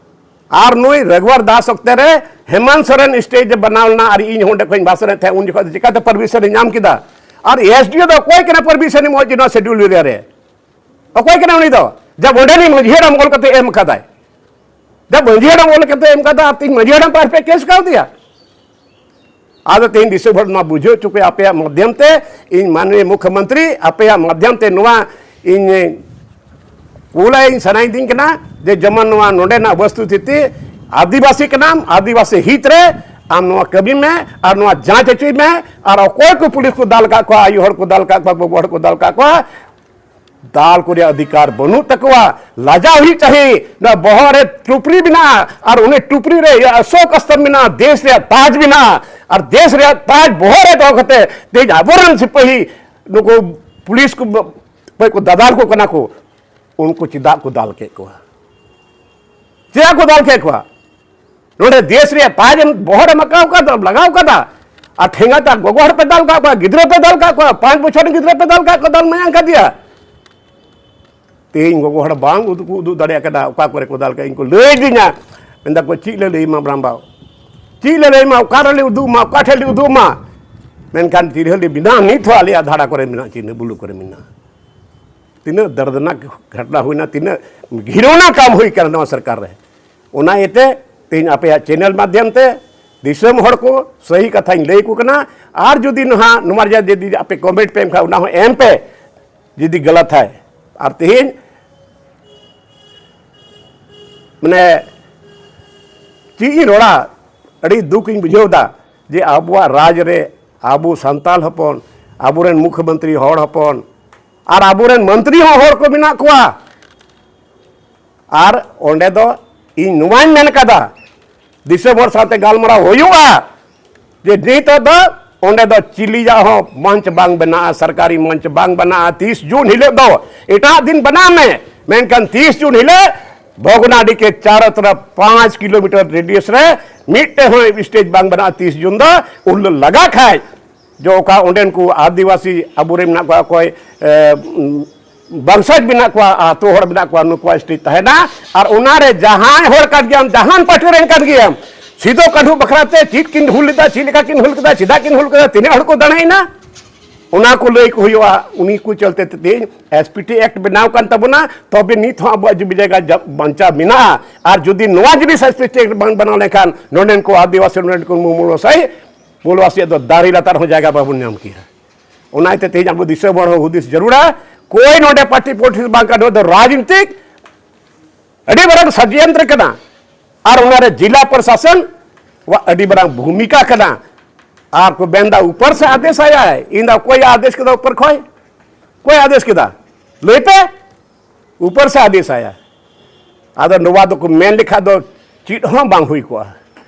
ᱟᱨ ᱱᱩᱭ ᱨᱟᱜᱷᱩᱣᱟᱨ ᱫᱟᱥ ᱚᱠᱛᱮ ᱨᱮ ᱦᱮᱢᱟᱱᱛ ᱥᱚᱨᱮᱱ ᱥᱴᱮᱡᱽ ᱵᱮᱱᱟᱣ ᱞᱮᱱᱟ ᱟᱨ ᱤᱧ ᱦᱚᱸ ᱚᱸᱰᱮ ᱠᱷᱚᱱ ᱵᱷᱟᱥᱚᱱᱮᱫ ᱛᱟᱦᱮᱸᱫ, ᱩᱱ ᱡᱚᱠᱷᱚᱱ ᱫᱚ ᱪᱤᱠᱟᱹᱛᱮ ᱯᱟᱨᱢᱤᱥᱚᱱ ᱮ ᱧᱟᱢ ᱠᱮᱫᱟ? ᱟᱨ ᱮᱥᱰᱤᱳ ᱫᱚ ᱚᱠᱚᱭ ᱠᱟᱱᱟ ᱯᱟᱨᱢᱤᱥᱚᱱ ᱮᱢᱚᱜ ᱡᱮ ᱱᱚᱣᱟ ᱥᱮᱰᱩᱞ ᱮᱨᱤᱭᱟ ᱨᱮ? ᱚᱠᱚᱭ ᱠᱟᱱᱟ ᱩᱱᱤ ᱫᱚ? ᱡᱟᱵ ᱚᱸᱰᱮ ᱨᱤᱱ ᱢᱟᱹᱡᱷᱤ ᱦᱟᱲᱟᱢ ᱚᱞ ᱠᱟᱛᱮ ᱮᱢ ᱠᱟᱫᱟᱭ᱾ ᱡᱟᱵ ᱢᱟᱹᱡᱷᱤ ᱦᱟᱲᱟᱢ ᱚᱞ ᱠᱟᱛᱮ ᱮᱢ ᱠᱟᱫᱟ ᱟᱨ ᱛᱮᱦᱮᱧ ᱢᱟᱹᱡᱷᱤ ᱦᱟᱲᱟᱢ ᱯᱟᱨ ᱯᱮ ᱠᱮᱥ ᱠᱟᱣᱫᱮᱭᱟ᱾ ᱟᱫᱚ ᱛᱮᱦᱮᱧ ᱫᱤᱥᱚᱢ ᱦᱚᱲ ᱱᱚᱣᱟ ᱵᱩᱡᱷᱟᱹᱣ ᱦᱚᱪᱚ ᱠᱚᱭᱟ ᱟᱯᱮᱭᱟᱜ ᱢᱟᱫᱽᱫᱷᱚᱢ ᱛᱮ, ᱤᱧ ᱢᱟᱱᱱᱤᱭᱚ ᱢᱩᱠᱷᱭᱚᱢᱚᱱᱛᱨᱤ ᱟᱯᱮᱭᱟᱜ ᱢᱟᱫᱽᱫᱷᱚᱢ ᱛᱮ ᱱᱚᱣᱟ ᱤᱧ ᱠᱩᱞᱟᱭ ᱤᱧ ᱥᱟᱱᱟᱭᱤᱫᱤᱧ ᱠᱟᱱᱟ ᱡᱮ ᱡᱮᱢᱚᱱ ᱱᱚᱣᱟ ᱱᱚᱰᱮᱱᱟᱜ ᱵᱚᱥᱛᱩ ᱥᱛᱷᱤᱛᱤ ᱟᱹᱫᱤᱵᱟᱹᱥᱤ ᱠᱟᱱᱟᱢ, ᱟᱹᱫᱤᱵᱟᱹᱥᱤ ᱦᱤᱛ ᱨᱮ ᱟᱢ ᱱᱚᱣᱟ ᱠᱟᱹᱢᱤ ᱢᱮ ᱟᱨ ᱱᱚᱣᱟ ᱡᱟᱸᱪ ᱦᱚᱪᱚᱭ ᱢᱮ᱾ ᱟᱨ ᱚᱠᱚᱭ ᱠᱚ ᱯᱩᱞᱤᱥ ᱠᱚ ᱫᱟᱞ ᱠᱟᱜ ᱠᱚᱣᱟ, ᱟᱭᱳ ᱦᱚᱲ ᱠᱚ ᱫᱟᱞ ᱠᱟᱜ ᱠᱚᱣᱟ, ᱜᱚᱜᱚ ᱦᱚᱲ ᱠᱚ ᱫᱟᱞ ᱠᱟᱜ ᱠᱚᱣᱟ, ᱫᱟᱞ ᱠᱚ ᱨᱮᱭᱟᱜ ᱚᱫᱷᱤᱠᱟᱨ ᱵᱟᱹᱱᱩᱜ ᱛᱟᱠᱚᱣᱟ᱾ ᱞᱟᱡᱟᱣ ᱦᱩᱭᱩᱜ ᱪᱟᱹᱦᱤ᱾ ᱱᱚᱣᱟ ᱵᱚᱦᱚᱜ ᱨᱮ ᱴᱩᱯᱨᱤ ᱢᱮᱱᱟᱜᱼᱟ ᱟᱨ ᱩᱱᱤ ᱴᱩᱯᱨᱤ ᱨᱮ ᱚᱥᱳᱠ ᱟᱥᱛᱚᱨ ᱢᱮᱱᱟᱜᱼᱟ, ᱫᱮᱥ ᱨᱮᱭᱟᱜ ᱛᱟᱡᱽ ᱢᱮᱱᱟᱜᱼᱟ᱾ ᱟᱨ ᱫᱮᱥ ᱨᱮᱭᱟᱜ ᱛᱟᱡᱽ ᱵᱚᱦᱚᱜ ᱨᱮ ᱫᱚᱦᱚ ᱠᱟᱛᱮ ᱛᱮᱦᱮᱧ ᱟᱵᱚᱨᱮᱱ ᱥᱤᱯᱟᱹᱦᱤ ᱱᱩᱠᱩ ᱯᱩᱞᱤᱥ ᱠᱚ ᱚᱠᱚᱭ ᱠᱚ ᱫᱟᱫᱟᱞ ᱠᱚ ᱠᱟᱱᱟ ᱠᱚ, ᱩᱱᱠᱩ ᱪᱮᱫᱟᱜ ᱠᱚ ᱫᱟᱞ ᱠᱮᱫ ᱠᱚᱣᱟ? ᱪᱮᱫᱟᱜ ᱠᱚ ᱫᱟᱞ ᱠᱮᱫ ᱠᱚᱣᱟ? ᱱᱚᱰᱮ ᱫᱮᱥ ᱨᱮᱭᱟᱜ ᱛᱟᱡᱽ ᱮᱢ ᱵᱚᱦᱚᱜ ᱨᱮᱢ ᱟᱠᱟᱣ ᱠᱟᱫᱟ, ᱞᱟᱜᱟᱣ ᱠᱟᱫᱟ, ᱟᱨ ᱴᱷᱮᱸᱜᱟ ᱛᱮ ᱜᱚᱜᱚ ᱦᱚᱲ ᱯᱮ ᱫᱟᱞ ᱠᱟᱜ ᱠᱚᱣᱟ, ᱜᱤᱫᱽᱨᱟᱹ ᱯᱮ ᱫᱟᱞ ᱠᱟᱜ ᱠᱚᱣᱟ, ᱯᱟᱸᱪ ᱵᱚᱪᱷᱚᱨ ᱨᱮᱱ ᱜᱤᱫᱽᱨᱟᱹ ᱯᱮ ᱫᱟᱞ ᱠᱟᱜ ᱠᱚᱣᱟ, ᱫᱟᱞ ᱢᱟᱭᱟᱝ ᱠᱟᱫᱮᱭᱟ᱾ ᱛᱮᱦᱮᱧ ᱜᱚᱜᱚ ᱦᱚᱲ ᱵᱟᱝ ᱩᱫᱩᱜ ᱠᱚ ᱩᱫᱩᱜ ᱫᱟᱲᱮᱭᱟᱜ ᱠᱟᱱᱟ ᱚᱠᱟ ᱠᱚᱨᱮ ᱠᱚ ᱫᱟᱞ ᱠᱟᱜ, ᱤᱧ ᱠᱚ ᱞᱟᱹᱭ ᱫᱤᱧᱟ, ᱢᱮᱱᱫᱟ ᱠᱚ ᱪᱮᱫ ᱞᱮ ᱞᱟᱹᱭ ᱢᱟ ᱵᱨᱟᱢᱵᱟᱣ, ᱪᱮᱫ ᱞᱮ ᱞᱟᱹᱭ ᱢᱟ, ᱚᱠᱟ ᱨᱮᱞᱮ ᱩᱫᱩᱜ ᱢᱟ, ᱚᱠᱟ ᱴᱷᱮᱱ ᱞᱮ ᱩᱫᱩᱜ ᱢᱟ? ᱢᱮᱱᱠᱷᱟᱱ ᱪᱤᱨᱦᱟᱹ ᱞᱮ ᱵᱮᱱᱟᱣ ᱱᱤᱛ ᱦᱚᱸ ᱟᱞᱮᱭᱟᱜ ᱫᱷᱟᱨᱟ ᱠᱚᱨᱮ ᱢᱮᱱᱟᱜᱼᱟ, ᱪᱤᱱᱦᱟᱹ ᱵᱩᱞᱩ ᱠᱚᱨᱮ ᱢᱮᱱᱟᱜᱼᱟ᱾ ᱛᱤᱱᱟᱹᱜ ᱫᱟᱨᱫᱽᱱᱟᱠ ᱜᱷᱚᱴᱱᱟ ᱦᱩᱭᱱᱟ, ᱛᱤᱱᱟᱹᱜ ᱜᱷᱤᱱᱚᱱᱟ ᱠᱟᱢ ᱦᱩᱭ ᱠᱟᱱᱟ ᱱᱚᱣᱟ ᱥᱚᱨᱠᱟᱨ ᱨᱮ᱾ ᱚᱱᱟ ᱤᱭᱟᱹᱛᱮ ᱛᱮᱦᱮᱧ ᱟᱯᱮᱭᱟᱜ ᱪᱮᱱᱮᱞ ᱢᱟᱫᱽᱫᱷᱚᱢ ᱛᱮ ᱫᱤᱥᱚᱢ ᱦᱚᱲ ᱠᱚ ᱥᱟᱹᱦᱤ ᱠᱟᱛᱷᱟᱧ ᱞᱟᱹᱭ ᱟᱠᱚ ᱠᱟᱱᱟ᱾ ᱟᱨ ᱡᱩᱫᱤ ᱱᱟᱦᱟᱜ ᱱᱚᱣᱟ ᱨᱮᱭᱟᱜ ᱡᱩᱫᱤ ᱟᱯᱮ ᱠᱚᱢᱮᱱᱴ ᱯᱮ ᱮᱢ ᱠᱷᱟᱱ ᱚᱱᱟ ᱦᱚᱸ ᱮᱢ ᱯᱮ, ᱡᱩᱫᱤ ᱜᱟᱞᱟᱛ ᱦᱟᱭ᱾ ᱟᱨ ᱛᱮᱦᱮᱧ ᱢᱟᱱᱮ ᱪᱮᱫ ᱤᱧ ᱨᱚᱲᱟ, ᱟᱹᱰᱤ ᱫᱩᱠ ᱤᱧ ᱵᱩᱡᱷᱟᱹᱣ ᱮᱫᱟ ᱡᱮ ᱟᱵᱚᱣᱟᱜ ᱨᱟᱡᱽ ᱨᱮ ᱟᱵᱚ ᱥᱟᱱᱛᱟᱞ ᱦᱚᱯᱚᱱ, ᱟᱵᱚᱨᱮᱱ ᱢᱩᱠᱷᱭᱚᱢᱚᱱᱛᱨᱤ ᱦᱚᱲ ᱦᱚᱯᱚᱱ ᱟᱨ ᱟᱵᱚᱨᱮᱱ ᱢᱚᱱᱛᱨᱤ ᱦᱚᱸ ᱦᱚᱲ ᱠᱚ ᱢᱮᱱᱟᱜ ᱠᱚᱣᱟ᱾ ᱟᱨ ᱚᱸᱰᱮ ᱫᱚ ᱤᱧ ᱱᱚᱣᱟᱧ ᱢᱮᱱ ᱠᱟᱫᱟ, ᱫᱤᱥᱚᱢ ᱦᱚᱲ ᱥᱟᱶᱛᱮ ᱜᱟᱞᱢᱟᱨᱟᱣ ᱦᱩᱭᱩᱜᱼᱟ ᱡᱮ ᱱᱤᱛᱚᱜ ᱫᱚ ᱚᱸᱰᱮ ᱫᱚ ᱪᱤᱞᱤᱭᱟᱜ ᱦᱚᱸ ᱢᱚᱧᱪ ᱵᱟᱝ ᱵᱮᱱᱟᱜᱼᱟ, ᱥᱚᱨᱠᱟᱨᱤ ᱢᱚᱧᱪ ᱵᱟᱝ ᱵᱮᱱᱟᱜᱼᱟ᱾ ᱛᱤᱥ ᱡᱩᱱ ᱦᱤᱞᱳᱜ ᱫᱚ ᱮᱴᱟᱜ ᱫᱤᱱ ᱵᱮᱱᱟᱣ ᱢᱮ, ᱢᱮᱱᱠᱷᱟᱱ ᱛᱤᱥ ᱡᱩᱱ ᱦᱤᱞᱳᱜ ᱵᱷᱚᱜᱽᱱᱟᱰᱤ ᱠᱮ ᱪᱟᱨᱚ ᱛᱚᱨᱚᱯ ᱯᱟᱸᱪ ᱠᱤᱞᱳᱢᱤᱴᱟᱨ ᱨᱮᱰᱤᱭᱟᱥ ᱨᱮ ᱢᱤᱫᱴᱮᱡ ᱦᱚᱸ ᱥᱴᱮᱡᱽ ᱵᱟᱝ ᱵᱮᱱᱟᱜᱼᱟ᱾ ᱛᱤᱥ ᱡᱩᱱ ᱫᱚ ᱩᱱ ᱦᱤᱞᱳᱜ ᱞᱟᱜᱟ ᱠᱷᱟᱡ ᱡᱚ ᱚᱠᱟ ᱚᱸᱰᱮᱱ ᱠᱚ ᱟᱹᱫᱤᱵᱟᱹᱥᱤ ᱟᱵᱚᱨᱮᱱ ᱢᱮᱱᱟᱜ ᱠᱚᱣᱟ, ᱚᱠᱚᱭ, ᱮ, ᱩᱢ, ᱵᱚᱝᱥᱚᱡᱽ ᱢᱮᱱᱟᱜ ᱠᱚᱣᱟ, ᱟᱛᱳ ᱦᱚᱲ ᱢᱮᱱᱟᱜ ᱠᱚᱣᱟ, ᱱᱩᱠᱩᱣᱟᱜ ᱥᱴᱮᱡᱽ ᱛᱟᱦᱮᱱᱟ᱾ ᱟᱨ ᱚᱱᱟᱨᱮ ᱡᱟᱦᱟᱸᱭ ᱦᱚᱲ ᱠᱟᱱ ᱜᱮᱭᱟᱢ, ᱡᱟᱦᱟᱱ ᱯᱟᱹᱴᱷᱤ ᱨᱮᱱ ᱠᱟᱱ ᱜᱮᱭᱟᱢ, ᱥᱤᱫᱩ ᱠᱟᱹᱱᱦᱩ ᱵᱟᱠᱷᱨᱟ ᱛᱮ ᱪᱮᱫ ᱠᱤᱱ ᱦᱩᱞ ᱞᱮᱫᱟ, ᱪᱮᱫ ᱞᱮᱠᱟ ᱠᱤᱱ ᱦᱩᱞ ᱠᱮᱫᱟ, ᱪᱮᱫᱟᱜ ᱠᱤᱱ ᱦᱩᱞ ᱠᱮᱫᱟ, ᱛᱤᱱᱟᱹᱜ ᱦᱚᱲ ᱠᱚ ᱫᱟᱲᱮᱭᱮᱱᱟ, ᱚᱱᱟ ᱠᱚ ᱞᱟᱹᱭ ᱠᱚ ᱦᱩᱭᱩᱜᱼᱟ᱾ ᱩᱱᱤ ᱠᱚ ᱪᱚᱞᱛᱮ ᱛᱮ ᱛᱮᱦᱮᱧ ᱮᱥ ᱯᱤ ᱴᱤ ᱮᱠᱴ ᱵᱮᱱᱟᱣ ᱠᱟᱱ ᱛᱟᱵᱚᱱᱟ, ᱛᱚᱵᱮ ᱱᱤᱛ ᱦᱚᱸ ᱟᱵᱚᱣᱟᱜ ᱡᱩᱢᱤ ᱡᱟᱭᱜᱟ ᱡᱟ-, ᱵᱟᱧᱪᱟᱣ ᱢᱮᱱᱟᱜᱼᱟ᱾ ᱟᱨ ᱡᱩᱫᱤ ᱱᱚᱣᱟ ᱡᱤᱱᱤᱥ ᱮᱥ ᱯᱤ ᱴᱤ ᱮᱠᱴ ᱵᱟᱝ ᱵᱮᱱᱟᱣ ᱞᱮᱱᱠᱷᱟᱱ ᱱᱚᱰᱮᱱ ᱠᱚ ᱟᱹᱫᱤᱵᱟᱹᱥᱤ, ᱱᱚᱰᱮᱱ ᱠᱚ ᱢᱩᱢᱩᱞ ᱥᱟᱹᱦᱤ ᱢᱩᱞᱣᱟᱥᱤᱭᱟᱜ ᱫᱚ ᱫᱟᱨᱮ ᱞᱟᱛᱟᱨ ᱦᱚᱸ ᱡᱟᱭᱜᱟ ᱵᱟᱵᱚᱱ ᱧᱟᱢ ᱠᱮᱭᱟ᱾ ᱚᱱᱟ ᱤᱭᱟᱹᱛᱮ ᱛᱮᱦᱮᱧ ᱟᱵᱚ ᱫᱤᱥᱚᱢ ᱦᱚᱲ ᱦᱚᱸ ᱦᱩᱫᱤᱥ ᱡᱟᱹᱨᱩᱲᱟ, ᱠᱳᱭ ᱱᱚᱰᱮ ᱯᱟᱨᱴᱤ ᱯᱚᱞᱤᱴᱤᱠᱥ ᱵᱟᱝ ᱠᱟᱱᱟ, ᱱᱚᱣᱟ ᱫᱚ ᱨᱟᱡᱽᱱᱤᱛᱤᱠ ᱟᱹᱰᱤ ᱢᱟᱨᱟᱝ ᱥᱟᱰᱭᱚᱱᱛᱨᱚ ᱠᱟᱱᱟ᱾ ᱟᱨ ᱚᱱᱟᱨᱮ ᱡᱤᱞᱟ ᱯᱨᱚᱥᱟᱥᱚᱱ ᱣᱟᱜ ᱟᱹᱰᱤ ᱢᱟᱨᱟᱝ ᱵᱷᱩᱢᱤᱠᱟ ᱠᱟᱱᱟ᱾ ᱟᱨ ᱠᱚ ᱢᱮᱱᱫᱟ ᱩᱯᱚᱨ ᱥᱮ ᱟᱫᱮᱥ ᱟᱭᱟᱭ, ᱤᱧ ᱫᱚ ᱚᱠᱚᱭ ᱟᱫᱮᱥ ᱠᱮᱫᱟ ᱩᱯᱚᱨ ᱠᱷᱚᱱ? ᱚᱠᱚᱭ ᱟᱫᱮᱥ ᱠᱮᱫᱟ? ᱞᱟᱹᱭ ᱯᱮ᱾ ᱩᱯᱚᱨ ᱥᱮ ᱟᱫᱮᱥ ᱟᱭᱟ᱾ ᱟᱫᱚ ᱱᱚᱣᱟ ᱫᱚᱠᱚ ᱢᱮᱱ ᱞᱮᱠᱷᱟᱡ ᱫᱚ ᱪᱮᱫ ᱦᱚᱸ ᱵᱟᱝ ᱦᱩᱭ ᱠᱚᱜᱼᱟ᱾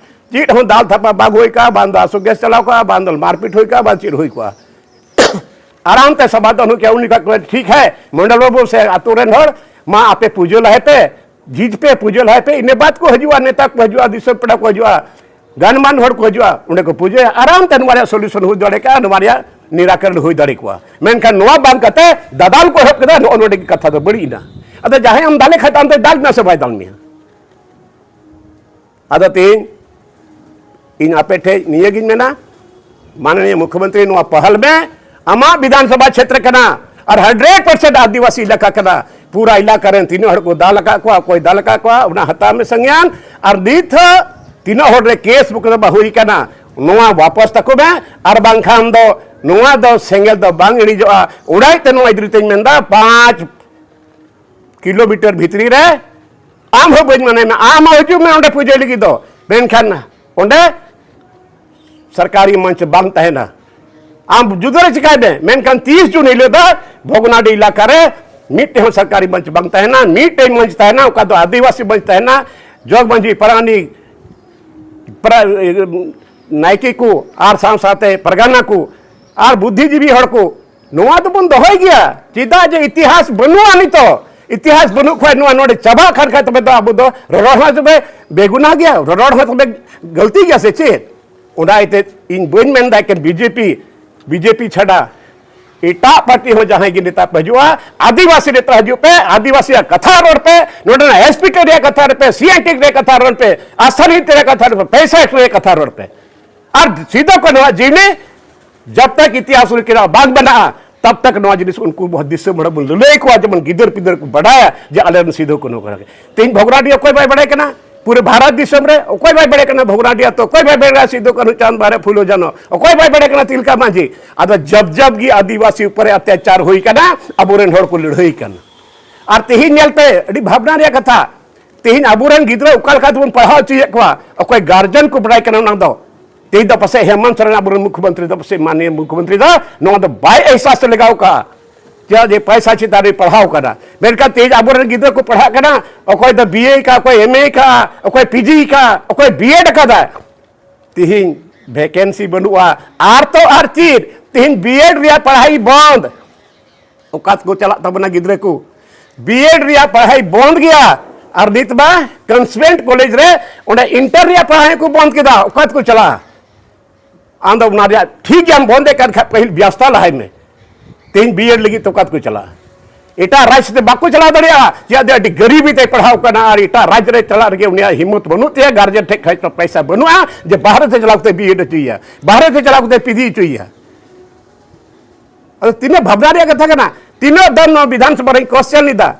ᱪᱮᱫ ᱦᱚᱸ ᱫᱟᱞ ᱛᱷᱟᱯᱟ ᱵᱟᱝ ᱦᱩᱭ ᱠᱚᱜᱼᱟ, ᱵᱟᱝ ᱫᱚ ᱟᱥᱚᱠ ᱜᱮᱥ ᱪᱟᱞᱟᱣ ᱠᱚᱜᱼᱟ, ᱵᱟᱝ ᱫᱚ ᱢᱟᱨᱯᱤᱴ ᱦᱩᱭ ᱠᱚᱜᱼᱟ, ᱵᱟᱝ ᱪᱮᱫ ᱦᱩᱭ ᱠᱚᱜᱼᱟ᱾ ᱟᱨᱟᱢ ᱛᱮ ᱥᱚᱢᱟᱫᱷᱟᱱ ᱦᱩᱭ ᱠᱚᱜᱼᱟ᱾ ᱩᱱᱤ ᱠᱷᱟᱡ ᱠᱚ ᱢᱮᱱ, "ᱴᱷᱤᱠ ᱦᱮ, ᱢᱚᱱᱰᱚᱞ ᱵᱟᱹᱵᱩ ᱥᱮ ᱟᱛᱳ ᱨᱮᱱ ᱦᱚᱲ, ᱢᱟ ᱟᱯᱮ ᱯᱩᱡᱟᱹ ᱞᱟᱦᱟᱭ ᱯᱮ, ᱡᱤᱡ ᱯᱮ, ᱯᱩᱡᱟᱹ ᱞᱟᱦᱟᱭ ᱯᱮ, ᱤᱱᱟᱹ ᱵᱟᱫ ᱠᱚ ᱦᱤᱡᱩᱜᱼᱟ, ᱱᱮᱛᱟ ᱠᱚ ᱦᱤᱡᱩᱜᱼᱟ, ᱫᱤᱥᱚᱢ ᱯᱮᱲᱟ ᱠᱚ ᱦᱤᱡᱩᱜᱼᱟ, ᱜᱟᱱᱢᱟᱱ ᱦᱚᱲ ᱠᱚ ᱦᱤᱡᱩᱜᱼᱟ, ᱚᱸᱰᱮ ᱠᱚ ᱯᱩᱡᱟᱹᱭᱟ, ᱟᱨᱟᱢ ᱛᱮ ᱱᱚᱣᱟ ᱨᱮᱭᱟᱜ ᱥᱚᱞᱩᱥᱚᱱ ᱦᱩᱭ ᱫᱟᱲᱮ ᱠᱟᱜᱼᱟ, ᱱᱚᱣᱟ ᱨᱮᱭᱟᱜ ᱱᱤᱨᱟᱠᱚᱨᱚᱱ ᱦᱩᱭ ᱫᱟᱲᱮ ᱠᱚᱜᱼᱟ᱾ ᱢᱮᱱᱠᱷᱟᱱ ᱱᱚᱣᱟ ᱵᱟᱝ ᱠᱟᱛᱮ ᱫᱟᱫᱟᱞ ᱠᱚ ᱮᱦᱚᱵ ᱠᱮᱫᱟ, ᱱᱚᱜᱼᱚ ᱱᱚᱰᱮ ᱜᱮ ᱠᱟᱛᱷᱟ ᱫᱚ ᱵᱟᱹᱲᱤᱡ ᱮᱱᱟ᱾ ᱟᱫᱚ ᱡᱟᱦᱟᱸᱭ ᱮᱢ ᱫᱟᱞᱮ ᱠᱷᱟᱡ ᱫᱚ ᱟᱢ ᱫᱚᱭ ᱫᱟᱞ ᱢᱮᱭᱟ ᱥᱮ ᱵᱟᱭ ᱫᱟᱞ ᱢᱮᱭᱟ?" ᱟᱫᱚ ᱛᱮᱦᱮᱧ ᱤᱧ ᱟᱯᱮ ᱴᱷᱮᱡ ᱱᱤᱭᱟᱹ ᱜᱤᱧ ᱢᱮᱱᱟ, ᱢᱟᱱᱱᱤᱭᱚ ᱢᱩᱠᱷᱭᱚᱢᱚᱱᱛᱨᱤ, ᱱᱚᱣᱟ ᱯᱟᱦᱟᱞ ᱢᱮ, ᱟᱢᱟᱜ ᱵᱤᱫᱷᱟᱱ ᱥᱚᱵᱷᱟ ᱪᱷᱮᱛᱨᱚ ᱠᱟᱱᱟ ᱟᱨ ᱦᱟᱱᱰᱨᱮᱰ ᱯᱟᱨᱥᱮᱱᱴ ᱟᱹᱫᱤᱵᱟᱹᱥᱤ ᱮᱞᱟᱠᱟ ᱠᱟᱱᱟ᱾ ᱯᱩᱨᱟ ᱮᱞᱟᱠᱟ ᱨᱮᱱ ᱛᱤᱱᱟᱹᱜ ᱦᱚᱲ ᱠᱚ ᱫᱟᱞ ᱟᱠᱟᱫ ᱠᱚᱣᱟ, ᱚᱠᱚᱭ ᱫᱟᱞ ᱟᱠᱟᱫ ᱠᱚᱣᱟ, ᱚᱱᱟ ᱦᱟᱛᱟᱣ ᱢᱮ ᱥᱚᱝᱜᱽᱭᱟᱱ᱾ ᱟᱨ ᱱᱤᱛ ᱦᱚᱸ ᱛᱤᱱᱟᱹᱜ ᱦᱚᱲ ᱨᱮ ᱠᱮᱥ ᱢᱩᱠᱫᱚᱢᱟ ᱦᱩᱭ ᱠᱟᱱᱟ, ᱱᱚᱣᱟ ᱣᱟᱯᱚᱥ ᱛᱟᱠᱚ ᱢᱮ, ᱟᱨ ᱵᱟᱝᱠᱷᱟᱱ ᱫᱚ ᱱᱚᱣᱟ ᱫᱚ ᱥᱮᱸᱜᱮᱞ ᱫᱚ ᱵᱟᱝ ᱤᱬᱤᱡᱚᱜᱼᱟ᱾ ᱚᱱᱟ ᱤᱭᱟᱹᱛᱮ ᱱᱚᱣᱟ ᱤᱫᱤ ᱠᱟᱛᱮᱧ ᱢᱮᱱᱫᱟ, ᱯᱟᱸᱪ ᱠᱤᱞᱳᱢᱤᱴᱟᱨ ᱵᱷᱤᱛᱨᱤ ᱨᱮ ᱟᱢ ᱦᱚᱸ ᱵᱟᱹᱧ ᱢᱟᱱᱟᱭ ᱢᱮ, ᱟᱢ ᱦᱚᱸ ᱦᱤᱡᱩᱜ ᱢᱮ ᱚᱸᱰᱮ ᱯᱩᱡᱟᱹ ᱞᱟᱹᱜᱤᱫ ᱫᱚ, ᱢᱮᱱᱠᱷᱟᱱ ᱚᱸᱰᱮ ᱥᱚᱨᱠᱟᱨᱤ ᱢᱚᱧᱪ ᱵᱟᱝ ᱛᱟᱦᱮᱱᱟ᱾ ᱟᱢ ᱡᱩᱫᱟᱹ ᱨᱮ ᱪᱤᱠᱟᱭ ᱢᱮ, ᱢᱮᱱᱠᱷᱟᱱ ᱛᱤᱥ ᱡᱩᱱ ᱦᱤᱞᱳᱜ ᱫᱚ ᱵᱷᱚᱜᱽᱱᱟᱰᱤ ᱮᱞᱟᱠᱟ ᱨᱮ ᱢᱤᱫᱴᱮᱡ ᱦᱚᱸ ᱥᱚᱨᱠᱟᱨᱤ ᱢᱚᱧᱪ ᱵᱟᱝ ᱛᱟᱦᱮᱱᱟ᱾ ᱢᱤᱫᱴᱮᱡ ᱢᱚᱧᱪ ᱛᱟᱦᱮᱱᱟ, ᱚᱠᱟ ᱫᱚ ᱟᱹᱫᱤᱵᱟᱹᱥᱤ ᱢᱚᱧᱪ ᱛᱟᱦᱮᱱᱟ, ᱡᱚᱜᱽ ᱢᱟᱹᱡᱷᱤ, ᱯᱟᱨᱟᱱᱤᱠ, ᱯᱨᱟ-, ᱱᱟᱭᱠᱮ ᱠᱚ ᱟᱨ ᱥᱟᱶ ᱥᱟᱶᱛᱮ ᱯᱟᱨᱜᱟᱱᱟ ᱠᱚ ᱟᱨ ᱵᱩᱫᱽᱫᱷᱤᱡᱤᱵᱤ ᱦᱚᱲ ᱠᱚ, ᱱᱚᱣᱟ ᱫᱚᱵᱚᱱ ᱫᱚᱦᱚᱭ ᱜᱮᱭᱟ᱾ ᱪᱮᱫᱟᱜ ᱡᱮ ᱤᱛᱤᱦᱟᱥ ᱵᱟᱹᱱᱩᱜᱼᱟ ᱱᱤᱛᱚᱜ᱾ ᱤᱛᱤᱦᱟᱥ ᱵᱟᱹᱱᱩᱜ ᱠᱷᱚᱡ ᱱᱚᱣᱟ ᱱᱚᱰᱮ ᱪᱟᱵᱟᱜ ᱠᱷᱟᱱ, ᱠᱷᱟᱡ ᱛᱚᱵᱮ ᱫᱚ ᱟᱵᱚ ᱫᱚ ᱨᱚᱨᱚᱲ ᱦᱚᱸ ᱛᱚᱵᱮ ᱵᱮᱜᱩᱱᱟ ᱜᱮᱭᱟ, ᱨᱚᱨᱚᱲ ᱦᱚᱸ ᱛᱚᱵᱮ ᱜᱟᱹᱞᱛᱤ ᱜᱮᱭᱟ ᱥᱮ ᱪᱮᱫ? ᱚᱱᱟ ᱤᱭᱟᱹᱛᱮ ᱤᱧ ᱵᱟᱹᱧ ᱢᱮᱱᱫᱟ ᱮᱠᱮᱱ ᱵᱤᱡᱮᱯᱤ ᱵᱤᱡᱮᱯᱤ ᱪᱷᱟᱰᱟ ᱮᱴᱟᱜ ᱯᱟᱨᱴᱤ ᱦᱚᱸ ᱡᱟᱦᱟᱸᱭ ᱜᱮ ᱱᱮᱛᱟ ᱯᱮ ᱦᱤᱡᱩᱜᱼᱟ, ᱟᱹᱫᱤᱵᱟᱹᱥᱤ ᱱᱮᱛᱟ ᱦᱤᱡᱩᱜ ᱯᱮ, ᱟᱹᱫᱤᱵᱟᱹᱥᱤᱭᱟᱜ ᱠᱟᱛᱷᱟ ᱨᱚᱲ ᱯᱮ, ᱱᱚᱰᱮᱱᱟᱜ ᱮᱥᱯᱤᱴᱤ ᱨᱮᱭᱟᱜ ᱠᱟᱛᱷᱟ ᱨᱚᱲ ᱯᱮ, ᱥᱤᱮᱱᱴᱤ ᱨᱮᱭᱟᱜ ᱠᱟᱛᱷᱟ ᱨᱚᱲ ᱯᱮ, ᱟᱥᱛᱷᱟᱱᱤᱛ ᱨᱮᱭᱟᱜ ᱠᱟᱛᱷᱟ ᱨᱚᱲ ᱯᱮ, ᱯᱚᱭᱥᱟ ᱨᱮᱭᱟᱜ ᱠᱟᱛᱷᱟ ᱨᱚᱲ ᱯᱮ᱾ ᱟᱨ ᱥᱤᱫᱩ ᱠᱟᱹᱱᱦᱩᱣᱟᱜ ᱡᱤᱣᱱᱤ ᱡᱟᱵ ᱛᱟᱠ ᱤᱛᱤᱦᱟᱥ ᱨᱮ ᱠᱤᱨᱟ ᱵᱟᱝ ᱵᱮᱱᱟᱜᱼᱟ, ᱛᱟᱵ ᱛᱟᱠ ᱱᱚᱣᱟ ᱡᱤᱱᱤᱥ ᱩᱱᱠᱩ ᱵᱚᱦᱩᱛ ᱫᱤᱥᱚᱢ ᱦᱚᱲ ᱵᱚᱱ ᱞᱟᱹᱞᱟᱹᱭ ᱠᱚᱣᱟ, ᱡᱮᱢᱚᱱ ᱜᱤᱫᱟᱹᱨ ᱯᱤᱫᱟᱹᱨ ᱠᱚ ᱵᱟᱰᱟᱭᱟ ᱡᱮ ᱟᱞᱮ ᱨᱮᱱ ᱥᱤᱫᱩ ᱠᱟᱹᱱᱦᱩ ᱠᱟᱱᱟ ᱠᱤᱱ᱾ ᱛᱮᱦᱮᱧ ᱵᱷᱚᱜᱽᱱᱟᱰᱤ ᱚᱠᱚᱭ ᱵᱟᱭ ᱵᱟᱲᱟᱭ ᱠᱟᱱᱟ? ᱯᱩᱨᱟᱹ ᱵᱷᱟᱨᱚᱛ ᱫᱤᱥᱚᱢ ᱨᱮ ᱚᱠᱚᱭ ᱵᱟᱭ ᱵᱟᱲᱟᱭ ᱠᱟᱱᱟ ᱵᱷᱚᱜᱽᱱᱟᱰᱤ ᱟᱛᱳ? ᱚᱠᱚᱭ ᱵᱟᱭ ᱵᱟᱲᱟᱭ ᱠᱟᱱᱟ ᱥᱤᱫᱩ ᱠᱟᱹᱱᱦᱩ ᱪᱟᱸᱫ ᱵᱟᱭᱨᱟ ᱯᱷᱩᱞᱳ ᱡᱷᱟᱱᱚ? ᱚᱠᱚᱭ ᱵᱟᱭ ᱵᱟᱲᱟᱭ ᱠᱟᱱᱟ ᱛᱤᱞᱠᱟ ᱢᱟᱹᱡᱷᱤ? ᱟᱫᱚ ᱡᱟᱵ ᱡᱟᱵ ᱜᱮ ᱟᱹᱫᱤᱵᱟᱹᱥᱤ ᱩᱯᱚᱨᱮ ᱚᱛᱛᱟᱪᱟᱨ ᱦᱩᱭ ᱠᱟᱱᱟ, ᱟᱵᱚᱨᱮᱱ ᱦᱚᱲ ᱠᱚ ᱞᱟᱹᱲᱦᱟᱹᱭ ᱠᱟᱱᱟ᱾ ᱟᱨ ᱛᱮᱦᱮᱧ ᱧᱮᱞ ᱯᱮ, ᱟᱹᱰᱤ ᱵᱷᱟᱵᱽᱱᱟ ᱨᱮᱭᱟᱜ ᱠᱟᱛᱷᱟ, ᱛᱮᱦᱮᱧ ᱟᱵᱚᱨᱮᱱ ᱜᱤᱫᱽᱨᱟᱹ ᱚᱠᱟ ᱞᱮᱠᱟ ᱛᱮᱵᱚᱱ ᱯᱟᱲᱦᱟᱣ ᱦᱚᱪᱚᱭᱮᱫ ᱠᱚᱣᱟ, ᱚᱠᱚᱭ ᱜᱟᱨᱡᱮᱱ ᱠᱚ ᱵᱟᱲᱟᱭ ᱠᱟᱱᱟ ᱚᱱᱟ ᱫᱚ? ᱛᱮᱦᱮᱧ ᱫᱚ ᱯᱟᱥᱮᱡ ᱦᱮᱢᱚᱱᱛ ᱥᱚᱨᱮᱱ ᱟᱵᱚᱨᱮᱱ ᱢᱩᱠᱷᱭᱚᱢᱚᱱᱛᱨᱤ ᱫᱚ ᱯᱟᱥᱮᱡ ᱢᱟᱱᱱᱤᱭᱚ ᱢᱩᱠᱷᱭᱚᱢᱚᱱᱛᱨᱤ ᱫᱚ ᱱᱚᱣᱟ ᱫᱚ ᱵᱟᱭ ᱮᱦᱥᱟᱥ ᱞᱟᱜᱟᱣ ᱠᱟᱜᱼᱟ᱾ ᱪᱮᱫᱟᱜ ᱡᱮ ᱯᱚᱭᱥᱟ ᱪᱮᱛᱟᱱ ᱨᱮ ᱯᱟᱲᱦᱟᱣ ᱠᱟᱱᱟ, ᱢᱮᱱᱠᱷᱟᱱ ᱛᱮᱦᱮᱧ ᱟᱵᱚᱨᱮᱱ ᱜᱤᱫᱽᱨᱟᱹ ᱠᱚ ᱯᱟᱲᱦᱟᱜ ᱠᱟᱱᱟ, ᱚᱠᱚᱭ ᱫᱚ ᱵᱤ ᱮ ᱠᱟᱜᱼᱟ, ᱚᱠᱚᱭ ᱮᱢ ᱮ ᱠᱟᱜᱼᱟ, ᱚᱠᱚᱭ ᱯᱤ ᱡᱤ ᱠᱟᱜᱼᱟ, ᱚᱠᱚᱭ ᱵᱤ ᱮᱰ ᱠᱟᱫᱟᱭ᱾ ᱛᱮᱦᱮᱧ ᱵᱷᱮᱠᱮᱱᱥᱤ ᱵᱟᱹᱱᱩᱜᱼᱟ, ᱟᱨ ᱛᱚ ᱟᱨ ᱪᱮᱫ, ᱛᱮᱦᱮᱧ ᱵᱤ ᱮᱰ ᱨᱮᱭᱟᱜ ᱯᱟᱲᱦᱟᱣ ᱵᱚᱱᱫ᱾ ᱚᱠᱟ ᱛᱮᱠᱚ ᱪᱟᱞᱟᱜ ᱛᱟᱵᱚᱱᱟ ᱜᱤᱫᱽᱨᱟᱹ ᱠᱚ? ᱵᱤ ᱮᱰ ᱨᱮᱭᱟᱜ ᱯᱟᱲᱦᱟᱣ ᱵᱚᱱᱫ ᱜᱮᱭᱟ, ᱟᱨ ᱱᱤᱛ ᱢᱟ ᱠᱚᱱᱥᱴᱩᱭᱮᱱᱴ ᱠᱚᱞᱮᱡᱽ ᱨᱮ ᱚᱸᱰᱮ ᱤᱱᱴᱟᱨ ᱨᱮᱭᱟᱜ ᱯᱟᱲᱦᱟᱣ ᱠᱚ ᱵᱚᱱᱫ ᱠᱮᱫᱟ᱾ ᱚᱠᱟ ᱛᱮᱠᱚ ᱪᱟᱞᱟᱜᱼᱟ? ᱟᱢ ᱫᱚ ᱚᱱᱟ ᱨᱮᱭᱟᱜ ᱴᱷᱤᱠ ᱜᱮᱭᱟᱢ ᱵᱚᱱᱫᱮ ᱠᱟᱱ ᱠᱷᱟᱡ ᱯᱟᱹᱦᱤᱞ ᱵᱮᱵᱚᱥᱛᱷᱟ ᱞᱟᱦᱟᱭ ᱢᱮ᱾ ᱛᱮᱦᱮᱧ ᱵᱤ ᱮᱰ ᱞᱟᱹᱜᱤᱫ ᱛᱮ ᱚᱠᱟ ᱛᱮᱠᱚ ᱪᱟᱞᱟᱜᱼᱟ? ᱮᱴᱟᱜ ᱨᱟᱡᱽ ᱛᱮ ᱵᱟᱠᱚ ᱪᱟᱞᱟᱣ ᱫᱟᱲᱮᱭᱟᱜᱼᱟ, ᱪᱮᱫᱟᱜ ᱡᱮ ᱟᱹᱰᱤ ᱜᱟᱹᱨᱤᱵᱤ ᱛᱮᱭ ᱯᱟᱲᱦᱟᱣ ᱠᱟᱱᱟ ᱟᱨ ᱮᱴᱟᱜ ᱨᱟᱡᱽ ᱨᱮ ᱪᱟᱞᱟᱜ ᱨᱮᱜᱮ ᱩᱱᱤᱭᱟᱜ ᱦᱤᱢᱢᱚᱛ ᱵᱟᱹᱱᱩᱜ ᱛᱟᱭᱟ, ᱜᱟᱨᱡᱮᱱ ᱴᱷᱮᱡ ᱠᱷᱚᱡ ᱫᱚ ᱯᱚᱭᱥᱟ ᱵᱟᱹᱱᱩᱜᱼᱟ ᱡᱮ ᱵᱟᱦᱨᱮ ᱛᱮ ᱪᱟᱞᱟᱣ ᱠᱟᱛᱮ ᱵᱤ ᱮᱰ ᱦᱚᱪᱚᱭᱮᱭᱟ, ᱵᱟᱦᱨᱮ ᱛᱮ ᱪᱟᱞᱟᱣ ᱠᱟᱛᱮ ᱯᱤ ᱡᱤ ᱦᱚᱪᱚᱭᱮᱭᱟ᱾ ᱟᱫᱚ ᱛᱤᱱᱟᱹᱜ ᱵᱷᱟᱵᱽᱱᱟ ᱨᱮᱭᱟᱜ ᱠᱟᱛᱷᱟ ᱠᱟᱱᱟ, ᱛᱤᱱᱟᱹᱜ ᱫᱚᱢ ᱱᱚᱣᱟ ᱵᱤᱫᱷᱟᱱ ᱥᱚᱵᱷᱟ ᱨᱮᱧ ᱠᱚᱥᱪᱮᱱ ᱞᱮᱫᱟ,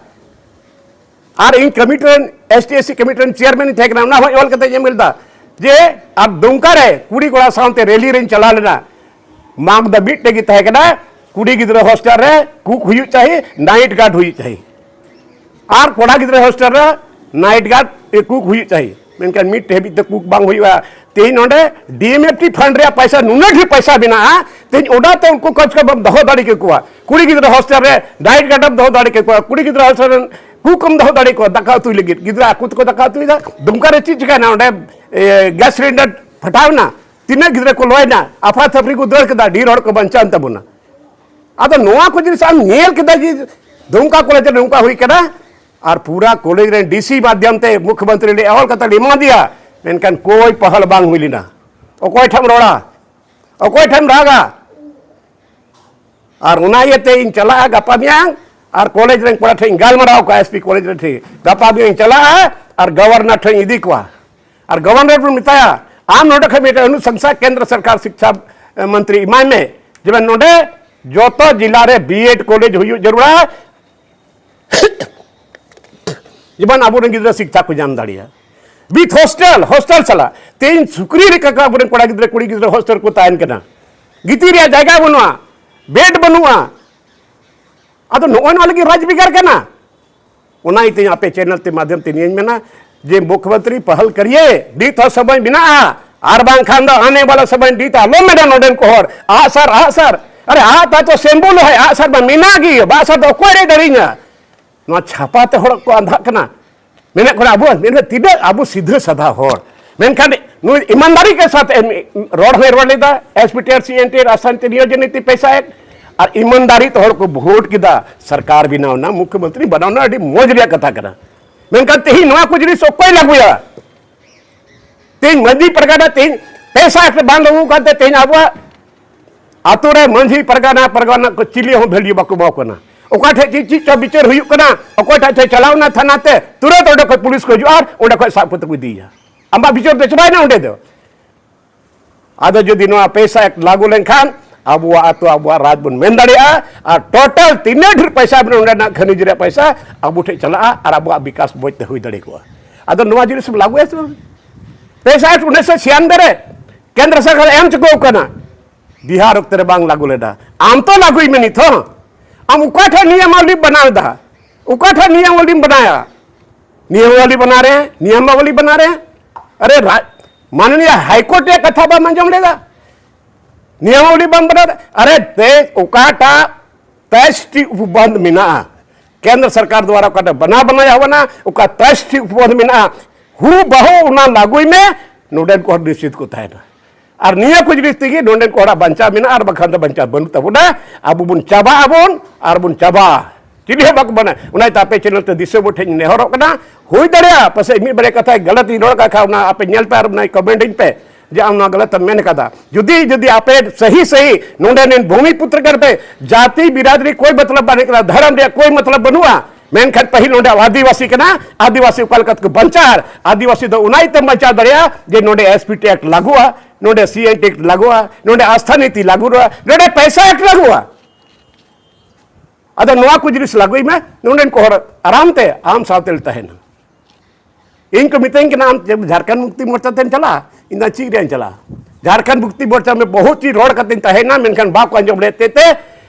ᱟᱨ ᱤᱧ ᱠᱚᱢᱤᱴᱤ ᱨᱮᱱ, S T S C committee ᱨᱮᱱ ᱪᱮᱭᱟᱨᱢᱮᱱ ᱤᱧ ᱛᱟᱦᱮᱸ ᱠᱟᱱᱟ, ᱚᱱᱟ ᱦᱚᱸᱧ ᱚᱞ ᱠᱟᱛᱮ ᱤᱧ ᱮᱢ ᱞᱮᱫᱟ ᱡᱮ ᱟᱨ ᱫᱩᱢᱠᱟ ᱨᱮ ᱠᱩᱲᱤ ᱠᱚᱲᱟ ᱥᱟᱶᱛᱮ ᱨᱮᱞᱤ ᱨᱮᱧ ᱪᱟᱞᱟᱣ ᱞᱮᱱᱟ᱾ ᱢᱟᱜᱽ ᱫᱚ ᱢᱤᱫᱴᱮᱡ ᱜᱮ ᱛᱟᱦᱮᱸ ᱠᱟᱱᱟ, ᱠᱩᱲᱤ ᱜᱤᱫᱽᱨᱟᱹ ᱦᱳᱥᱴᱮᱞ ᱨᱮ ᱠᱩᱠ ᱦᱩᱭᱩᱜ ᱪᱟᱹᱦᱤ, ᱱᱟᱭᱤᱴ ᱜᱟᱨᱰ ᱦᱩᱭᱩᱜ ᱪᱟᱹᱦᱤ, ᱟᱨ ᱠᱚᱲᱟ ᱜᱤᱫᱽᱨᱟᱹ ᱦᱳᱥᱴᱮᱞ ᱨᱮ ᱱᱟᱭᱤᱴ ᱜᱟᱨᱰ ᱠᱩᱠ ᱦᱩᱭᱩᱜ ᱪᱟᱹᱦᱤ᱾ ᱢᱮᱱᱠᱷᱟᱱ ᱢᱤᱫ ᱦᱟᱹᱵᱤᱡ ᱛᱮ ᱠᱩᱠ ᱵᱟᱝ ᱦᱩᱭᱩᱜᱼᱟ᱾ ᱛᱮᱦᱮᱧ ᱱᱚᱰᱮ ᱰᱤ ᱮᱢ ᱮᱯᱷ ᱴᱤ ᱯᱷᱟᱱᱰ ᱨᱮᱭᱟᱜ ᱯᱚᱭᱥᱟ ᱱᱩᱱᱟᱹᱜ ᱰᱷᱮᱨ ᱯᱚᱭᱥᱟ ᱢᱮᱱᱟᱜᱼᱟ, ᱛᱮᱦᱮᱧ ᱚᱱᱟᱛᱮ ᱩᱱᱠᱩ ᱠᱚᱢ ᱥᱮ ᱠᱚᱢ ᱫᱚᱦᱚ ᱫᱟᱲᱮ ᱠᱮᱠᱚᱣᱟ᱾ ᱠᱩᱲᱤ ᱜᱤᱫᱽᱨᱟᱹ ᱦᱳᱥᱴᱮᱞ ᱨᱮ ᱱᱟᱭᱤᱴ ᱜᱟᱨᱰ ᱮᱢ ᱫᱚᱦᱚ ᱫᱟᱲᱮ ᱠᱮᱠᱚᱣᱟ, ᱠᱩᱲᱤ ᱜᱤᱫᱽᱨᱟᱹ ᱦᱳᱥᱴᱮᱞ ᱨᱮᱱ ᱠᱩᱠ ᱮᱢ ᱫᱚᱦᱚ ᱫᱟᱲᱮ ᱠᱚᱣᱟ ᱫᱟᱠᱟ ᱩᱛᱩᱭ ᱞᱟᱹᱜᱤᱫ᱾ ᱜᱤᱫᱽᱨᱟᱹ ᱟᱠᱚ ᱛᱮᱠᱚ ᱫᱟᱠᱟ ᱩᱛᱩᱭᱮᱫᱟ᱾ ᱫᱩᱢᱠᱟ ᱨᱮ ᱪᱮᱫ ᱪᱤᱠᱟᱭᱱᱟ? ᱚᱸᱰᱮ ᱮ, ᱜᱮᱥ ᱥᱤᱞᱤᱱᱰᱟᱨ ᱯᱷᱟᱴᱟᱣ ᱮᱱᱟ, ᱛᱤᱱᱟᱹᱜ ᱜᱤᱫᱽᱨᱟᱹ ᱠᱚ ᱞᱚᱭᱮᱱᱟ, ᱟᱯᱷᱟ ᱛᱷᱟᱯᱲᱤ ᱠᱚ ᱫᱟᱹᱲ ᱠᱮᱫᱟ, ᱰᱷᱮᱨ ᱦᱚᱲ ᱠᱚ ᱵᱟᱧᱪᱟᱣ ᱮᱱ ᱛᱟᱵᱚᱱᱟ᱾ ᱟᱫᱚ ᱱᱚᱣᱟ ᱠᱚ ᱡᱤᱱᱤᱥ ᱟᱢ ᱧᱮᱞ ᱠᱮᱫᱟ ᱡᱮ ᱫᱩᱢᱠᱟ ᱠᱚᱞᱮᱡᱽ ᱨᱮ ᱱᱚᱝᱠᱟ ᱦᱩᱭ ᱠᱟᱱᱟ, ᱟᱨ ᱯᱩᱨᱟ ᱠᱚᱞᱮᱡᱽ ᱨᱮᱱ ᱰᱤ ᱥᱤ ᱢᱟᱫᱽᱫᱷᱚᱢ ᱛᱮ ᱢᱩᱠᱷᱭᱚᱢᱚᱱᱛᱨᱤ ᱞᱮ ᱚᱞ ᱠᱟᱛᱮ ᱞᱮ ᱮᱢᱟ ᱫᱮᱭᱟ, ᱢᱮᱱᱠᱷᱟᱱ ᱠᱳᱭ ᱯᱟᱦᱟᱞ ᱵᱟᱝ ᱦᱩᱭ ᱞᱮᱱᱟ᱾ ᱚᱠᱚᱭ ᱴᱷᱮᱱ ᱨᱚᱲᱟ? ᱚᱠᱚᱭ ᱴᱷᱮᱱ ᱨᱟᱜᱟ? ᱟᱨ ᱚᱱᱟ ᱤᱭᱟᱹᱛᱮ ᱤᱧ ᱪᱟᱞᱟᱜᱼᱟ ᱜᱟᱯᱟ ᱢᱮᱭᱟᱝ, ᱟᱨ ᱠᱚᱞᱮᱡᱽ ᱨᱮᱱ ᱠᱚᱲᱟ ᱴᱷᱮᱱ ᱤᱧ ᱜᱟᱞᱢᱟᱨᱟᱣ ᱠᱚᱣᱟ, ᱮᱥ ᱯᱤ ᱠᱚᱞᱮᱡᱽ ᱨᱮ ᱴᱷᱮᱱ ᱜᱟᱯᱟ ᱢᱮᱭᱟᱝ ᱤᱧ ᱪᱟᱞᱟᱜᱼᱟ ᱟᱨ ᱜᱚᱵᱷᱚᱨᱱᱚᱨ ᱴᱷᱮᱱ ᱤᱧ ᱤᱫᱤ ᱠᱚᱣᱟ᱾ ᱟᱨ ᱜᱚᱵᱷᱚᱨᱱᱚᱨ ᱵᱚᱱ ᱢᱮᱛᱟᱭᱟ, ᱟᱢ ᱱᱚᱰᱮ ᱠᱷᱚᱱ ᱢᱤᱫᱴᱮᱱ ᱚᱱᱩᱥᱚᱝᱥᱟ ᱠᱮᱱᱫᱨᱚ ᱥᱚᱨᱠᱟᱨ ᱥᱤᱠᱪᱷᱟ ᱢᱚᱱᱛᱨᱤ ᱮᱢᱟᱭ ᱢᱮ, ᱡᱮ ᱱᱚᱰᱮ ᱡᱚᱛᱚ ᱡᱮᱞᱟ ᱨᱮ ᱵᱤ ᱮᱰ ᱠᱚᱞᱮᱡᱽ ᱦᱩᱭᱩᱜ ᱡᱟᱹᱨᱩᱲᱟ᱾ ᱡᱮᱢᱚᱱ ᱟᱵᱚᱨᱮᱱ ᱜᱤᱫᱽᱨᱟᱹ ᱥᱤᱠᱪᱷᱟ ᱠᱚ ᱧᱟᱢ ᱫᱟᱲᱮᱭᱟᱜᱼᱟ᱾ ᱵᱤᱛ ᱦᱳᱥᱴᱮᱞ, ᱦᱳᱥᱴᱮᱞ ᱥᱟᱞᱟᱜ ᱛᱮᱦᱮᱧ ᱥᱩᱠᱨᱤ ᱞᱮᱠᱟ ᱠᱚ ᱟᱵᱚᱨᱮᱱ ᱠᱚᱲᱟ ᱜᱤᱫᱽᱨᱟᱹ, ᱠᱩᱲᱤ ᱜᱤᱫᱽᱨᱟᱹ ᱦᱳᱥᱴᱮᱞ ᱠᱚ ᱛᱟᱦᱮᱱ ᱠᱟᱱᱟ᱾ ᱜᱤᱛᱤᱡ ᱨᱮᱭᱟᱜ ᱡᱟᱭᱜᱟ ᱵᱟᱹᱱᱩᱜᱼᱟ, ᱵᱮᱰ ᱵᱟᱹᱱᱩᱜᱼᱟ᱾ ᱟᱫᱚ ᱱᱚᱜᱼᱚᱭ ᱱᱚᱣᱟ ᱞᱟᱹᱜᱤᱫ ᱨᱟᱡᱽ ᱵᱷᱮᱜᱟᱨ ᱠᱟᱱᱟ᱾ ᱚᱱᱟ ᱤᱭᱟᱹᱛᱮ ᱟᱯᱮ ᱪᱮᱱᱮᱞ ᱛᱮ ᱢᱟᱫᱷᱭᱚᱢ ᱛᱮ ᱱᱤᱭᱟᱹᱧ ᱢᱮᱱᱟ ᱡᱮ ᱢᱩᱠᱷᱭᱚᱢᱚᱱᱛᱨᱤ ᱯᱟᱦᱟᱞ ᱠᱟᱨᱤᱭᱮ, ᱱᱤᱛ ᱦᱚᱸ ᱥᱚᱢᱚᱭ ᱢᱮᱱᱟᱜᱼᱟ, ᱟᱨ ᱵᱟᱝᱠᱷᱟᱱ ᱫᱚ ᱟᱱᱮ ᱵᱟᱞᱟ ᱥᱚᱢᱚᱭ ᱱᱤᱛ ᱟᱞᱚᱢ ᱢᱮᱱᱟ ᱱᱚᱰᱮᱱ ᱠᱚ ᱦᱚᱲ, ᱟᱜᱼᱥᱟᱨ, ᱟᱜᱼᱥᱟᱨ, ᱟᱨᱮ ᱟᱜ ᱛᱟ ᱛᱚ ᱥᱮᱢᱵᱚᱞ ᱦᱚᱸ ᱟᱜᱼᱥᱟᱨ ᱢᱟ ᱢᱮᱱᱟᱜ ᱜᱮ, ᱟᱜᱼᱥᱟᱨ ᱫᱚ ᱚᱠᱚᱭ ᱨᱮ ᱫᱟᱲᱮᱧᱟ? ᱱᱚᱣᱟ ᱪᱷᱟᱯᱟ ᱛᱮ ᱦᱚᱲ ᱠᱚ ᱟᱸᱫᱷᱟᱜ ᱠᱟᱱᱟ᱾ ᱢᱮᱱᱮᱫ ᱠᱚ ᱟᱵᱚ, ᱢᱮᱱᱮᱫ ᱛᱤᱱᱟᱹᱜ ᱟᱵᱚ ᱥᱤᱫᱷᱟᱹ ᱥᱟᱫᱷᱟ ᱦᱚᱲ, ᱢᱮᱱᱠᱷᱟᱱ ᱱᱩᱭ ᱤᱢᱟᱱᱫᱟᱨᱤ ᱠᱮ ᱥᱟᱛᱷ ᱮᱢ ᱨᱚᱲ ᱦᱚᱸᱭ ᱨᱚᱲ ᱞᱮᱫᱟ, ᱮᱥ ᱯᱤ ᱴᱤ ᱟᱨ ᱥᱤ ᱮᱱ ᱴᱤ ᱨᱟᱥᱛᱷᱟᱱᱤ ᱱᱤᱭᱳᱡᱚᱱ ᱱᱤᱛᱤ ᱯᱚᱭᱥᱟ ᱮᱠᱴ, ᱟᱨ ᱤᱢᱟᱱᱫᱟᱨᱤ ᱛᱮ ᱦᱚᱲ ᱠᱚ ᱵᱷᱳᱴ ᱠᱮᱫᱟ, ᱥᱚᱨᱠᱟᱨ ᱵᱮᱱᱟᱣ ᱮᱱᱟ, ᱢᱩᱠᱷᱭᱚᱢᱚᱱᱛᱨᱤ ᱵᱮᱱᱟᱣ ᱮᱱᱟ, ᱟᱹᱰᱤ ᱢᱚᱡᱽ ᱨᱮᱭᱟᱜ ᱠᱟᱛᱷᱟ ᱠᱟᱱᱟ᱾ ᱢᱮᱱᱠᱷᱟᱱ ᱛᱮᱦᱮᱧ ᱱᱚᱣᱟ ᱠᱚ ᱡᱤᱱᱤᱥ ᱚᱠᱚᱭ ᱞᱟᱹᱜᱩᱭᱟ? ᱛᱮᱦᱮᱧ ᱢᱟᱹᱡᱷᱤ ᱯᱟᱨᱜᱟᱱᱟ ᱛᱮᱦᱮᱧ ᱯᱚᱭᱥᱟ ᱮᱠᱴ ᱵᱟᱝ ᱞᱟᱹᱜᱩ ᱠᱟᱱᱛᱮ ᱛᱮᱦᱮᱧ ᱟᱵᱚᱣᱟᱜ ᱟᱛᱳ ᱨᱮ ᱢᱟᱹᱡᱷᱤ ᱯᱟᱨᱜᱟᱱᱟ, ᱯᱟᱨᱜᱟᱱᱟ ᱠᱚ ᱪᱤᱞᱤ ᱦᱚᱸ ᱵᱷᱮᱞᱭᱩ ᱵᱟᱠᱚ ᱮᱢᱟ ᱠᱚ ᱠᱟᱱᱟ᱾ ᱚᱠᱟ ᱴᱷᱮᱡ ᱪᱮᱫ, ᱪᱮᱫ ᱪᱚ ᱵᱤᱪᱟᱹᱨ ᱦᱩᱭᱩᱜ ᱠᱟᱱᱟ, ᱚᱠᱚᱭ ᱴᱷᱮᱡ ᱪᱚ ᱪᱟᱞᱟᱣ ᱮᱱᱟ ᱛᱷᱟᱱᱟ ᱛᱮ, ᱛᱩᱨᱟᱹᱛ ᱚᱸᱰᱮ ᱠᱷᱚᱡ ᱯᱩᱞᱤᱥ ᱠᱚ ᱦᱤᱡᱩᱜᱼᱟ ᱟᱨ ᱚᱸᱰᱮ ᱠᱷᱚᱡ ᱥᱟᱵ ᱠᱟᱛᱮ ᱠᱚ ᱤᱫᱤᱭᱮᱭᱟ᱾ ᱟᱢᱟᱜ ᱵᱤᱪᱟᱹᱨ ᱫᱚ ᱪᱟᱵᱟᱭᱮᱱᱟ ᱚᱸᱰᱮ ᱫᱚ᱾ ᱟᱫᱚ ᱡᱩᱫᱤ ᱱᱚᱣᱟ ᱯᱚᱭᱥᱟ ᱮᱠᱴ ᱞᱟᱹᱜᱩ ᱞᱮᱱᱠᱷᱟᱱ ᱟᱵᱚᱣᱟᱜ ᱟᱛᱳ, ᱟᱵᱚᱣᱟᱜ ᱨᱟᱡᱽ ᱵᱚᱱ ᱢᱮᱱ ᱫᱟᱲᱮᱭᱟᱜᱼᱟ, ᱟᱨ ᱴᱳᱴᱟᱞ ᱛᱤᱱᱟᱹᱜ ᱰᱷᱮᱨ ᱯᱚᱭᱥᱟ ᱢᱮᱱᱟᱜᱼᱟ ᱚᱸᱰᱮᱱᱟᱜ ᱠᱷᱟᱹᱱᱤᱡ ᱨᱮᱭᱟᱜ ᱯᱚᱭᱥᱟ ᱟᱵᱚ ᱴᱷᱮᱡ ᱪᱟᱞᱟᱜᱼᱟ ᱟᱨ ᱟᱵᱚᱣᱟᱜ ᱵᱤᱠᱟᱥ ᱢᱚᱡᱽ ᱛᱮ ᱦᱩᱭ ᱫᱟᱲᱮ ᱠᱚᱜᱼᱟ᱾ ᱟᱫᱚ ᱱᱚᱣᱟ ᱡᱤᱱᱤᱥ ᱮᱢ ᱞᱟᱹᱜᱩᱭᱟ ᱥᱮ ᱵᱟᱝ? ᱯᱚᱭᱥᱟ ᱮᱠᱴ ᱩᱱᱤᱥᱥᱚ ᱪᱷᱤᱭᱟᱱᱵᱮ ᱨᱮ ᱠᱮᱱᱫᱨᱚ ᱥᱚᱨᱠᱟᱨ ᱮᱢ ᱪᱩᱠᱟᱹᱣ ᱠᱟᱱᱟ, ᱵᱤᱦᱟᱨ ᱚᱠᱛᱮ ᱨᱮ ᱵᱟᱝ ᱞᱟᱹᱜᱩ ᱞᱮᱫᱟ᱾ ᱟᱢ ᱛᱚ ᱞᱟᱹᱜᱩᱭ ᱢᱮ ᱱᱤᱛ ᱦᱚᱸ᱾ ᱟᱢ ᱚᱠᱟ ᱴᱷᱮᱱ ᱱᱤᱭᱚᱢᱟᱵᱚᱞᱤᱢ ᱵᱮᱱᱟᱣ ᱮᱫᱟ? ᱚᱠᱟ ᱴᱷᱮᱱ ᱱᱤᱭᱚᱢᱟᱵᱚᱞᱤᱢ ᱵᱮᱱᱟᱣᱟ? ᱱᱤᱭᱚᱢᱟᱵᱚᱞᱤ ᱵᱮᱱᱟᱣ ᱨᱮ, ᱱᱤᱭᱚᱢᱟᱵᱚᱞᱤ ᱵᱮᱱᱟᱣ ᱨᱮ, ᱟᱨᱮ ᱨᱟ-, ᱢᱟᱱᱱᱤᱭᱟ ᱦᱟᱭᱠᱳᱨᱴ ᱨᱮᱭᱟᱜ ᱠᱟᱛᱷᱟ ᱵᱟᱢ ᱟᱸᱡᱚᱢ ᱞᱮᱫᱟ? ᱱᱤᱭᱚᱢᱟᱵᱚᱞᱤ ᱵᱟᱢ ᱵᱮᱱᱟᱣ ᱨᱮ, ᱟᱨᱮ ᱛᱮ ᱚᱠᱟᱴᱟᱜ ᱛᱮᱭᱤᱥ ᱴᱤ ᱩᱯᱚᱵᱚᱱᱫᱷ ᱢᱮᱱᱟᱜᱼᱟ, ᱠᱮᱱᱫᱨᱚ ᱥᱚᱨᱠᱟᱨ ᱫᱣᱟᱨᱟ ᱚᱠᱟᱴᱟᱜ ᱵᱮᱱᱟᱣ ᱵᱮᱱᱟᱣ ᱮᱦᱚᱵ ᱮᱱᱟ, ᱚᱠᱟ ᱛᱮᱭᱤᱥ ᱴᱤ ᱩᱯᱚᱵᱚᱱᱫᱷ ᱢᱮᱱᱟᱜᱼᱟ, ᱦᱩᱵᱟᱦᱩ ᱚᱱᱟ ᱞᱟᱹᱜᱩᱭ ᱢᱮ, ᱱᱚᱰᱮᱱ ᱠᱚ ᱦᱚᱲ ᱱᱤᱥᱪᱤᱛ ᱠᱚ ᱛᱟᱦᱮᱱᱟ᱾ ᱟᱨ ᱱᱤᱭᱟᱹ ᱠᱚ ᱡᱤᱱᱤᱥ ᱛᱮᱜᱮ ᱱᱚᱰᱮᱱ ᱠᱚ ᱦᱚᱲᱟᱜ ᱵᱟᱧᱪᱟᱣ ᱢᱮᱱᱟᱜᱼᱟ, ᱟᱨ ᱵᱟᱠᱷᱟᱱ ᱫᱚ ᱵᱟᱧᱪᱟᱣ ᱵᱟᱹᱱᱩᱜ ᱛᱟᱵᱚᱱᱟ᱾ ᱟᱵᱚ ᱵᱚᱱ ᱪᱟᱵᱟᱜ ᱟᱵᱚᱱ ᱟᱨ ᱵᱚᱱ ᱪᱟᱵᱟᱜᱼᱟ᱾ ᱪᱤᱞᱤ ᱦᱚᱸ ᱵᱟᱠᱚ ᱢᱟᱱᱟ᱾ ᱚᱱᱟ ᱤᱭᱟᱹᱛᱮ ᱟᱯᱮ ᱪᱮᱱᱮᱞ ᱛᱮ ᱫᱤᱥᱚᱢ ᱦᱚᱲ ᱴᱷᱮᱱ ᱤᱧ ᱱᱮᱦᱚᱨᱚᱜ ᱠᱟᱱᱟ, ᱦᱩᱭ ᱫᱟᱲᱮᱭᱟᱜᱼᱟ ᱯᱟᱥᱮᱡ ᱢᱤᱫ ᱵᱟᱨᱭᱟ ᱠᱟᱛᱷᱟ ᱜᱟᱞᱟᱛ ᱤᱧ ᱨᱚᱲ ᱠᱟᱜ ᱠᱷᱟᱱ ᱚᱱᱟ ᱟᱯᱮ ᱧᱮᱞ ᱯᱮ ᱟᱨ ᱚᱱᱟ ᱠᱚᱢᱮᱱᱴ ᱟᱹᱧ ᱯᱮ᱾ ᱡᱮ ᱟᱢ ᱱᱚᱣᱟ ᱜᱟᱞᱟᱛ ᱮᱢ ᱢᱮᱱ ᱠᱟᱫᱟ᱾ ᱡᱩᱫᱤ ᱡᱩᱫᱤ ᱟᱯᱮ ᱥᱟᱹᱦᱤ ᱥᱟᱹᱦᱤ ᱱᱚᱰᱮ ᱨᱮᱱ ᱵᱷᱩᱢᱤ ᱯᱩᱛᱨ ᱠᱟᱱ ᱯᱮ, ᱡᱟᱹᱛᱤ ᱵᱤᱨᱟᱫᱨᱤ ᱠᱳᱭ ᱢᱚᱛᱞᱚᱵ ᱵᱟᱹᱱᱩᱜ ᱠᱟᱱᱟ, ᱫᱷᱚᱨᱚᱢ ᱨᱮᱭᱟᱜ ᱠᱳᱭ ᱢᱚᱛᱞᱚᱵ ᱵᱟᱹᱱᱩᱜᱼᱟ, ᱢᱮᱱᱠᱷᱟᱱ ᱯᱟᱹᱦᱤᱞ ᱱᱚᱰᱮ ᱟᱹᱫᱤᱵᱟᱹᱥᱤ ᱠᱟᱱᱟ, ᱟᱹᱫᱤᱵᱟᱹᱥᱤ ᱚᱠᱟ ᱞᱮᱠᱟ ᱛᱮᱠᱚ ᱵᱟᱧᱪᱟᱜᱼᱟ? ᱟᱹᱫᱤᱵᱟᱹᱥᱤ ᱫᱚ ᱚᱱᱟ ᱤᱭᱟᱹᱛᱮᱢ ᱵᱟᱧᱪᱟᱣ ᱫᱟᱲᱮᱭᱟᱜᱼᱟ ᱡᱮ ᱱᱚᱰᱮ ᱮᱥ ᱯᱤ ᱴᱤ ᱮᱠᱴ ᱞᱟᱹᱜᱩᱜᱼᱟ, ᱱᱚᱰᱮ ᱥᱤ ᱮ ᱮ ᱮᱠᱴ ᱞᱟᱹᱜᱩᱜᱼᱟ, ᱱᱚᱰᱮ ᱟᱥᱛᱷᱟ ᱱᱤᱛᱤ ᱞᱟᱹᱜᱩᱜᱼᱟ, ᱱᱚᱰᱮ ᱯᱚᱭᱥᱟ ᱮᱠᱴ ᱞᱟᱹᱜᱩᱜᱼᱟ᱾ ᱟᱫᱚ ᱱᱚᱣᱟ ᱠᱚ ᱡᱤᱱᱤᱥ ᱞᱟᱹᱜᱩᱭ ᱢᱮ, ᱱᱚᱰᱮᱱ ᱠᱚ ᱦᱚᱲ ᱟᱨᱟᱢ ᱛᱮ ᱟᱢ ᱥᱟᱶᱛᱮ ᱛᱟᱦᱮᱱᱟ᱾ ᱤᱧ ᱠᱚ ᱢᱤᱛᱟᱹᱧ ᱠᱟᱱᱟ, "ᱟᱢ ᱪᱮᱫ ᱡᱷᱟᱲᱠᱷᱚᱸᱰ ᱢᱩᱠᱛᱤ ᱢᱳᱨᱪᱟ ᱛᱮᱢ ᱪᱟᱞᱟᱜᱼᱟ?" ᱤᱧ ᱫᱚ ᱪᱮᱫ ᱨᱮᱭᱟᱜ ᱤᱧ ᱪᱟᱞᱟᱜᱼᱟ? ᱡᱷᱟᱲᱠᱷᱚᱸᱰ ᱢᱩᱠᱛᱤ ᱢᱳᱨᱪᱟ ᱢᱮ ᱵᱚᱦᱩᱛ ᱪᱤᱡ ᱨᱚᱲ ᱠᱟᱛᱮᱧ ᱛᱟᱦᱮᱸᱭᱮᱱᱟ, ᱢᱮᱱᱠᱷᱟᱱ ᱵᱟᱠᱚ ᱟᱸᱡᱚᱢ ᱞᱮᱫ ᱛᱮ, ᱛᱮ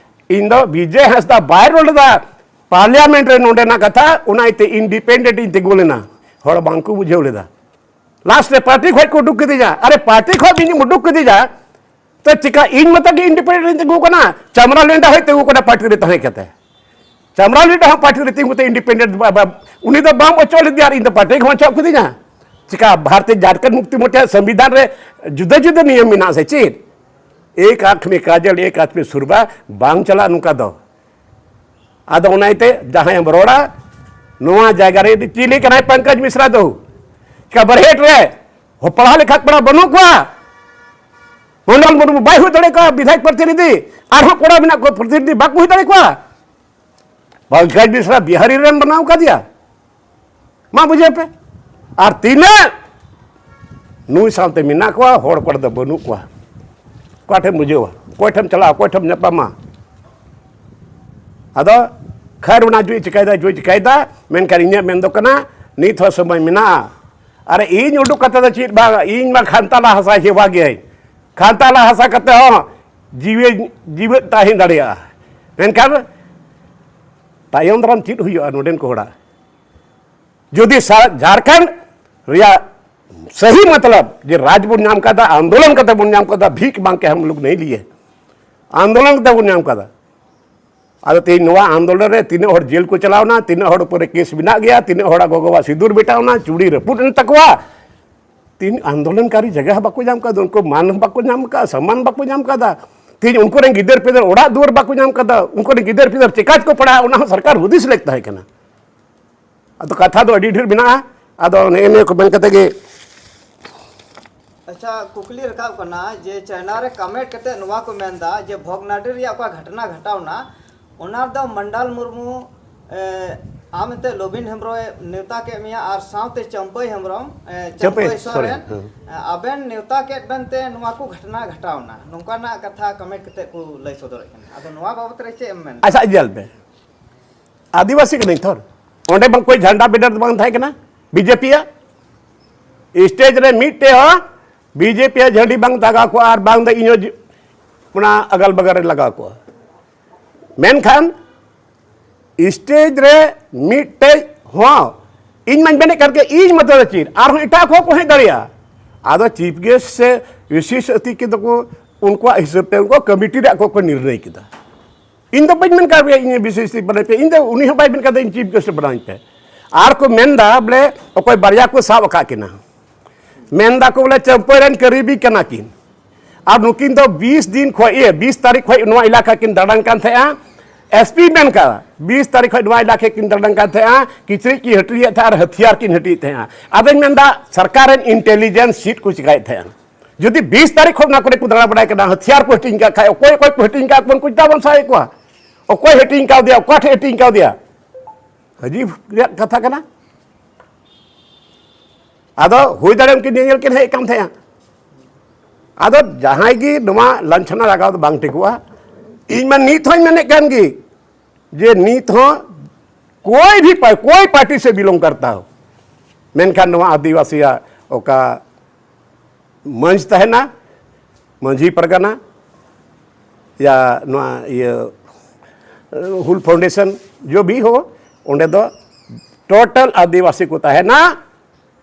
ᱤᱧ ᱫᱚ ᱵᱤᱡᱚᱭ ᱦᱟᱸᱥᱫᱟ ᱵᱟᱭ ᱨᱚᱲ ᱞᱮᱫᱟ ᱯᱟᱨᱞᱤᱭᱟᱢᱮᱱᱴ ᱨᱮ ᱱᱚᱰᱮᱱᱟᱜ ᱠᱟᱛᱷᱟ, ᱚᱱᱟ ᱤᱭᱟᱹᱛᱮ ᱤᱱᱰᱤᱯᱮᱱᱰᱮᱱᱴ ᱤᱧ ᱛᱤᱸᱜᱩ ᱞᱮᱱᱟ᱾ ᱦᱚᱲ ᱵᱟᱝᱠᱚ ᱵᱩᱡᱷᱟᱹᱣ ᱞᱮᱫᱟ᱾ ᱞᱟᱥᱴ ᱨᱮ ᱯᱟᱨᱴᱤ ᱠᱷᱚᱡ ᱠᱚ ᱩᱰᱩᱠ ᱠᱤᱫᱤᱧᱟ᱾ ᱟᱨᱮ, ᱯᱟᱨᱴᱤ ᱠᱷᱚᱡ ᱤᱧ ᱩᱰᱩᱠ ᱠᱤᱫᱤᱧᱟ, ᱛᱚ ᱪᱤᱠᱟ ᱤᱧ ᱢᱚᱛᱚ ᱜᱮ ᱤᱱᱰᱤᱯᱮᱱᱰᱮᱱᱴ ᱤᱧ ᱛᱤᱸᱜᱩ ᱠᱟᱱᱟ? ᱪᱟᱢᱨᱟ ᱞᱮᱱᱰᱟ ᱦᱚᱸᱭ ᱛᱤᱸᱜᱩ ᱠᱟᱱᱟ ᱯᱟᱨᱴᱤ ᱨᱮ ᱛᱟᱦᱮᱸ ᱠᱟᱛᱮ᱾ ᱪᱟᱢᱨᱟ ᱞᱮᱱᱰᱟ ᱦᱚᱸ ᱯᱟᱨᱴᱤ ᱨᱮ ᱛᱤᱸᱜᱩ ᱠᱟᱛᱮ ᱤᱱᱰᱤᱯᱮᱱᱰᱮᱱᱴ ᱵᱟ-, ᱵᱟ-, ᱩᱱᱤ ᱫᱚ ᱵᱟᱢ ᱚᱪᱚᱜ ᱞᱮᱫᱮᱭᱟ ᱟᱨ ᱤᱧ ᱫᱚ ᱯᱟᱨᱴᱤ ᱠᱷᱚᱱ ᱚᱪᱚᱜ ᱠᱤᱫᱤᱧᱟ᱾ ᱪᱤᱠᱟ ᱵᱷᱟᱨᱚᱛᱤᱭᱚ ᱡᱷᱟᱲᱠᱷᱚᱸᱰ ᱢᱩᱠᱛᱤ ᱢᱳᱨᱪᱟ ᱥᱚᱝᱵᱤᱫᱷᱟᱱ ᱨᱮ ᱡᱩᱫᱟᱹ ᱡᱩᱫᱟᱹ ᱱᱤᱭᱚᱢ ᱢᱮᱱᱟᱜᱼᱟ ᱥᱮ ᱪᱮᱫ? ᱮᱠ ᱟᱸᱠᱷ ᱢᱮ ᱠᱟᱡᱚᱞ, ᱮᱠ ᱟᱸᱠᱷ ᱢᱮ ᱥᱩᱨᱵᱟ, ᱵᱟᱝ ᱪᱟᱞᱟᱜᱼᱟ ᱱᱚᱝᱠᱟ ᱫᱚ᱾ ᱟᱫᱚ ᱚᱱᱟ ᱤᱭᱟᱹᱛᱮ ᱡᱟᱦᱟᱸᱭ ᱮᱢ ᱨᱚᱲᱟ, ᱱᱚᱣᱟ ᱡᱟᱭᱜᱟ ᱨᱮ ᱪᱤᱞᱤ ᱠᱟᱱᱟᱭ ᱯᱚᱝᱠᱚᱡᱽ ᱢᱤᱥᱨᱟ ᱫᱚ? ᱪᱤᱠᱟ ᱵᱟᱨᱦᱮᱴ ᱨᱮ ᱦᱚ-, ᱯᱟᱲᱦᱟᱣ ᱞᱮᱠᱷᱟ ᱠᱚᱲᱟ ᱵᱟᱹᱱᱩᱜ ᱠᱚᱣᱟ? ᱢᱚᱱᱰᱚᱞ ᱢᱩᱨᱢᱩ ᱵᱟᱭ ᱦᱩᱭ ᱫᱟᱲᱮ ᱠᱚᱣᱟ ᱵᱤᱫᱷᱟᱭᱚᱠ ᱯᱨᱚᱛᱤᱱᱤᱫᱷᱤ? ᱟᱨᱦᱚᱸ ᱠᱚᱲᱟ ᱢᱮᱱᱟᱜ ᱠᱚᱣᱟ ᱯᱨᱚᱛᱤᱱᱤᱫᱷᱤ, ᱵᱟᱠᱚ ᱦᱩᱭ ᱫᱟᱲᱮ ᱠᱚᱣᱟ? ᱯᱚᱝᱠᱚᱡᱽ ᱢᱤᱥᱨᱟ ᱵᱤᱦᱟᱨᱤ ᱨᱮᱱ ᱵᱮᱱᱟᱣ ᱠᱟᱫᱮᱭᱟ᱾ ᱢᱟ ᱵᱩᱡᱷᱟᱹᱣ ᱯᱮ, ᱟᱨ ᱛᱤᱱᱟᱹᱜ ᱱᱩᱭ ᱥᱟᱶᱛᱮ ᱢᱮᱱᱟᱜ ᱠᱚᱣᱟ, ᱦᱚᱲ ᱠᱚᱨᱮ ᱫᱚ ᱵᱟᱹᱱᱩᱜ ᱠᱚᱣᱟ᱾ ᱚᱠᱟ ᱴᱷᱮᱱ ᱵᱩᱡᱷᱟᱹᱣᱟ? ᱚᱠᱚᱭ ᱴᱷᱮᱱ ᱪᱟᱞᱟᱜᱼᱟ? ᱚᱠᱚᱭ ᱴᱷᱮᱱ ᱧᱟᱯᱟᱢᱟ? ᱟᱫᱚ ᱠᱷᱟᱭᱨ ᱚᱱᱟ ᱡᱩᱭ ᱪᱤᱠᱟᱹᱭᱮᱫᱟ, ᱡᱩᱭ ᱪᱤᱠᱟᱹᱭᱮᱫᱟ, ᱢᱮᱱᱠᱷᱟᱱ ᱤᱧᱟᱹᱜ ᱢᱮᱱ ᱫᱚ ᱠᱟᱱᱟ, ᱱᱤᱛ ᱦᱚᱸ ᱥᱚᱢᱚᱭ ᱢᱮᱱᱟᱜᱼᱟ᱾ ᱟᱨ ᱤᱧ ᱩᱰᱩᱠ ᱠᱟᱛᱮ ᱫᱚ ᱪᱮᱫ ᱵᱟᱝ, ᱤᱧ ᱢᱟ ᱠᱷᱟᱱᱛᱟᱞᱟ ᱦᱟᱥᱟ ᱦᱮᱣᱟ ᱜᱤᱭᱟᱹᱧ, ᱠᱷᱟᱱᱛᱟᱞᱟ ᱦᱟᱥᱟ ᱠᱟᱛᱮ ᱦᱚᱸ ᱡᱤᱣᱤ ᱡᱤᱣᱮᱫ ᱛᱟᱦᱮᱸ ᱫᱟᱲᱮᱭᱟᱜᱼᱟ᱾ ᱢᱮᱱᱠᱷᱟᱱ ᱛᱟᱭᱚᱢ ᱫᱟᱨᱟᱢ ᱪᱮᱫ ᱦᱩᱭᱩᱜᱼᱟ ᱱᱚᱰᱮᱱ ᱠᱚ ᱦᱚᱲᱟᱜ? ᱡᱩᱫᱤ ᱥᱟ-, ᱡᱷᱟᱲᱠᱷᱚᱸᱰ ᱨᱮᱭᱟᱜ ᱥᱟᱹᱦᱤ ᱢᱚᱛᱞᱚᱵ ᱡᱮ ᱨᱟᱡᱽ ᱵᱚᱱ ᱧᱟᱢ ᱠᱟᱫᱟ, ᱟᱱᱫᱳᱞᱚᱱ ᱠᱟᱛᱮ ᱵᱚᱱ ᱧᱟᱢ ᱠᱟᱫᱟ, ᱵᱷᱤᱠ ᱢᱟᱝᱜ ᱠᱮ ᱦᱟᱢ ᱞᱳᱜ ᱱᱟᱦᱤᱸ ᱞᱤᱭᱮ, ᱟᱱᱫᱳᱞᱚᱱ ᱠᱟᱛᱮ ᱵᱚᱱ ᱧᱟᱢ ᱠᱟᱫᱟ᱾ ᱟᱫᱚ ᱛᱮᱦᱮᱧ ᱱᱚᱣᱟ ᱟᱱᱫᱳᱞᱚᱱ ᱨᱮ ᱛᱤᱱᱟᱹᱜ ᱦᱚᱲ ᱡᱮᱞ ᱠᱚ ᱪᱟᱞᱟᱣᱱᱟ, ᱛᱤᱱᱟᱹᱜ ᱦᱚᱲ ᱩᱯᱚᱨᱮ ᱠᱮᱥ ᱢᱮᱱᱟᱜ ᱜᱮᱭᱟ, ᱛᱤᱱᱟᱹᱜ ᱦᱚᱲᱟᱜ ᱜᱚᱜᱚᱣᱟᱜ ᱥᱤᱸᱫᱩᱨ ᱢᱮᱴᱟᱣᱱᱟ, ᱪᱩᱲᱤ ᱨᱟᱹᱯᱩᱫ ᱮᱱ ᱛᱟᱠᱚᱣᱟ, ᱛᱤᱱ ᱟᱱᱫᱳᱞᱚᱱᱠᱟᱨᱤ ᱡᱟᱭᱜᱟ ᱦᱚᱸ ᱵᱟᱠᱚ ᱧᱟᱢ ᱠᱟᱫᱟ, ᱩᱱᱠᱩ ᱢᱟᱱ ᱦᱚᱸ ᱵᱟᱠᱚ ᱧᱟᱢ ᱠᱟᱫᱟ, ᱥᱚᱢᱢᱟᱱ ᱵᱟᱠᱚ ᱧᱟᱢ ᱠᱟᱫᱟ᱾ ᱛᱮᱦᱮᱧ ᱩᱱᱠᱩ ᱨᱮᱱ ᱜᱤᱫᱟᱹᱨ ᱯᱤᱫᱟᱹᱨ ᱚᱲᱟᱜ ᱫᱩᱣᱟᱹᱨ ᱵᱟᱠᱚ ᱧᱟᱢ ᱠᱟᱫᱟ, ᱩᱱᱠᱩ ᱨᱮᱱ ᱜᱤᱫᱟᱹᱨ ᱯᱤᱫᱟᱹᱨ ᱪᱮᱠᱟ ᱛᱮᱠᱚ ᱯᱟᱲᱦᱟᱜᱼᱟ, ᱚᱱᱟ ᱦᱚᱸ ᱥᱚᱨᱠᱟᱨ ᱦᱩᱫᱤᱥ ᱞᱮᱠ ᱛᱟᱦᱮᱸ ᱠᱟᱱᱟ᱾ ᱟᱫᱚ ᱠᱟᱛᱷᱟ ᱫᱚ ᱟᱹᱰᱤ ᱰᱷᱮᱨ ᱢᱮᱱᱟᱜᱼᱟ, ᱟᱫᱚ ᱱᱮᱜᱼᱮ ᱱᱤᱭᱟᱹ ᱠᱚ ᱢᱮᱱ ᱠᱟᱛᱮ ᱜᱮ ᱟᱪᱪᱷᱟ, ᱠᱩᱠᱞᱤ ᱨᱟᱠᱟᱵ ᱠᱟᱱᱟ ᱡᱮ ᱪᱟᱭᱱᱟ ᱨᱮ ᱠᱟᱢᱮᱴ ᱠᱟᱛᱮ ᱱᱚᱣᱟ ᱠᱚ ᱢᱮᱱᱫᱟ ᱡᱮ ᱵᱷᱚᱜᱽᱱᱟᱰᱤ ᱨᱮᱭᱟᱜ ᱚᱠᱟ ᱜᱷᱚᱴᱚᱱᱟ ᱜᱷᱚᱴᱟᱣᱱᱟ, ᱚᱱᱟ ᱨᱮᱫᱚ ᱢᱚᱱᱰᱟᱞ ᱢᱩᱨᱢᱩ, ᱮ, ᱟᱢ ᱮᱱᱛᱮ ᱞᱚᱵᱤᱱ ᱦᱮᱢᱵᱨᱚᱢ ᱮ ᱱᱮᱣᱛᱟ ᱠᱮᱫ ᱢᱮᱭᱟ ᱟᱨ ᱥᱟᱶᱛᱮ ᱪᱟᱹᱢᱯᱟᱹᱭ ᱦᱮᱢᱵᱨᱚᱢ, ᱮ, ᱪᱟᱹᱢᱯᱟᱹᱭ ᱪᱟᱹᱢᱯᱟᱹᱭ ᱥᱚᱨᱮᱱ, ᱥᱚᱨᱮᱱ, ᱦᱮᱸ᱾ ᱮ, ᱟᱵᱮᱱ ᱱᱮᱣᱛᱟ ᱠᱮᱫ ᱵᱮᱱ ᱛᱮ ᱱᱚᱣᱟ ᱠᱚ ᱜᱷᱚᱴᱚᱱᱟ ᱜᱷᱚᱴᱟᱣᱱᱟ, ᱱᱚᱝᱠᱟᱱᱟᱜ ᱠᱟᱛᱷᱟ ᱠᱟᱢᱮᱴ ᱠᱟᱛᱮ ᱠᱚ ᱞᱟᱹᱭ ᱥᱚᱫᱚᱨᱮᱫ ᱠᱟᱱᱟ᱾ ᱟᱫᱚ ᱱᱚᱣᱟ ᱵᱟᱵᱚᱛ ᱨᱮ ᱪᱮᱫ ᱮᱢ ᱢᱮᱱ? ᱟᱪᱪᱷᱟ, ᱧᱮᱞ ᱯᱮ, ᱟᱹᱫᱤᱵᱟᱹᱥᱤ ᱠᱟᱹᱱᱟᱹᱧ ᱛᱷᱚᱨ, ᱚᱸᱰᱮ ᱵᱟᱝ ᱠᱳᱭ ᱡᱷᱟᱱᱰᱟ ᱵᱮᱱᱟᱨ ᱫᱚ ᱵᱟᱝ ᱛᱟᱦᱮᱸ ᱠᱟᱱᱟ ᱵᱤᱡᱮᱯᱤ ᱭᱟᱜ᱾ ᱥᱴᱮᱡ ᱨᱮ ᱢᱤᱫᱴᱮᱡ ᱦᱚᱸ ᱵᱤᱡᱮᱯᱤ ᱭᱟᱜ ᱡᱷᱟᱹᱱᱰᱤ ᱵᱟᱝ ᱫᱟᱜᱟ ᱠᱚᱜᱼᱟ ᱟᱨ ᱵᱟᱝ ᱫᱚ ᱤᱧ ᱦᱚᱸ ᱡᱤ-, ᱚᱱᱟ ᱟᱜᱟᱞ ᱵᱟᱜᱟᱞ ᱨᱮ ᱞᱟᱜᱟᱣ ᱠᱚᱜᱼᱟ᱾ ᱢᱮᱱᱠᱷᱟᱱ ᱥᱴᱮᱡ ᱨᱮ ᱢᱤᱫᱴᱮᱡ ᱦᱚᱸ, ᱤᱧ ᱢᱟᱧ ᱢᱮᱱᱮᱫ ᱠᱟᱱ ᱜᱮ, ᱤᱧ ᱢᱚᱛᱚ ᱫᱚ ᱪᱮᱫ, ᱟᱨᱦᱚᱸ ᱮᱴᱟᱜ ᱠᱚᱦᱚᱸ ᱠᱚ ᱦᱮᱡ ᱫᱟᱲᱮᱭᱟᱜᱼᱟ᱾ ᱟᱫᱚ ᱪᱤᱯ ᱜᱮᱥᱴ ᱥᱮ ᱵᱤᱥᱤᱥᱴ ᱚᱛᱤᱛᱷᱤ ᱫᱚᱠᱚ ᱩᱱᱠᱩᱣᱟᱜ ᱦᱤᱥᱟᱹᱵ ᱛᱮ ᱩᱱᱠᱩ ᱠᱚᱢᱤᱴᱤ ᱨᱮᱭᱟᱜ ᱠᱚ, ᱠᱚ ᱱᱤᱨᱱᱚᱭ ᱠᱮᱫᱟ᱾ ᱤᱧ ᱫᱚ ᱵᱟᱹᱧ ᱢᱮᱱ ᱠᱟᱫ ᱜᱮᱭᱟ ᱤᱧ ᱵᱤᱥᱤᱥᱴ ᱵᱟᱱᱟᱭ ᱯᱮ, ᱤᱧ ᱫᱚ ᱩᱱᱤ ᱦᱚᱸ ᱵᱟᱭ ᱢᱮᱱ ᱠᱟᱫᱟ ᱤᱧ ᱪᱤᱯ ᱜᱮᱥᱴ ᱵᱮᱱᱟᱣᱤᱧ ᱯᱮ᱾ ᱟᱨ ᱠᱚ ᱢᱮᱱᱫᱟ ᱵᱚᱞᱮ ᱚᱠᱚᱭ ᱵᱟᱨᱭᱟ ᱠᱚ ᱥᱟᱵ ᱟᱠᱟᱫ ᱠᱤᱱᱟ, ᱢᱮᱱ ᱫᱟᱠᱚ ᱵᱚᱞᱮ ᱪᱟᱹᱢᱯᱟᱹᱭ ᱨᱮᱱ ᱠᱟᱹᱨᱤᱵᱤ ᱠᱟᱱᱟ ᱠᱤᱱ᱾ ᱟᱨ ᱱᱩᱠᱤᱱ ᱫᱚ ᱵᱤᱥ ᱫᱤᱱ ᱠᱷᱚᱡ, ᱤᱭᱟᱹ, ᱵᱤᱥ ᱛᱟᱹᱨᱤᱠᱷ ᱠᱷᱚᱡ ᱱᱚᱣᱟ ᱮᱞᱟᱠᱟ ᱠᱤᱱ ᱫᱟᱬᱟᱱ ᱠᱟᱱ ᱛᱟᱦᱮᱸᱜᱼᱟ᱾ ᱮᱥ ᱯᱤ ᱢᱮᱱ ᱠᱟᱫᱟ, ᱵᱤᱥ ᱛᱟᱹᱨᱤᱠᱷ ᱠᱷᱚᱡ ᱱᱚᱣᱟ ᱮᱞᱟᱠᱟ ᱠᱤᱱ ᱫᱟᱬᱟᱱ ᱠᱟᱱ ᱛᱟᱦᱮᱸᱜᱼᱟ, ᱠᱤᱪᱨᱤᱡ ᱠᱤᱱ ᱦᱟᱹᱴᱤᱧᱮᱫ ᱛᱟᱦᱮᱸᱜᱼᱟ ᱟᱨ ᱦᱟᱛᱤᱭᱟᱨ ᱠᱤᱱ ᱦᱟᱹᱴᱤᱧᱮᱫ ᱛᱟᱦᱮᱸᱜᱼᱟ᱾ ᱟᱫᱚᱧ ᱢᱮᱱᱫᱟ, ᱥᱚᱨᱠᱟᱨ ᱨᱮᱱ ᱤᱱᱴᱮᱞᱤᱡᱮᱱᱥ ᱪᱮᱫ ᱠᱚ ᱪᱤᱠᱟᱭᱮᱫ ᱛᱟᱦᱮᱸᱜᱼᱟ? ᱡᱩᱫᱤ ᱵᱤᱥ ᱛᱟᱹᱨᱤᱠᱷ ᱠᱷᱚᱱ ᱚᱱᱟ ᱠᱚᱨᱮ ᱠᱚ ᱫᱟᱬᱟ ᱵᱟᱲᱟᱭ ᱠᱟᱱᱟ, ᱦᱟᱛᱤᱭᱟᱨ ᱠᱚ ᱦᱟᱹᱴᱤᱧ ᱠᱟᱜ ᱠᱷᱟᱡ, ᱚᱠᱚᱭ ᱚᱠᱚᱭ ᱠᱚ ᱦᱟᱹᱴᱤᱧ ᱠᱟᱜ ᱠᱚ, ᱩᱱᱠᱩ ᱪᱮᱫᱟᱜ ᱵᱟᱢ ᱥᱟᱵᱮᱫ ᱠᱚᱣᱟ? ᱚᱠᱚᱭ ᱦᱟᱹᱴᱤᱧ ᱠᱟᱣᱫᱮᱭᱟ, ᱚᱠᱟ ᱴᱷᱮᱡ ᱦᱟᱹᱴᱤᱧ ᱠᱟᱣᱫᱮᱭᱟ? ᱟᱹᱡᱤᱵ ᱨᱮᱭᱟᱜ ᱠᱟᱛᱷᱟ ᱠᱟᱱᱟ᱾ ᱟᱫᱚ ᱦᱩᱭ ᱫᱟᱲᱮᱭᱟᱜᱼᱟ ᱩᱱᱠᱤᱱ ᱧᱮᱧᱮᱞ ᱠᱤᱱ ᱦᱮᱡ ᱠᱟᱱ ᱛᱟᱦᱮᱸᱜᱼᱟ᱾ ᱟᱫᱚ ᱡᱟᱦᱟᱸᱭ ᱜᱮ ᱱᱚᱣᱟ ᱞᱟᱧᱪᱷᱚᱱᱟ ᱞᱟᱜᱟᱣ ᱫᱚ ᱵᱟᱝ ᱴᱷᱤᱠᱚᱜᱼᱟ᱾ ᱤᱧ ᱢᱟ ᱱᱤᱛ ᱦᱚᱸᱧ ᱢᱮᱱᱮᱫ ᱠᱟᱱ ᱜᱮ ᱡᱮ ᱱᱤᱛ ᱦᱚᱸ ᱠᱳᱭ ᱵᱷᱤ ᱯᱟ-, ᱠᱳᱭ ᱯᱟᱨᱴᱤ ᱥᱮ ᱵᱤᱞᱚᱝ ᱠᱟᱨᱛᱟ ᱦᱳ, ᱢᱮᱱᱠᱷᱟᱱ ᱱᱚᱣᱟ ᱟᱹᱫᱤᱵᱟᱹᱥᱤᱭᱟᱜ ᱚᱠᱟ ᱢᱟᱹᱡᱷᱤ ᱛᱟᱦᱮᱱᱟ, ᱢᱟᱹᱡᱷᱤ ᱯᱟᱨᱜᱟᱱᱟ, ᱭᱟ ᱱᱚᱣᱟ ᱤᱭᱟᱹ ᱦᱩᱞ ᱯᱷᱟᱣᱩᱱᱰᱮᱥᱚᱱ ᱡᱚ ᱵᱷᱤ ᱦᱳ, ᱚᱸᱰᱮ ᱫᱚ ᱴᱳᱴᱟᱞ ᱟᱹᱫᱤᱵᱟᱹᱥᱤ ᱠᱚ ᱛᱟᱦᱮᱱᱟ᱾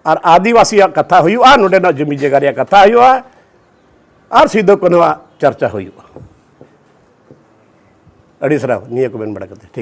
ᱟᱨ ᱟᱹᱫᱤᱵᱟᱹᱥᱤᱭᱟᱜ ᱠᱟᱛᱷᱟ ᱦᱩᱭᱩᱜᱼᱟ, ᱱᱚᱰᱮᱱᱟᱜ ᱡᱚᱢᱤ ᱡᱟᱭᱜᱟ ᱨᱮᱭᱟᱜ ᱠᱟᱛᱷᱟ ᱦᱩᱭᱩᱜᱼᱟ, ᱟᱨ ᱥᱤᱫᱩ ᱠᱟᱹᱱᱦᱩᱣᱟᱜ ᱪᱟᱨᱪᱟ ᱦᱩᱭᱩᱜᱼᱟ᱾ ᱟᱹᱰᱤ ᱥᱟᱨᱦᱟᱣ ᱱᱤᱭᱟᱹ ᱠᱚ ᱢᱮᱱ ᱵᱟᱲᱟ ᱠᱟᱛᱮ, ᱴᱷᱤᱠ᱾